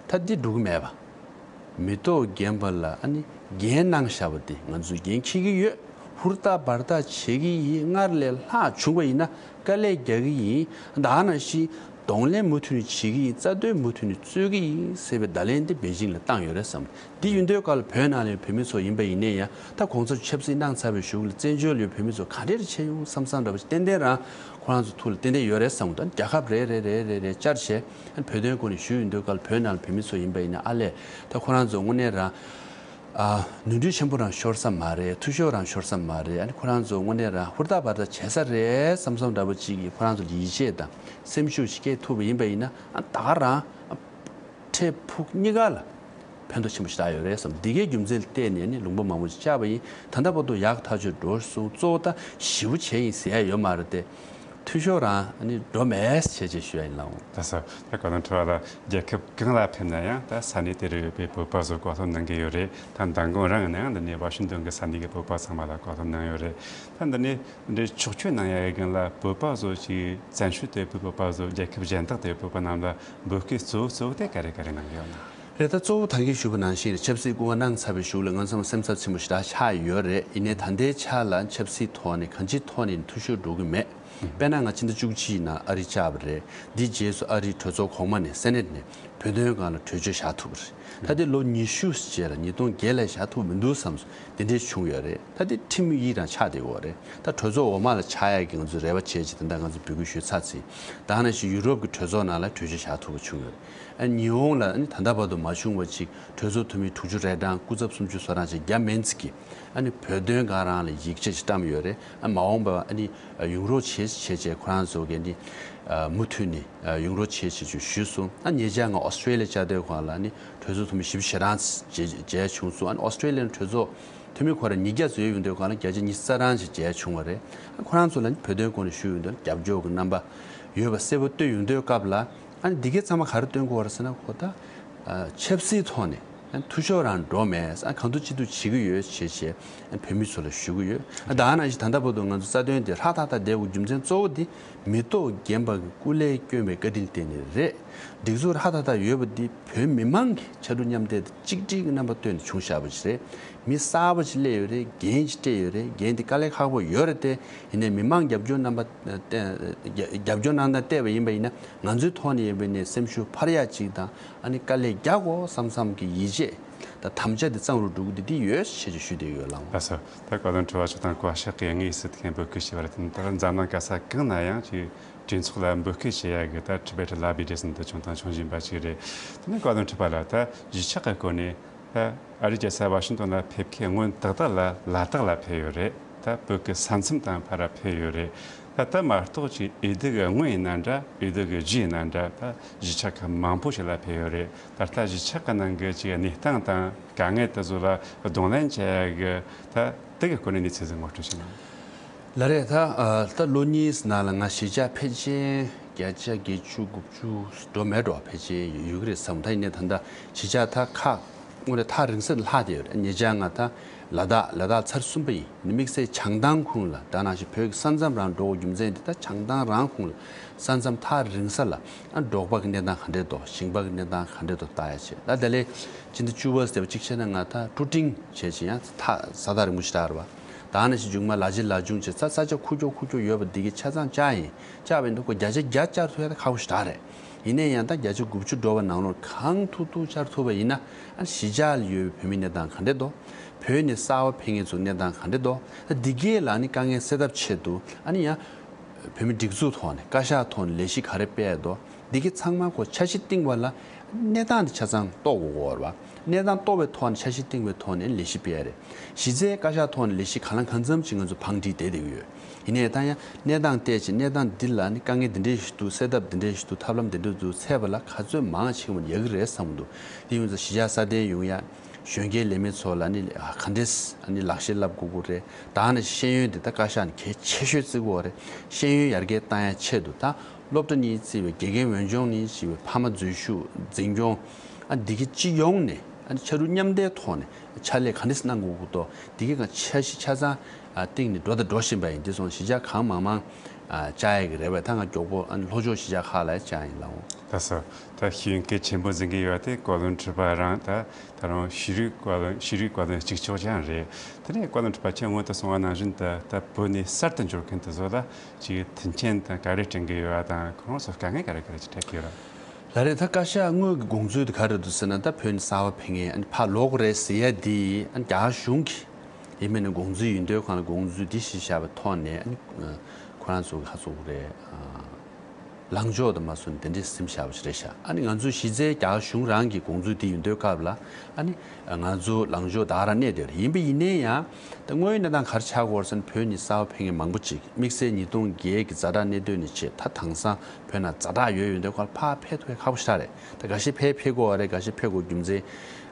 ད་འདི་འགྲོ་གི་མེད་པ། མེ་ཏོག་རྒྱན་པ་ལ་ཨ་ནི་འགན་གནང་བཞག་པ་དེ་ང་ཚོས་འགན་འཁྱེར་གྱི་ཡོད། ཧུར་ཐག་འབད་ཐག་བྱེད་ཀྱི་ཡིན། སྔར་ལས་ལྷག་བྱུང་བ་ཡིན་ན་དཀའ་ལས་རྒྱག་གི་ཡིན། ད་ནང་བཞིན་ གདོང་ལེན་མུ་མཐུད་ནས་བྱེད་ཀྱི་ཡིན། རྩ་དོན་མུ་མཐུད་ནས་རྩོད་ཀྱི་ཡིན་ཟེར་བའི་བརྡ་ལན་དེ་པེ་ཅིང་ལ་བཏང་ཡོད་རེད་བསམ། འདི་ཡིན་དུས་སྐབས་ལ་བོད་ནང་ལ་ཡོད་བོད་མི་ཚོ་ཡིན་པ་ཡིན་ནའི་ཡང་ད་གོང་ས་མཆོག་ཆབ་སྲིད་གནང་ཚར་བའི་གཞུག་ལ་བཙན་བྱོལ་ལ་ཡོད་བོད་མི་ཚོ་ག་འདྲས་བྱས་ཡོང་བསམ་བསམ་འདྲ་པོ་ཞིག་ཏན་ཏན་རང་ཁོ་རང་ཚོ་ཐུགས་ལ་ཏན་ཏན་ཡོད་རེད་བསམ། ད་རྒྱལ་ཁབ་རེ་རེ་རེ་རེ་རེ་བཅར་བྱས་བོད་དོན་སྐོར་ནས་ཞུས་ཡོང་དུས་སྐབས་ལ་བོད་ནང་ལ་བོད་མི་ཚོ་ཡིན་པ་ཡིན་ན་ཨ་ལས་ད་ཁོ་རང་ཚོ་དངོས་གནས་རང་། ཨ། ནོར་འཁྲུལ་ཆེན་པོ་རང་ཤོར་ས་མ་རེད། འཐུས་ཤོར་རང་ཤོར་ས་མ་རེད། ཨ་ནི་ཁོ་རང་ཚོ་དངོས་གནས་རང་ཧུར་ཐག་བར་ཐག་བྱེད་ས་རེད་བསམ་བསམ་འདྲ་པོ་ཅིག་གིས་ཁོ་རང་ཚོ་ལ་ཡིད་ཆེས་དང་སེམས་ཤུགས་ཤིག་སྐྱེས་ཐུབ་པ་ཡིན་པ་ཡིན་ན། ཨ། ད་ག་རང་ཨ། འཕྲལ་ཕུགས་གཉིས་ཀ་ལ་ཕན་ཐོགས་ཆེན་པོ་ཞིག་ད་ཡོད་རེད་བསམ། འདི་གའི་རྒྱུ་མཚན་ལ་བརྟེན་ནས་ནི་ལུང་པ་མང་པོ་ཞིག་བཅར་བ་ཡིན། ད་ལྟ་བར་དུ་ཡག་ཐག་ཆོད་འགྲོ་སོང་། གཙོ་བོ་ད་ཞེ་པོ་བྱས་ཡིན་ཟེར་ཡ་ཡོད་མ་རེད་དེ། འཐུས་ཤོར་རང་ནི་འགྲོ་མེད་བྱས་བྱས་ཞུ་ཡ་ཡིན་ལགས། ད་ས་ད་བཀའ་བློན་ཁྲི་པ་ལགས། རྒྱལ་ཁབ་གང་ལ་ཕེབས་ན་ཡང་ད་ས་གནས་དེ་རུ་ཡོད་པའི་བོད་པ་ཚོ་བཀའ་སློབ་གནང་གི་ཡོད་རེད། ད་མདང་དགོང་རང་ནས་ཡང་འདི་ནས་ཝ་ཤིང་ཏོན་གྱི་ས་གནས་ཀྱི་བོད་པ་ཚང་མ་ལ་བཀའ་སློབ་གནང་ཡོད་རེད། ད་འདི་ནས་འདི་ཕྱོགས་བསྐྱོད་གནང་ཡ་གི་སྒང་ལ་བོད་པ་ཚོ་ཅིག་བཙན་བྱོལ་དུ་ཡོད་པའི་བོད་པ་ཚོ་རྒྱལ་ཁབ་གཞན་དག་ཏུ་ཡོད་པའི་བོད་པ་རྣམས་ལ་འབོད་སྐུལ་གཙོ་བོ་གཙོ་བོ་དེ་ག་རེ་ག་རེ་གནང་གི་ཡོད་ན། རེད། ད་གཙོ་བོ་ད་གིན་ཞུས་པ་ནང་བཞིན་རེད། ཆབ་སྲིད་སྐུ་པར་གནང་ཚར་བའི་གཞུག་ལ་ང་ཚོ་སེམས་འཚབ་ཆེན་པོ་ཞེ་དྲག་ཆགས་ཡོད་རེད། ཡིན་ནའི་ད་ལྟའི་ཆ་ལ་ཆབ་སྲིད་ཐོག་ནས་གང་ཅིའི་ཐོག་ནས་འཐུས་ཤོར་འགྲོ་གི་མེད། དཔེར་ན་ང་ཕྱི་ཟླ་བཅུ་གཅིག་ནང་ཨ་རི་བཅར་བ་རེད། འདིའི་རྗེས་སུ་ཨ་རིའི་གྲོས་ཚོགས་གོང་མ་ནས་སེ་ནེ་ཊི་ནས་བོད་དོན་སྒང་ལ་གྲོས་ཆོད་བཞག་ཐུབ་པ་རེད། ད་ལྟའི་ལོ་ཉི་ཤུ་རྗེས་ལ་ཉིས་སྟོང་བརྒྱད་ལ་བཞག་ཐུབ་མི་འདུག་བསམ་སོང་། དེ་འདྲས་བྱུང་ཡོད་རེད། ད་དེ་ཁྲིམས་ཡིག་རང་ཆགས་བསྡད་ཡོད་རེད། ད་གྲོས་ཚོགས་འོག་མ་ལ་ཆགས་ཡག་གི་ང་ཚོས་རེ་བ་བྱས་ཅིག་ད་ལྟ་ང་ཚོས་འབོད་སྐུལ་ཞུས་ཚར་ཚེ། ད་ནང་བཞིན་ཡུ་རོབ་ཀྱི་གྲོས་ཚོགས་ནང་ལ་གྲོས་ཆོད་བཞག་ཐུབ་པ་བྱུང་ཡོད་རེད། ཨ། ཉི་ཧོང་ལ་ཨ་ནི་ད་ལྟ་བར་དུ་མ་བྱུང་བ་ཅིག་གྲོས་ཚོགས་འཐུས་མི་དྲུག་ཅུ་རེ་གྲངས་སྐུ་ཚབ་སུམ་ཅུ་སོ་གྲངས་ཅིག་རྒྱ་མན་ཙི་གིས་ཨ་ནི་བོད་དོན་སྒང་རང་ལ་ཡིག་ཆ་ཅིག་བཀྲམ་ཡོད་རེད། ཨ། མ་འོངས་པ་ཨ་ནི་ཡོང་རོགས་བྱེད་བྱས་བྱས་ཁོ་རང་ཚོ་གིས་ཨ་ནི་མུ་མཐུད་ནས་ཡོང་རོགས་བྱེད་ཅེས་ཞུས་སོང་། ཨ། ཉེ་ཆར་ང་ཨོ་སི་ཀྲེ་ལི་ཡ་བཅར་དུས་སྒང་ལ་ཨ་ནི་གྲོས་ཚོགས་འཐུས་མི་བཞི་བཅུ་ཞེ་གྲངས་མཇལ་བྱུང་སོང་། ཨ་ནི་ཨོ་སི་ཀྲེ་ལི་ཡའི་གྲོས་ཚོགས་འཐུས་མི་ཁོ་རང་ཉིས་བརྒྱ་ཙམ་ཡོད་ཡོང་དུས་སྒང་ལ་བརྒྱ་ཆ་ཉི་ཤུ་རྩ་གྲངས་ཅིག་མཇལ་བྱུང་བ་རེད། ཨ། ཁོ་རང་ཚོ་ལ་ཨ་ནི་བོད་དོན་སྐོར་ནས་ཞུས་ཡོང་དུས་རྒྱབ་སྐྱོར་གྱི་རྣམ་པ་ཡོད་པ་གསལ་པོ་སྟོན་ཡོང་དུས་སྐབས་ལ། ཨ་ནི་འདི་གའི་ཚང་མ་ག་རེ་སྟོན་གྱི་ཡོད་རེད་ཟེར་ན། ཁོ་ད་ཨ་ཆབ་སྲིད་ཐོག་ནས་ཨ་འཐུས་ཤོར་རང་འགྲོ་མེད། ཨ་གང་ཐུབ་ཅི་ཐུབ་བྱེད་ཀྱི་ཡོད་ཅེས་བྱས་ཨ་བོད་མི་ཚོ་ལ་ཞུ་གི་ཡོད། ཨ་ད་ག་ནང་བཞིན་ད་ལྟ་བར་དུ་ང་ཚོ་རྩ་དོན་དེ་ཧྲག་ཐག་ཐག་བསྡད་དགོས་རྒྱུ་མཚན་གཙོ་བོ་དེ་མི་ཐོག་རྒན་པ་གི་སྐུ་ལས་བསྐྱོན་པའི་བཀའ་དྲིན་བརྟེན་ནས་རེད། སྒྲིག་འཛུགས་ཧྲག་ཐག་ཐག་ཡོད་པ་འདི་བོད་མི་མང་གི་ཕྱར་གྲུ་མཉམ་འདེགས་དང་གཅིག་སྒྲིལ་གྱི་རྣམ་པ་བཏོན་ནས་བྱུང་བཞག་པ་ཞིག་རེད། མི་གསར་པ་ཞིག་སླེབས་ཡོད་རེད། འགན་ཞིག་སྤྲད་ཡོད་རེད། འགན་དེ་དཀའ་ལས་ཁག་པོ་ཡོད་རེད་དེ། ཡིན་ནའི་མི་མང་རྒྱབ་སྐྱོར་རྣམ་པ་བརྟེན། རྒྱབ་སྐྱོར་གནང་སྟངས་བལྟས་པ་ཡིན་པ་ཡིན་ན། ང་ཚོའི་ཐོག་ནས་ཡིན་པ་ཡིན་ནའི་སེམས་ཤུགས་འཕར་ཡག་ཅིག་དང་། ཨ་ནི་དཀའ་ལས་རྒྱག་དགོས་བསམ་བསམ་གྱི་ཡིད་ཆེས་དང་དམ་བཅའ་དེ་གཙང་རུ་འགྲོ་གི་འདུག་དེ་ཡོད་ཞེས་ཞུ་བསྡད་ཡོད་ལགས། ལགས་སོ། ད་བཀའ་བློན་ཁྲི་པ་མཆོག་དང་བཀའ་ཤག་གིས་དངོས་སུ་དེ་གའི་འབོད་སྐུལ་ཞུས་པ་རེད། དེ་ནི་ད་འཛམ་གླིང་ག་ས་གང་ན་ཡང་ཅིག་གྲོས་ཚོགས་ལ་འབོད་སྐུལ་བྱེད་ཡ་གི་ད་Tibet Lobby་འདྲ་ཟེར་འདི་བྱུང་དང་འབྱུང་བཞིན་པ་ཞིག་རེད། དེ་ནི་བཀའ་བློན་ཁྲི་པ་ལགས། ད་གཞིས་ཆགས་ཀྱི་སྐོར་ནས་ད་ཨ་རིའི་རྒྱལ་ས་ཝ་ཤིང་ཏོན་ལ་ཕེབས་མཁན་སྔོན་ཏག་ཏག་ལ་ལ་དྭགས་ལ་ཕེབས་ཡོད་རེད། ད་བོད་ཀྱི་ས་མཚམས་དང་ཕར་ཕེབས་ཡོད་རེད། ད་ད་མ་གཏོགས་ཅིག་འོས་བསྡུ་གི་སྔོན་ཡིན་ན་འདྲ། འོས་བསྡུ་གི་རྗེས་ཡིན་ན་འདྲ། ད་གཞིས་ཆགས་ཁག་མང་པོ་ཞིག་ལ་ཕེབས་ཡོད་རེད། ད་ལྟ་གཞིས་ཆགས་ཀྱི་ནང་གི་ཅིག་གནས་སྟངས་དང་དཀའ་ངལ་དེ་ཚོ་ལ་གདོང་ལེན་བྱེད་ཡ་གི་ད་དེ་གི་སྐོར་ནས་གནས་ཚུལ་ཟིག་ངོ་སྤྲོད་བྱེད་ན། ལགས་རེད། ད་ཨ་ད་ལོ་གཉིས་ནང་ལ་ང་གཞིས་ཆགས་ཕལ་ཆེར་བརྒྱ་ཆ་བརྒྱད་ཅུ་དགུ་བཅུ་འགྲོ་མེད་འགྲོ་ཕལ་ཆེར་ཡོད་ཀྱི་རེད་བསམ། ད་ཡིན་ནའི་ད་ལྟ་གཞིས་ཆགས་ད་ཁག་དངོས་གནས་ཐག་རིང་ས་ལ་ལྷག་བསྡད་ཡོད་རེད། ཉེ་ཆར་ང་ད་ལ་དྭགས་ལ་དྭགས་ཚར་གསུམ་པ་ཡིན། དམིགས་བསལ་བྱང་ཐང་ཁུངས་ལ། ད་ནང་བཞིན་བོད་ཀྱི་ས་མཚམས་རང་འགྲོ་དགོས་རྒྱུ་མཚན་དེ་ད་བྱང་ཐང་རང་ཁུངས་ལ། ས་མཚམས་ཐག་རིང་ས་ལ་ཨ་འབྲོག་པ་གི་གནས་སྟངས་ག་འདྲས་འདུག་ཞིང་པ་གི་གནས་སྟངས་ག་འདྲས་འདུག་ལྟ་ཡ་བྱས། ད་དེ་ལས་ཕྱི་ཟླ་བཅུ་པ་ཟེར་བ་གཅིག་བྱས་ན་ང་ད་ཀྲུ་ཀྲིང་བྱས་ཅིག་ཡང་ཐག་ས་ཐག་རིང་པོ་ཞེ་དྲག་རེད་བ། ད་ནང་བཞིན་མཇུག་མ་ལ་ཇི་ལ་ཇུང་བྱས་ས་ས་ཆ་ཁུག་ཀྱོག་ཁུག་ཀྱོག་ཡོད་པ་འདི་གའི་ཆ་ཚང་བཅག་ཡིན། བཅག་པ་ཡིན་དུས་ཁོ་བརྒྱ་ཆ་བརྒྱ་བཅག་ཐུབ་ཡ་ད་ཁག་པོ་ཞེ་དྲག་རེད། ཡིན་ནའི་ཡང་ད་བརྒྱ་ཆ་དགུ་བཅུ་འགྲོ་བ་ནང་ལོགས་གང་ཐུབ་ཐུབ་བཅག་ཐུབ་པ་ཡིན་ན། ཨ་གཞིས་ཆགས་ལ་ཡོད་པའི་བོད་མིའི་གནས་སྟངས་ག་འདྲས་འདུག་བོད་ནས་གསར་པ་ཕེབས་མཁན་ཚོའི་གནས་སྟངས་ག་འདྲས་འདུག་ད་འདི་གས་ལ་ཨ་ནི་དཀའ་ངལ་སེལ་ཐབས་ཆེད་དུ་ཨ་ནི་ཡང་བོད་མི་སྒྲིག་འཛུགས་ཐོག་ནས་བཀའ་ཤག་ཐོག་ནས་ལས་གཞི་ག་རེ་སྤེལ་འདུག་འདི་གས་ཚང་མ་ཁོ་འཆར་གཞི་བཏིང་བ་ལ་གནས་སྟངས་དེ་ཆ་ཚང་རྟོགས་དགོས་ཀྱི་ཡོད་རེད་བ། གནས་སྟངས་རྟོགས་པའི་ཐོག་ནས་འཆར་གཞི་བཏིང་བའི་ཐོག་ནས་ལས་གཞི་སྤེལ་ཡ་རེད། གཞི་རྩའི་བཀའ་ཤག་ཐོག་ནས་ལས་གཞི་གང་ལ་གང་འཚམ་ཅིག་ང་ཚོ་བང་སྒྲིག་བསྡད་བསྡད་ཀྱི་ཡོད། ཡིན་ནའི་ད་ཡང་གནས་སྟངས་བལྟས་ཅིང་གནས་སྟངས་འདི་ལ་ནི་དཀའ་ངལ་འདི་འདྲས་ཞིག་འདུག་སེལ་ཐབས་འདི་འདྲས་ཞིག་འདུག་ཐབས་ལམ་འདི་འདྲས་འདུག་འཚོལ་བ་ལ་ག་ཚོད་མང་ཕྱིན་པ་ཡག་གི་རེད་བསམ་གྱི་འདུག་དེ་ཡིན་ཙང་གཞིས་ཆགས་སྲ་བརྟན་ཡོང་ཡ། གཞོན་སྐྱེས་ལས་མི་ཚོ་ལ་ནི་ག་འདྲས་ནི་ལག་ཤེས་བསླབ་དགོས་ཀྱི་རེད། ད་ནི་ཤེས་ཡོན་འདི་ད་བཀའ་ཤག་ནི་གལ་ཆེ་ཤོས་བརྩི་གི་ཡོད་རེད། ཤེས་ཡོན་ཡར་རྒྱས་བཏང་ཡ་ཆེད་དུ་ད་སློབ་གྲྭ་གཉིས་བརྩིས་པའི་དགེ་རྒན་འོས་སྦྱོང་ནས་བྱས་པའི་ཕ་མ་འཛུལ་ཞུགས་འཛིན་སྐྱོང་། ཨ་འདི་གི་སྤྱི་ཡོངས་ནས་ཨ་ནི་ཕྱར་གྲུ་མཉམ་འདེགས་ཐོག་ནས་ཕྱག་ལས་ག་འདྲས་གནང་དགོས་ཀྱི་འདུག་འདི་གི་ག་འཆར་གཞི་ཆ་ཚང་ཨ་བཏིང་ནས་འགྲོ་དང་འགྲོ་བཞིན་པ་ཡིན། དེ་སོང་གཞིས་ཆགས་གང་མང་མང་ ཨ་བཅར་ཡས་ཀྱི་རེད་པས། ད་ང་མགྱོགས་པོ་ཨ་ནི་ལྷོ་ཕྱོགས་གཞིས་ཆགས་ཁག་ལ་བཅར་ཡིན་ལགས། ད་སོ། ད་ཤེས་ཡོན་གལ་ཆེན་པོ་འཛིན་གྱི་ཡོད་དེ། བཀའ་བློན་ཁྲི་པ་རང་ད་ད་རུང་ཤེས་རིག་བཀའ་བློན་ཤེས་རིག་བཀའ་བློན་གཅིག་ལྕོགས་ཀྱང་རེད། དེ་ནས་བཀའ་བློན་ཁྲི་པ་ཁྱེད་སྔོན་དུ་གསུངས་པ་ནང་བཞིན་དུ་ད་བོད་ནས་གསར་དུ་འབྱོར་མཁན་དེ་ཚོ་ལ་ཅིག་མཐུན་རྐྱེན་དང་ག་རེ་བསྐྲུན་གྱི་ཡོད་པ་དང་ཁོང་ཚོ་དཀའ་ངལ་ག་རེ་ག་རེ་ཅིག་འཕྲད་ཀྱི་ཡོད་རེད། ལགས་རེད། ད་བཀའ་ཤག་དངོས་ཀྱི་དགོངས་ཚུལ་དེ་ག་རེ་འདུག་ཟེར་ན། ད་བོད་ནས་གསར་པ་ཕེབས་མཁན་ཨ་ནི་ཕར་ལོག་དགོས་རེད་ཟེར་ཡ་འདི་ཨ་ནི་རྒྱ་གར་གཞུང་གི་ཡིན་མིན་ནི་དགོངས་ཚུལ་ཡིན་དུས་གང་ལ་དགོངས་ཚུལ་འདི་གཞི་བཞག་པའི་ཐོག་ནས་ཨ་ནི་ཁོ་རང་ཚོ་གི་ཁ་ཚུགས་རེད། ལངས་ཕྱོགས་དུ་མ་སོང་དེ་འདྲའི་སེམས་བཞག་པ་ཞིག་རེད་ཤག་ཨ་ནི་ང་ཚོ་གཞི་རྩའི་རྒྱ་གཞུང་རང་གི་དགོངས་ཚུལ་དེ་ཡིན་དུས་སྐབས་ལ་ཨ་ནི་ང་ཚོ་ལངས་ཕྱོགས་ད་ག་རང་གནས་བསྡད་ཡོད་རེད། ཡིན་པ་ཡིན་ནའི་ཡང་ད་དངོས་ཡོད་གནས་སྟངས་ག་རེ་ཆགས་ཀྱི་ཡོད་རེད་ཟེར་ན། བོད་ནས་གསར་པ་ཕེབས་མཁན་མང་པོ་ཅིག་དམིགས་བསལ་ཉིས་སྟོང་བརྒྱད་ཀྱི་ཛ་དྲག་གནད་དོན་ནས་བྱས་ད་དེང་སང་བོད་ནང་ཛ་དྲག་ཡོད་ཡོད་འདུག་ག་ཕར་ཕེབས་ཐུབ་ཡ་ཁག་པོ་ཞེ་དྲག་རེད། ད་འགའ་ཤས་ཕེབས་ཕེབས་དགོས་པ་རེད། འགའ་ཤས་ཕེབས་དགོས་རྒྱུ་མཚན་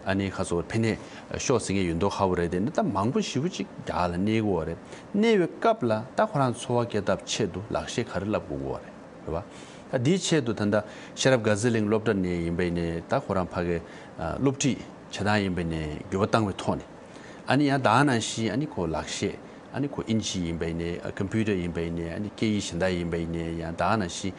ཨ་ནི་ཁ་སོ་ཕེབས་ནས་ཤོག་ཟེར་མཁན་ཡོད་མདོག་ཁ་པོ་རེད། དེ་ནི་ད་མང་པོ་ཞེ་པོ་ཅིག་རྒྱ་གར་ལ་གནས་ཀྱི་ཡོད་རེད། གནས་པའི་སྐབས་ལ་ད་ཁོ་རང་འཚོ་བ་སྐྱེལ་ཐབས་ཆེད་དུ་ལག་ཤེས་ག་རེ་བསླབ་དགོས་ཀྱི་ཡོད་རེད། རེད་བ། ད་འདིའི་ཆེད་དུ་ད་ལྟ་ཤེས་རབ་དགའ་ཚལ་གླིང་སློབ་གྲྭ་ནས་ཡིན་པ་ཡིན་ནའི་ད་ཁོ་རང་ཕ་གི་ཨ་སློབ་ཁྲིད་བྱེད་སྟངས་ཡིན་པ་ཡིན་ནའི་འགྱུར་བ་བཏང་བའི་ཐོག་ནས། ཨ་ནི་ཡང་ད་ག་ནང་བཞིན་ཨ་ནི་ཁོ་ལག་ཤེས་ཨ་ནི་ཁོ་ཨིན་ཇི་ཡིན་པ་ཡིན་ནའི་ཨ་ཀམ་པུ་ཊར་ཡིན་པ་ཡིན་ནའི་ཨ་ནི་སྐད་ཡིག་གཞན་དག་ཡིན་པ་ཡིན་ནའི་ཡང་ད་ག་ནང་བཞིན་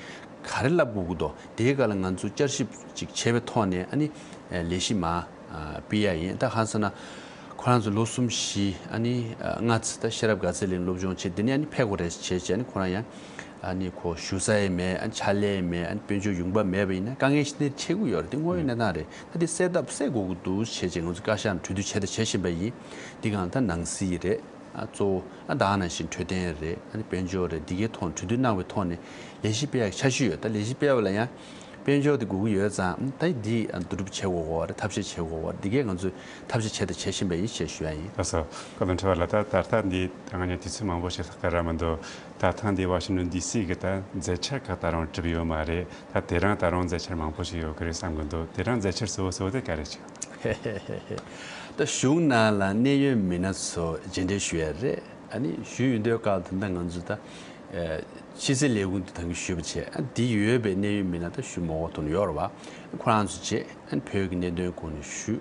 ག་རེ་བསླབ་དགོས་ཀྱི་འདུག་དེའི་སྐབས་ལ་ང་ཚོ་བསྐྱར་ཞིབ་ཅིག་བྱས་པའི་ཐོག་ནས་ཨ་ནི་ལས་གཞི་མར་ཨ་སྤེལ་ཡ་ཡིན། ད་གང་ཟེར་ན་ཁོ་རང་ཚོ་ལོ་གསུམ་བཞི་ཨ་ནི་ཨ་ལྔ་ཙམ་ད་ཤེས་རབ་དགའ་ཚལ་གླིང་སློབ་སྦྱོང་བྱས། དེ་ནས་ཨ་ནི་ཕེབས་དགོས་རེད་བྱས་བྱས། ཨ་ནི་ཁོ་རང་ཡང་ཨ་ནི་ཁོ་བཞུགས་ས་ཡང་མེད། ཨ་ནི་ཕྱག་ལས་ཡང་མེད། ཨ་ནི་དཔལ་འབྱོར་ཡོང་འབབ་མེད་པ་ཡིན་ན་དཀའ་ངལ་ཞིག་འདི་འཕྲད་ཀྱི་ཡོད་རེད། དེ་དངོས་ཡོད་གནས་སྟངས་རེད། ད་དེ་སེལ་ཐབས་སེལ་དགོས་ཀྱི་འདུག་བྱས་བྱས་ང་ཚོ་བཀའ་ཤག་ནས་གྲོས་བསྡུར་བྱས་དང་བྱེད་བཞིན་པ་ཡིན། འདི་གང་ད་ནང་སྲིད་རེད། ཨ་གཙོ་བོ་ཨ་ད་ག་ནང་བཞིན་འཕྲོད་བསྟེན་རེད། ཨ་ནི་དཔལ་འབྱོར་རེད། འདི་གའི་ཐོག་གྲོས་བསྡུར་གནང་བའི་ཐོག་ནས་ལས་གཞི་སྤེལ་ཡག་འཆར་གཞི་ཡོད། ད་ལས་གཞི་སྤེལ་བ་ལ་ཡང་དཔལ་འབྱོར་དེ་དགོས་ཀྱི་ཡོད་ཙང་ད་འདི་ཨ་བསྡུ་རུབ་བྱེད་དགོས་ཀྱི་ཡོད་རེད། ཐབས་ཤེས་བྱེད་དགོས་ཀྱི་ཡོད་རེད། འདི་གའི་ང་ཚོས་ཐབས་ཤེས་བྱས་དང་བྱེད་བཞིན་པ་ཡིན་ཞེས་ཞུ་ཡ་ཡིན། ལགས་སོ། བཀའ་བློན་ཁྲི་པ་ལགས། ད་ད་ལྟ་འདི་ད་ང་གཉིས་དུས་ཚོད་མང་པོ་ཞིག་ལྷག་གི་ར་མི་འདུག་ད་ཐེངས་འདི་ཝ་ཤིང་ཊོན་ཌི་སི་གི་ད་མཛད་འཆར་ཁག་ད་རུང་གྲུབ་ཡོད་མ་རེད། ད་དེ་རིང་ད་རུང་མཛད་འཆར་མང་པོ་ཞིག་ཡོད་ཀྱི་རེད་བསམ་གྱི་འདུག་དེ་རིང་མཛད་འཆར་གཙོ་བོ་གཙོ་བོ་དེ་ག་རེ་ཅིག་ད་གཞུང་ནང་ལ་གནད་ཡོད་མི་སྣ་ཚོ་མཇལ་འཕྲད་ཞུ་ཡ་རེད། ཨ་ནི་ཞུས་ཡོང་དུས་སྐབས་དེ་འདྲ་ང་ཚོ་ད་ཕྱི་སྲིད་ལས་ཁུངས་དེ་ད་གིན་ཞུས་པ་བྱས། ཨ་འདི་ཡོད་པའི་གནད་ཡོད་མི་སྣ་ད་ཞུ་མ་དགོས་དོན་ཡོད་རེད་བ། ཁོ་རང་ཚོ་བྱས་ཨ་ནི་བོད་ཀྱི་གནད་དོན་སྐོར་ནས་ཞུས།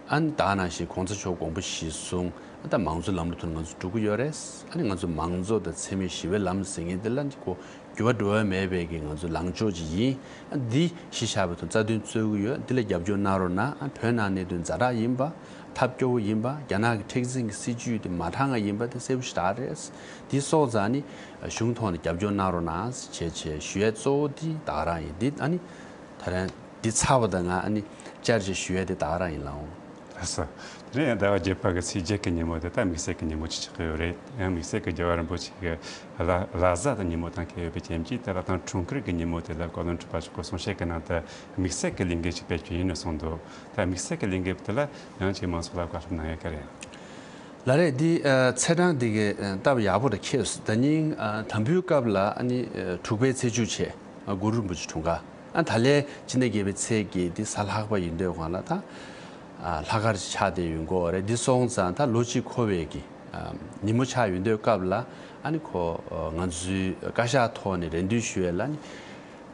ཨ་ནི་ད་ནང་བཞིན་གོང་ས་མཆོག་དགོངས་པ་གཞིར་བཟུང་ཨ་ད་མང་གཙོ་ལམ་ལུགས་ཐོག་ནས་ང་ཚོ་འགྲོ་གི་ཡོད་རེད། ཨ་ནི་ང་ཚོ་མང་གཙོ་དང་འཚེ་མེད་ཞི་བའི་ལམ་ཟེར་མཁན་དེ་ལ་ནི་ཁོ་འགྱུར་བ་འགྲོ་ཡ་མེད་པའི་གི་ང་ཚོ་ལངས་ཕྱོགས་ཅིག་ཡིན། ཨ་འདི་གཞི་བཞག་པའི་ཐོག་རྩ་དོན་རྩོད་ཀྱི་ཡོད། འདི་ལ་རྒྱབ་སྐྱོར་གནང་རོགས་གནང་། ཨ་བོད་ནང་གནད་དོན་ཛ་དྲག་ཡིན་པ། ཐབས་སྐྱོ་བོ་ཡིན་པ། རྒྱ་ནག་གི་མཁྲེགས་འཛིན་གྱི་སྲིད་ཇུས་དེ་མ་དྲང་བ་ཡིན་པ་དེ་གསལ་པོ་ཞེ་དྲག་རེད། འདི་སོང་ཙང་ནི་གཞུང་ཐོག་ནས་རྒྱབ་སྐྱོར་གནང་རོགས་གནང་བྱས་བྱས་ཞུ་ཡས་གཙོ་བོ་འདི་ད་ག་རང་ཡིན། འདི་ཨ་ནི་ད་རང་འདི་ཚར་བ་དང་ང་ཨ་ནི་བཅར་བྱས་ཞུ་ཡས་དེ་ད་ག་རང་ཡིན་ལགས། ལགས་སོ། དེ་ནས་ཟླ་བ་བརྒྱད་པ་གི་ཚེས་བརྒྱད་ཀྱི་ཉིན་མོ་དེ་ད་དམིགས་བསལ་གྱི་ཉིན་མོ་ཅིག་ཆགས་ཀྱི་ཡོད་རེད། ཡང་དམིགས་བསལ་གྱི་རྒྱལ་བ་རིན་པོ་ཆེ་གི་བླ་བླ་གཟའ་དང་ཉིན་མོ་དང་འཁེལ་ཡོད་པའི་རྐྱེན་གྱིས། དེ་ལ་དང་འཁྲུངས་སྐར་གྱི་ཉིན་མོ་དེ་ལ་བཀའ་བློན་ཁྲི་པ་མཆོག་གི་གསུང་བཤད་ཀྱི་ནང་དུ་དམིགས་བསལ་གྱི་ལས་འགུལ་ཞིག་སྤེལ་རྒྱུ་ཡིན་ནས་གསུངས་འདུག་ད་དམིགས་བསལ་གྱི་ལས་འགུལ་དེ་ལ་ཡང་ཅིག་མང་ཚོགས་ལ་བཀའ་སློབ་གནང་ཡ་ག་རེ། ལགས་རེད། འདི་ཨ་ཚེས་གྲངས་འདི་གི་ཨ་སྟབས་ཡག་པོ་རེད་ཁེལ་སོང་། ད་ནིང་ཨ་དམ་འབུལ་སྐབས་ལ་ཨ་ནི་ཨ་དྲུག་པའི་ཚེས་བཅུ་བྱས། ཨ་གུ་རུ་རིན་པོ་ཆེ་འཁྲུངས་སྐར། ཨ་ད་ལན་ཕྱི་ཟླ་བརྒྱད་པའི་ཚེས་བརྒྱད་འདི་གཟའ་ལྷག་པ་ཡིན་དུས་སྒང་ལ་ད་ཨ་ལྷག་དཀར་ཆགས་བསྡད་ཡོང་གི་ཡོད་རེད། འདི་སོང་ཙང་ད་ལོ་གཅིག་འཁོར་བའི་གི་ཨ་ཉིན་མོ་ཆགས་ཡོང་དུས་སྐབས་ལ་ཨ་ནི་ཁོ་ཨ་ང་ཚོའི་བཀའ་ཤག་ཐོག་ནས་རེ་འདུན་ཞུ་ཡས་ལ་ནི།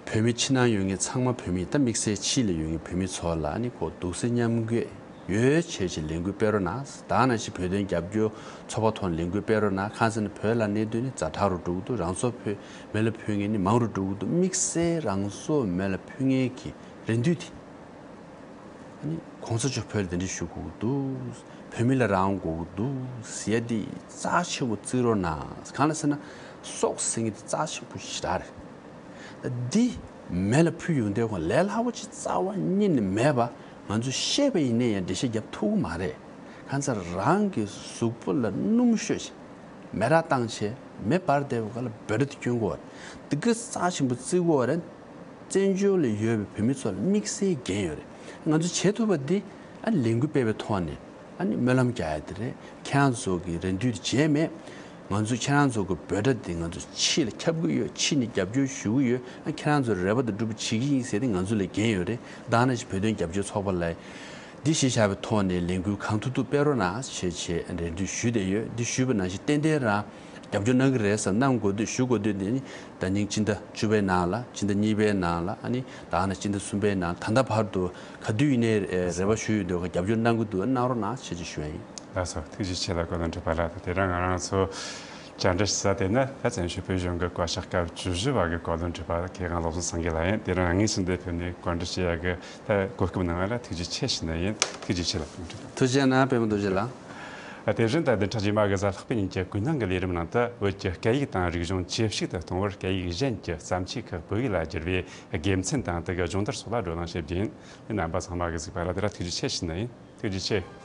བོད་མི་ཕྱི་ནང་ཡོད་མཁན་ཚང་མ། བོད་མི་ད་དམིགས་བསལ་ཕྱི་ལ་ཡོད་མཁན་བོད་མི་ཚོ་ལ་ནི་ཁོ་འདུག་སེ་མཉམ་འགོད་ཡོད་བྱས་བྱས་ལས་འགུལ་སྤེལ་རོགས་གནང་། ད་ནང་བཞིན་བོད་དོན་རྒྱབ་སྐྱོར་ཚོགས་པ་ཐོག་ནས་ལས་འགུལ་སྤེལ་རོགས་གནང་། གང་ཟེར་ན་བོད་ལ་གནད་དོན་ནི་ཛ་དྲག་རུ་འགྲོ་གི་འདུག་རང་སྲོག་ཕུད་མེ་ལ་ཕུལ་མཁན་ནི་མང་རུ་འགྲོ་གི་འདུག་དམིགས་བསལ་རང་སྲོག་མེ་ལ་ཕུལ་མཁན་གྱི་རེ་འདུན་དེ། ཨ་ནི་གོང་ས་མཆོག་བོད་ལ་གདན་འདྲེན་ཞུ་དགོས་ཀྱི་འདུག་བོད་མི་ལ་རང་དབང་དགོས་ཀྱི་འདུག་ཟེར་ཡ་དེ་རྩ་ཆེན་པོ་བརྩི་རོགས་གནང་། གང་ལ་ཟེར་ན་སྲོག་ཟེར་མཁན་དེ་རྩ་ཆེན་པོ་ཞེ་དྲག་རེད། འདི་མེ་ལ་ཕུལ་ཡོང་དུས་ཁོང་ལས་སླ་པོ་ཅིག་རྩ་བ་ཉིད་ནས་མེད་པ། ང་ཚོས་ཤེས་པ་ཡིན་ནའི་ཡང་འགྲེལ་བཤད་རྒྱབ་ཐུབ་ཀྱི་མ་རེད། གང་ཟེར་རང་གི་གཟུགས་པོ་ལ་སྣུམ་ཤོད་བྱས་མེ་རག་བཏང་བྱས་མེ་འབར་བསྡད་པའི་སྒང་ལ་འབོད་སྒྲ་དེ་སྐྱོན་དགོས་པ་རེད། འདི་གི་རྩ་ཆེན་པོ་བརྩི་དགོས་པ་རེད། བཙན་བྱོལ་ལ་ཡོད་པའི་བོད་མི་ཚོ་ལ་དམིགས་བསལ་འགན་ཡོད་རེད། ང་ཚོས་བྱེད་ཐུབ་པ་འདི་ཨ་ནི་ལས་འགུལ་སྤེལ་བའི་ཐོག་ནས། ཨ་ནི་སྨོན་ལམ་རྒྱག་ཡ་དེ་རེད། ཁྱེད་རང་ཚོ་གི་རེ་འདུན་དེ་བརྗེད་མེད། ང་ཚོ་ཁྱེད་རང་ཚོ་གི་འབོད་སྒྲ་དེ་ང་ཚོ་ཕྱི་ལ་ཁྱབ་གི་ཡོད། ཕྱི་ནས་རྒྱབ་སྐྱོར་ཞུ་གི་ཡོད། ཨ་ཁྱེད་རང་ཚོ་རེ་བ་དེ་འགྲུབ་པ་བྱེད་ཀྱི་ཡིན་ཟེར་ཏེ་ང་ཚོ་ལ་འགན་ཡོད་རེད། ད་ནང་བཞིན་བོད་དོན་རྒྱབ་སྐྱོར་ཚོགས་པ་ལ་འདི་གཞི་བཞག་པའི་ཐོག་ནས་ལས་འགུལ་གང་ཐུབ་ཐུབ་སྤེལ་རོགས་གནང་ཞེས་བྱས་རེ་འདུན་ཞུས་བསྡད་ཡོད། འདི་ཞུས་པ་ནང་བཞིན་ཏན་ཏན་རང་རྒྱབ་སྐྱོར་གནང་གི་རེད་བསམ། གནང་དགོས་འདོད་ཞུ་དགོས་འདོད་དེ་ནི་ད་ཉིན་ཕྱི་ཟླ་བཅུ་པའི་ནང་ལ། ཕྱི་ཟླ་གཉིས་པའི་ནང་ལ། ཨ་ནི་ད་ནི་ཕྱི་ཟླ་གསུམ་པའི་ནང་། ད་ལྟ་བར་དུ་ག་དུས་ཡིན་ནའི་རེ་བ་ཞུ་ཡོད་འདུག་རྒྱབ་སྐྱོར་གནང་གི་འདུག་གནང་རོགས་གནང་ཞེས་ཞུ་ཡ་ཡིན། ལགས་སོ། ཐུགས་རྗེ་ཆེ་ལགས། བཀའ་བློན་ཁྲི་པ་ལགས། དེ་རིང་ང་རང་ཚོ་ བཅར་འདྲི་ཞུ་ས་དེ་ནི་ད་བཙན་བྱོལ་བོད་གཞུང་གི་བཀའ་ཤག་སྐབས་བཅུ་བཞི་པ་གི་བཀའ་བློན་ཁྲི་པ་མཁས་དབང་བློ་བཟང་སེང་གེ་ལགས་ཡིན། དེ་རིང་དངོས་སུ་འདིར་ཕེབས་ནས་བཀའ་འདྲི་ཞུ་ཡ་གི་ད་གོ་སྐབས་གནང་བ་ལ་ཐུགས་རྗེ་ཆེ་ཞུ་ནི་ཡིན། ཐུགས་རྗེ་ཆེ་ལགས། ཐུགས་རྗེ་ཆེ་གནང་། པད་མ་རྡོ་རྗེ་ལགས། དེ་བཞིན་ད་བདུན་ཕྲག་རྗེས་མ་གི་གཟའ་ལྷག་པའི་ཉིན་གྱི་ཀུན་སློང་གི་ལས་རིམ་ནང་དུ་བོད་ཀྱི་སྐད་ཡིག་དང་རིག་གཞུང་ཇེ་ཕྱུག་ཏུ་གཏོང་བར་སྐད་ཡིག་གཞན་གྱི་བརྩམས་ཆོས་ཁག་བོད་ཡིག་ལ་བསྒྱུར་བའི་དགེ་མཚན་དང་དེ་གི་སྦྱོང་བརྡར་སོགས་ལ་བགྲོ་གླེང་བྱེད་རྒྱུ་ཡིན། རྣམ་པ་ཚང་མ་གི་གཟིགས་པ་ལ་དེ་ར་ཐུགས་རྗེ་ཆེ་ཞུ་ནི་ཡིན། ཐུགས་རྗེ་ཆེ།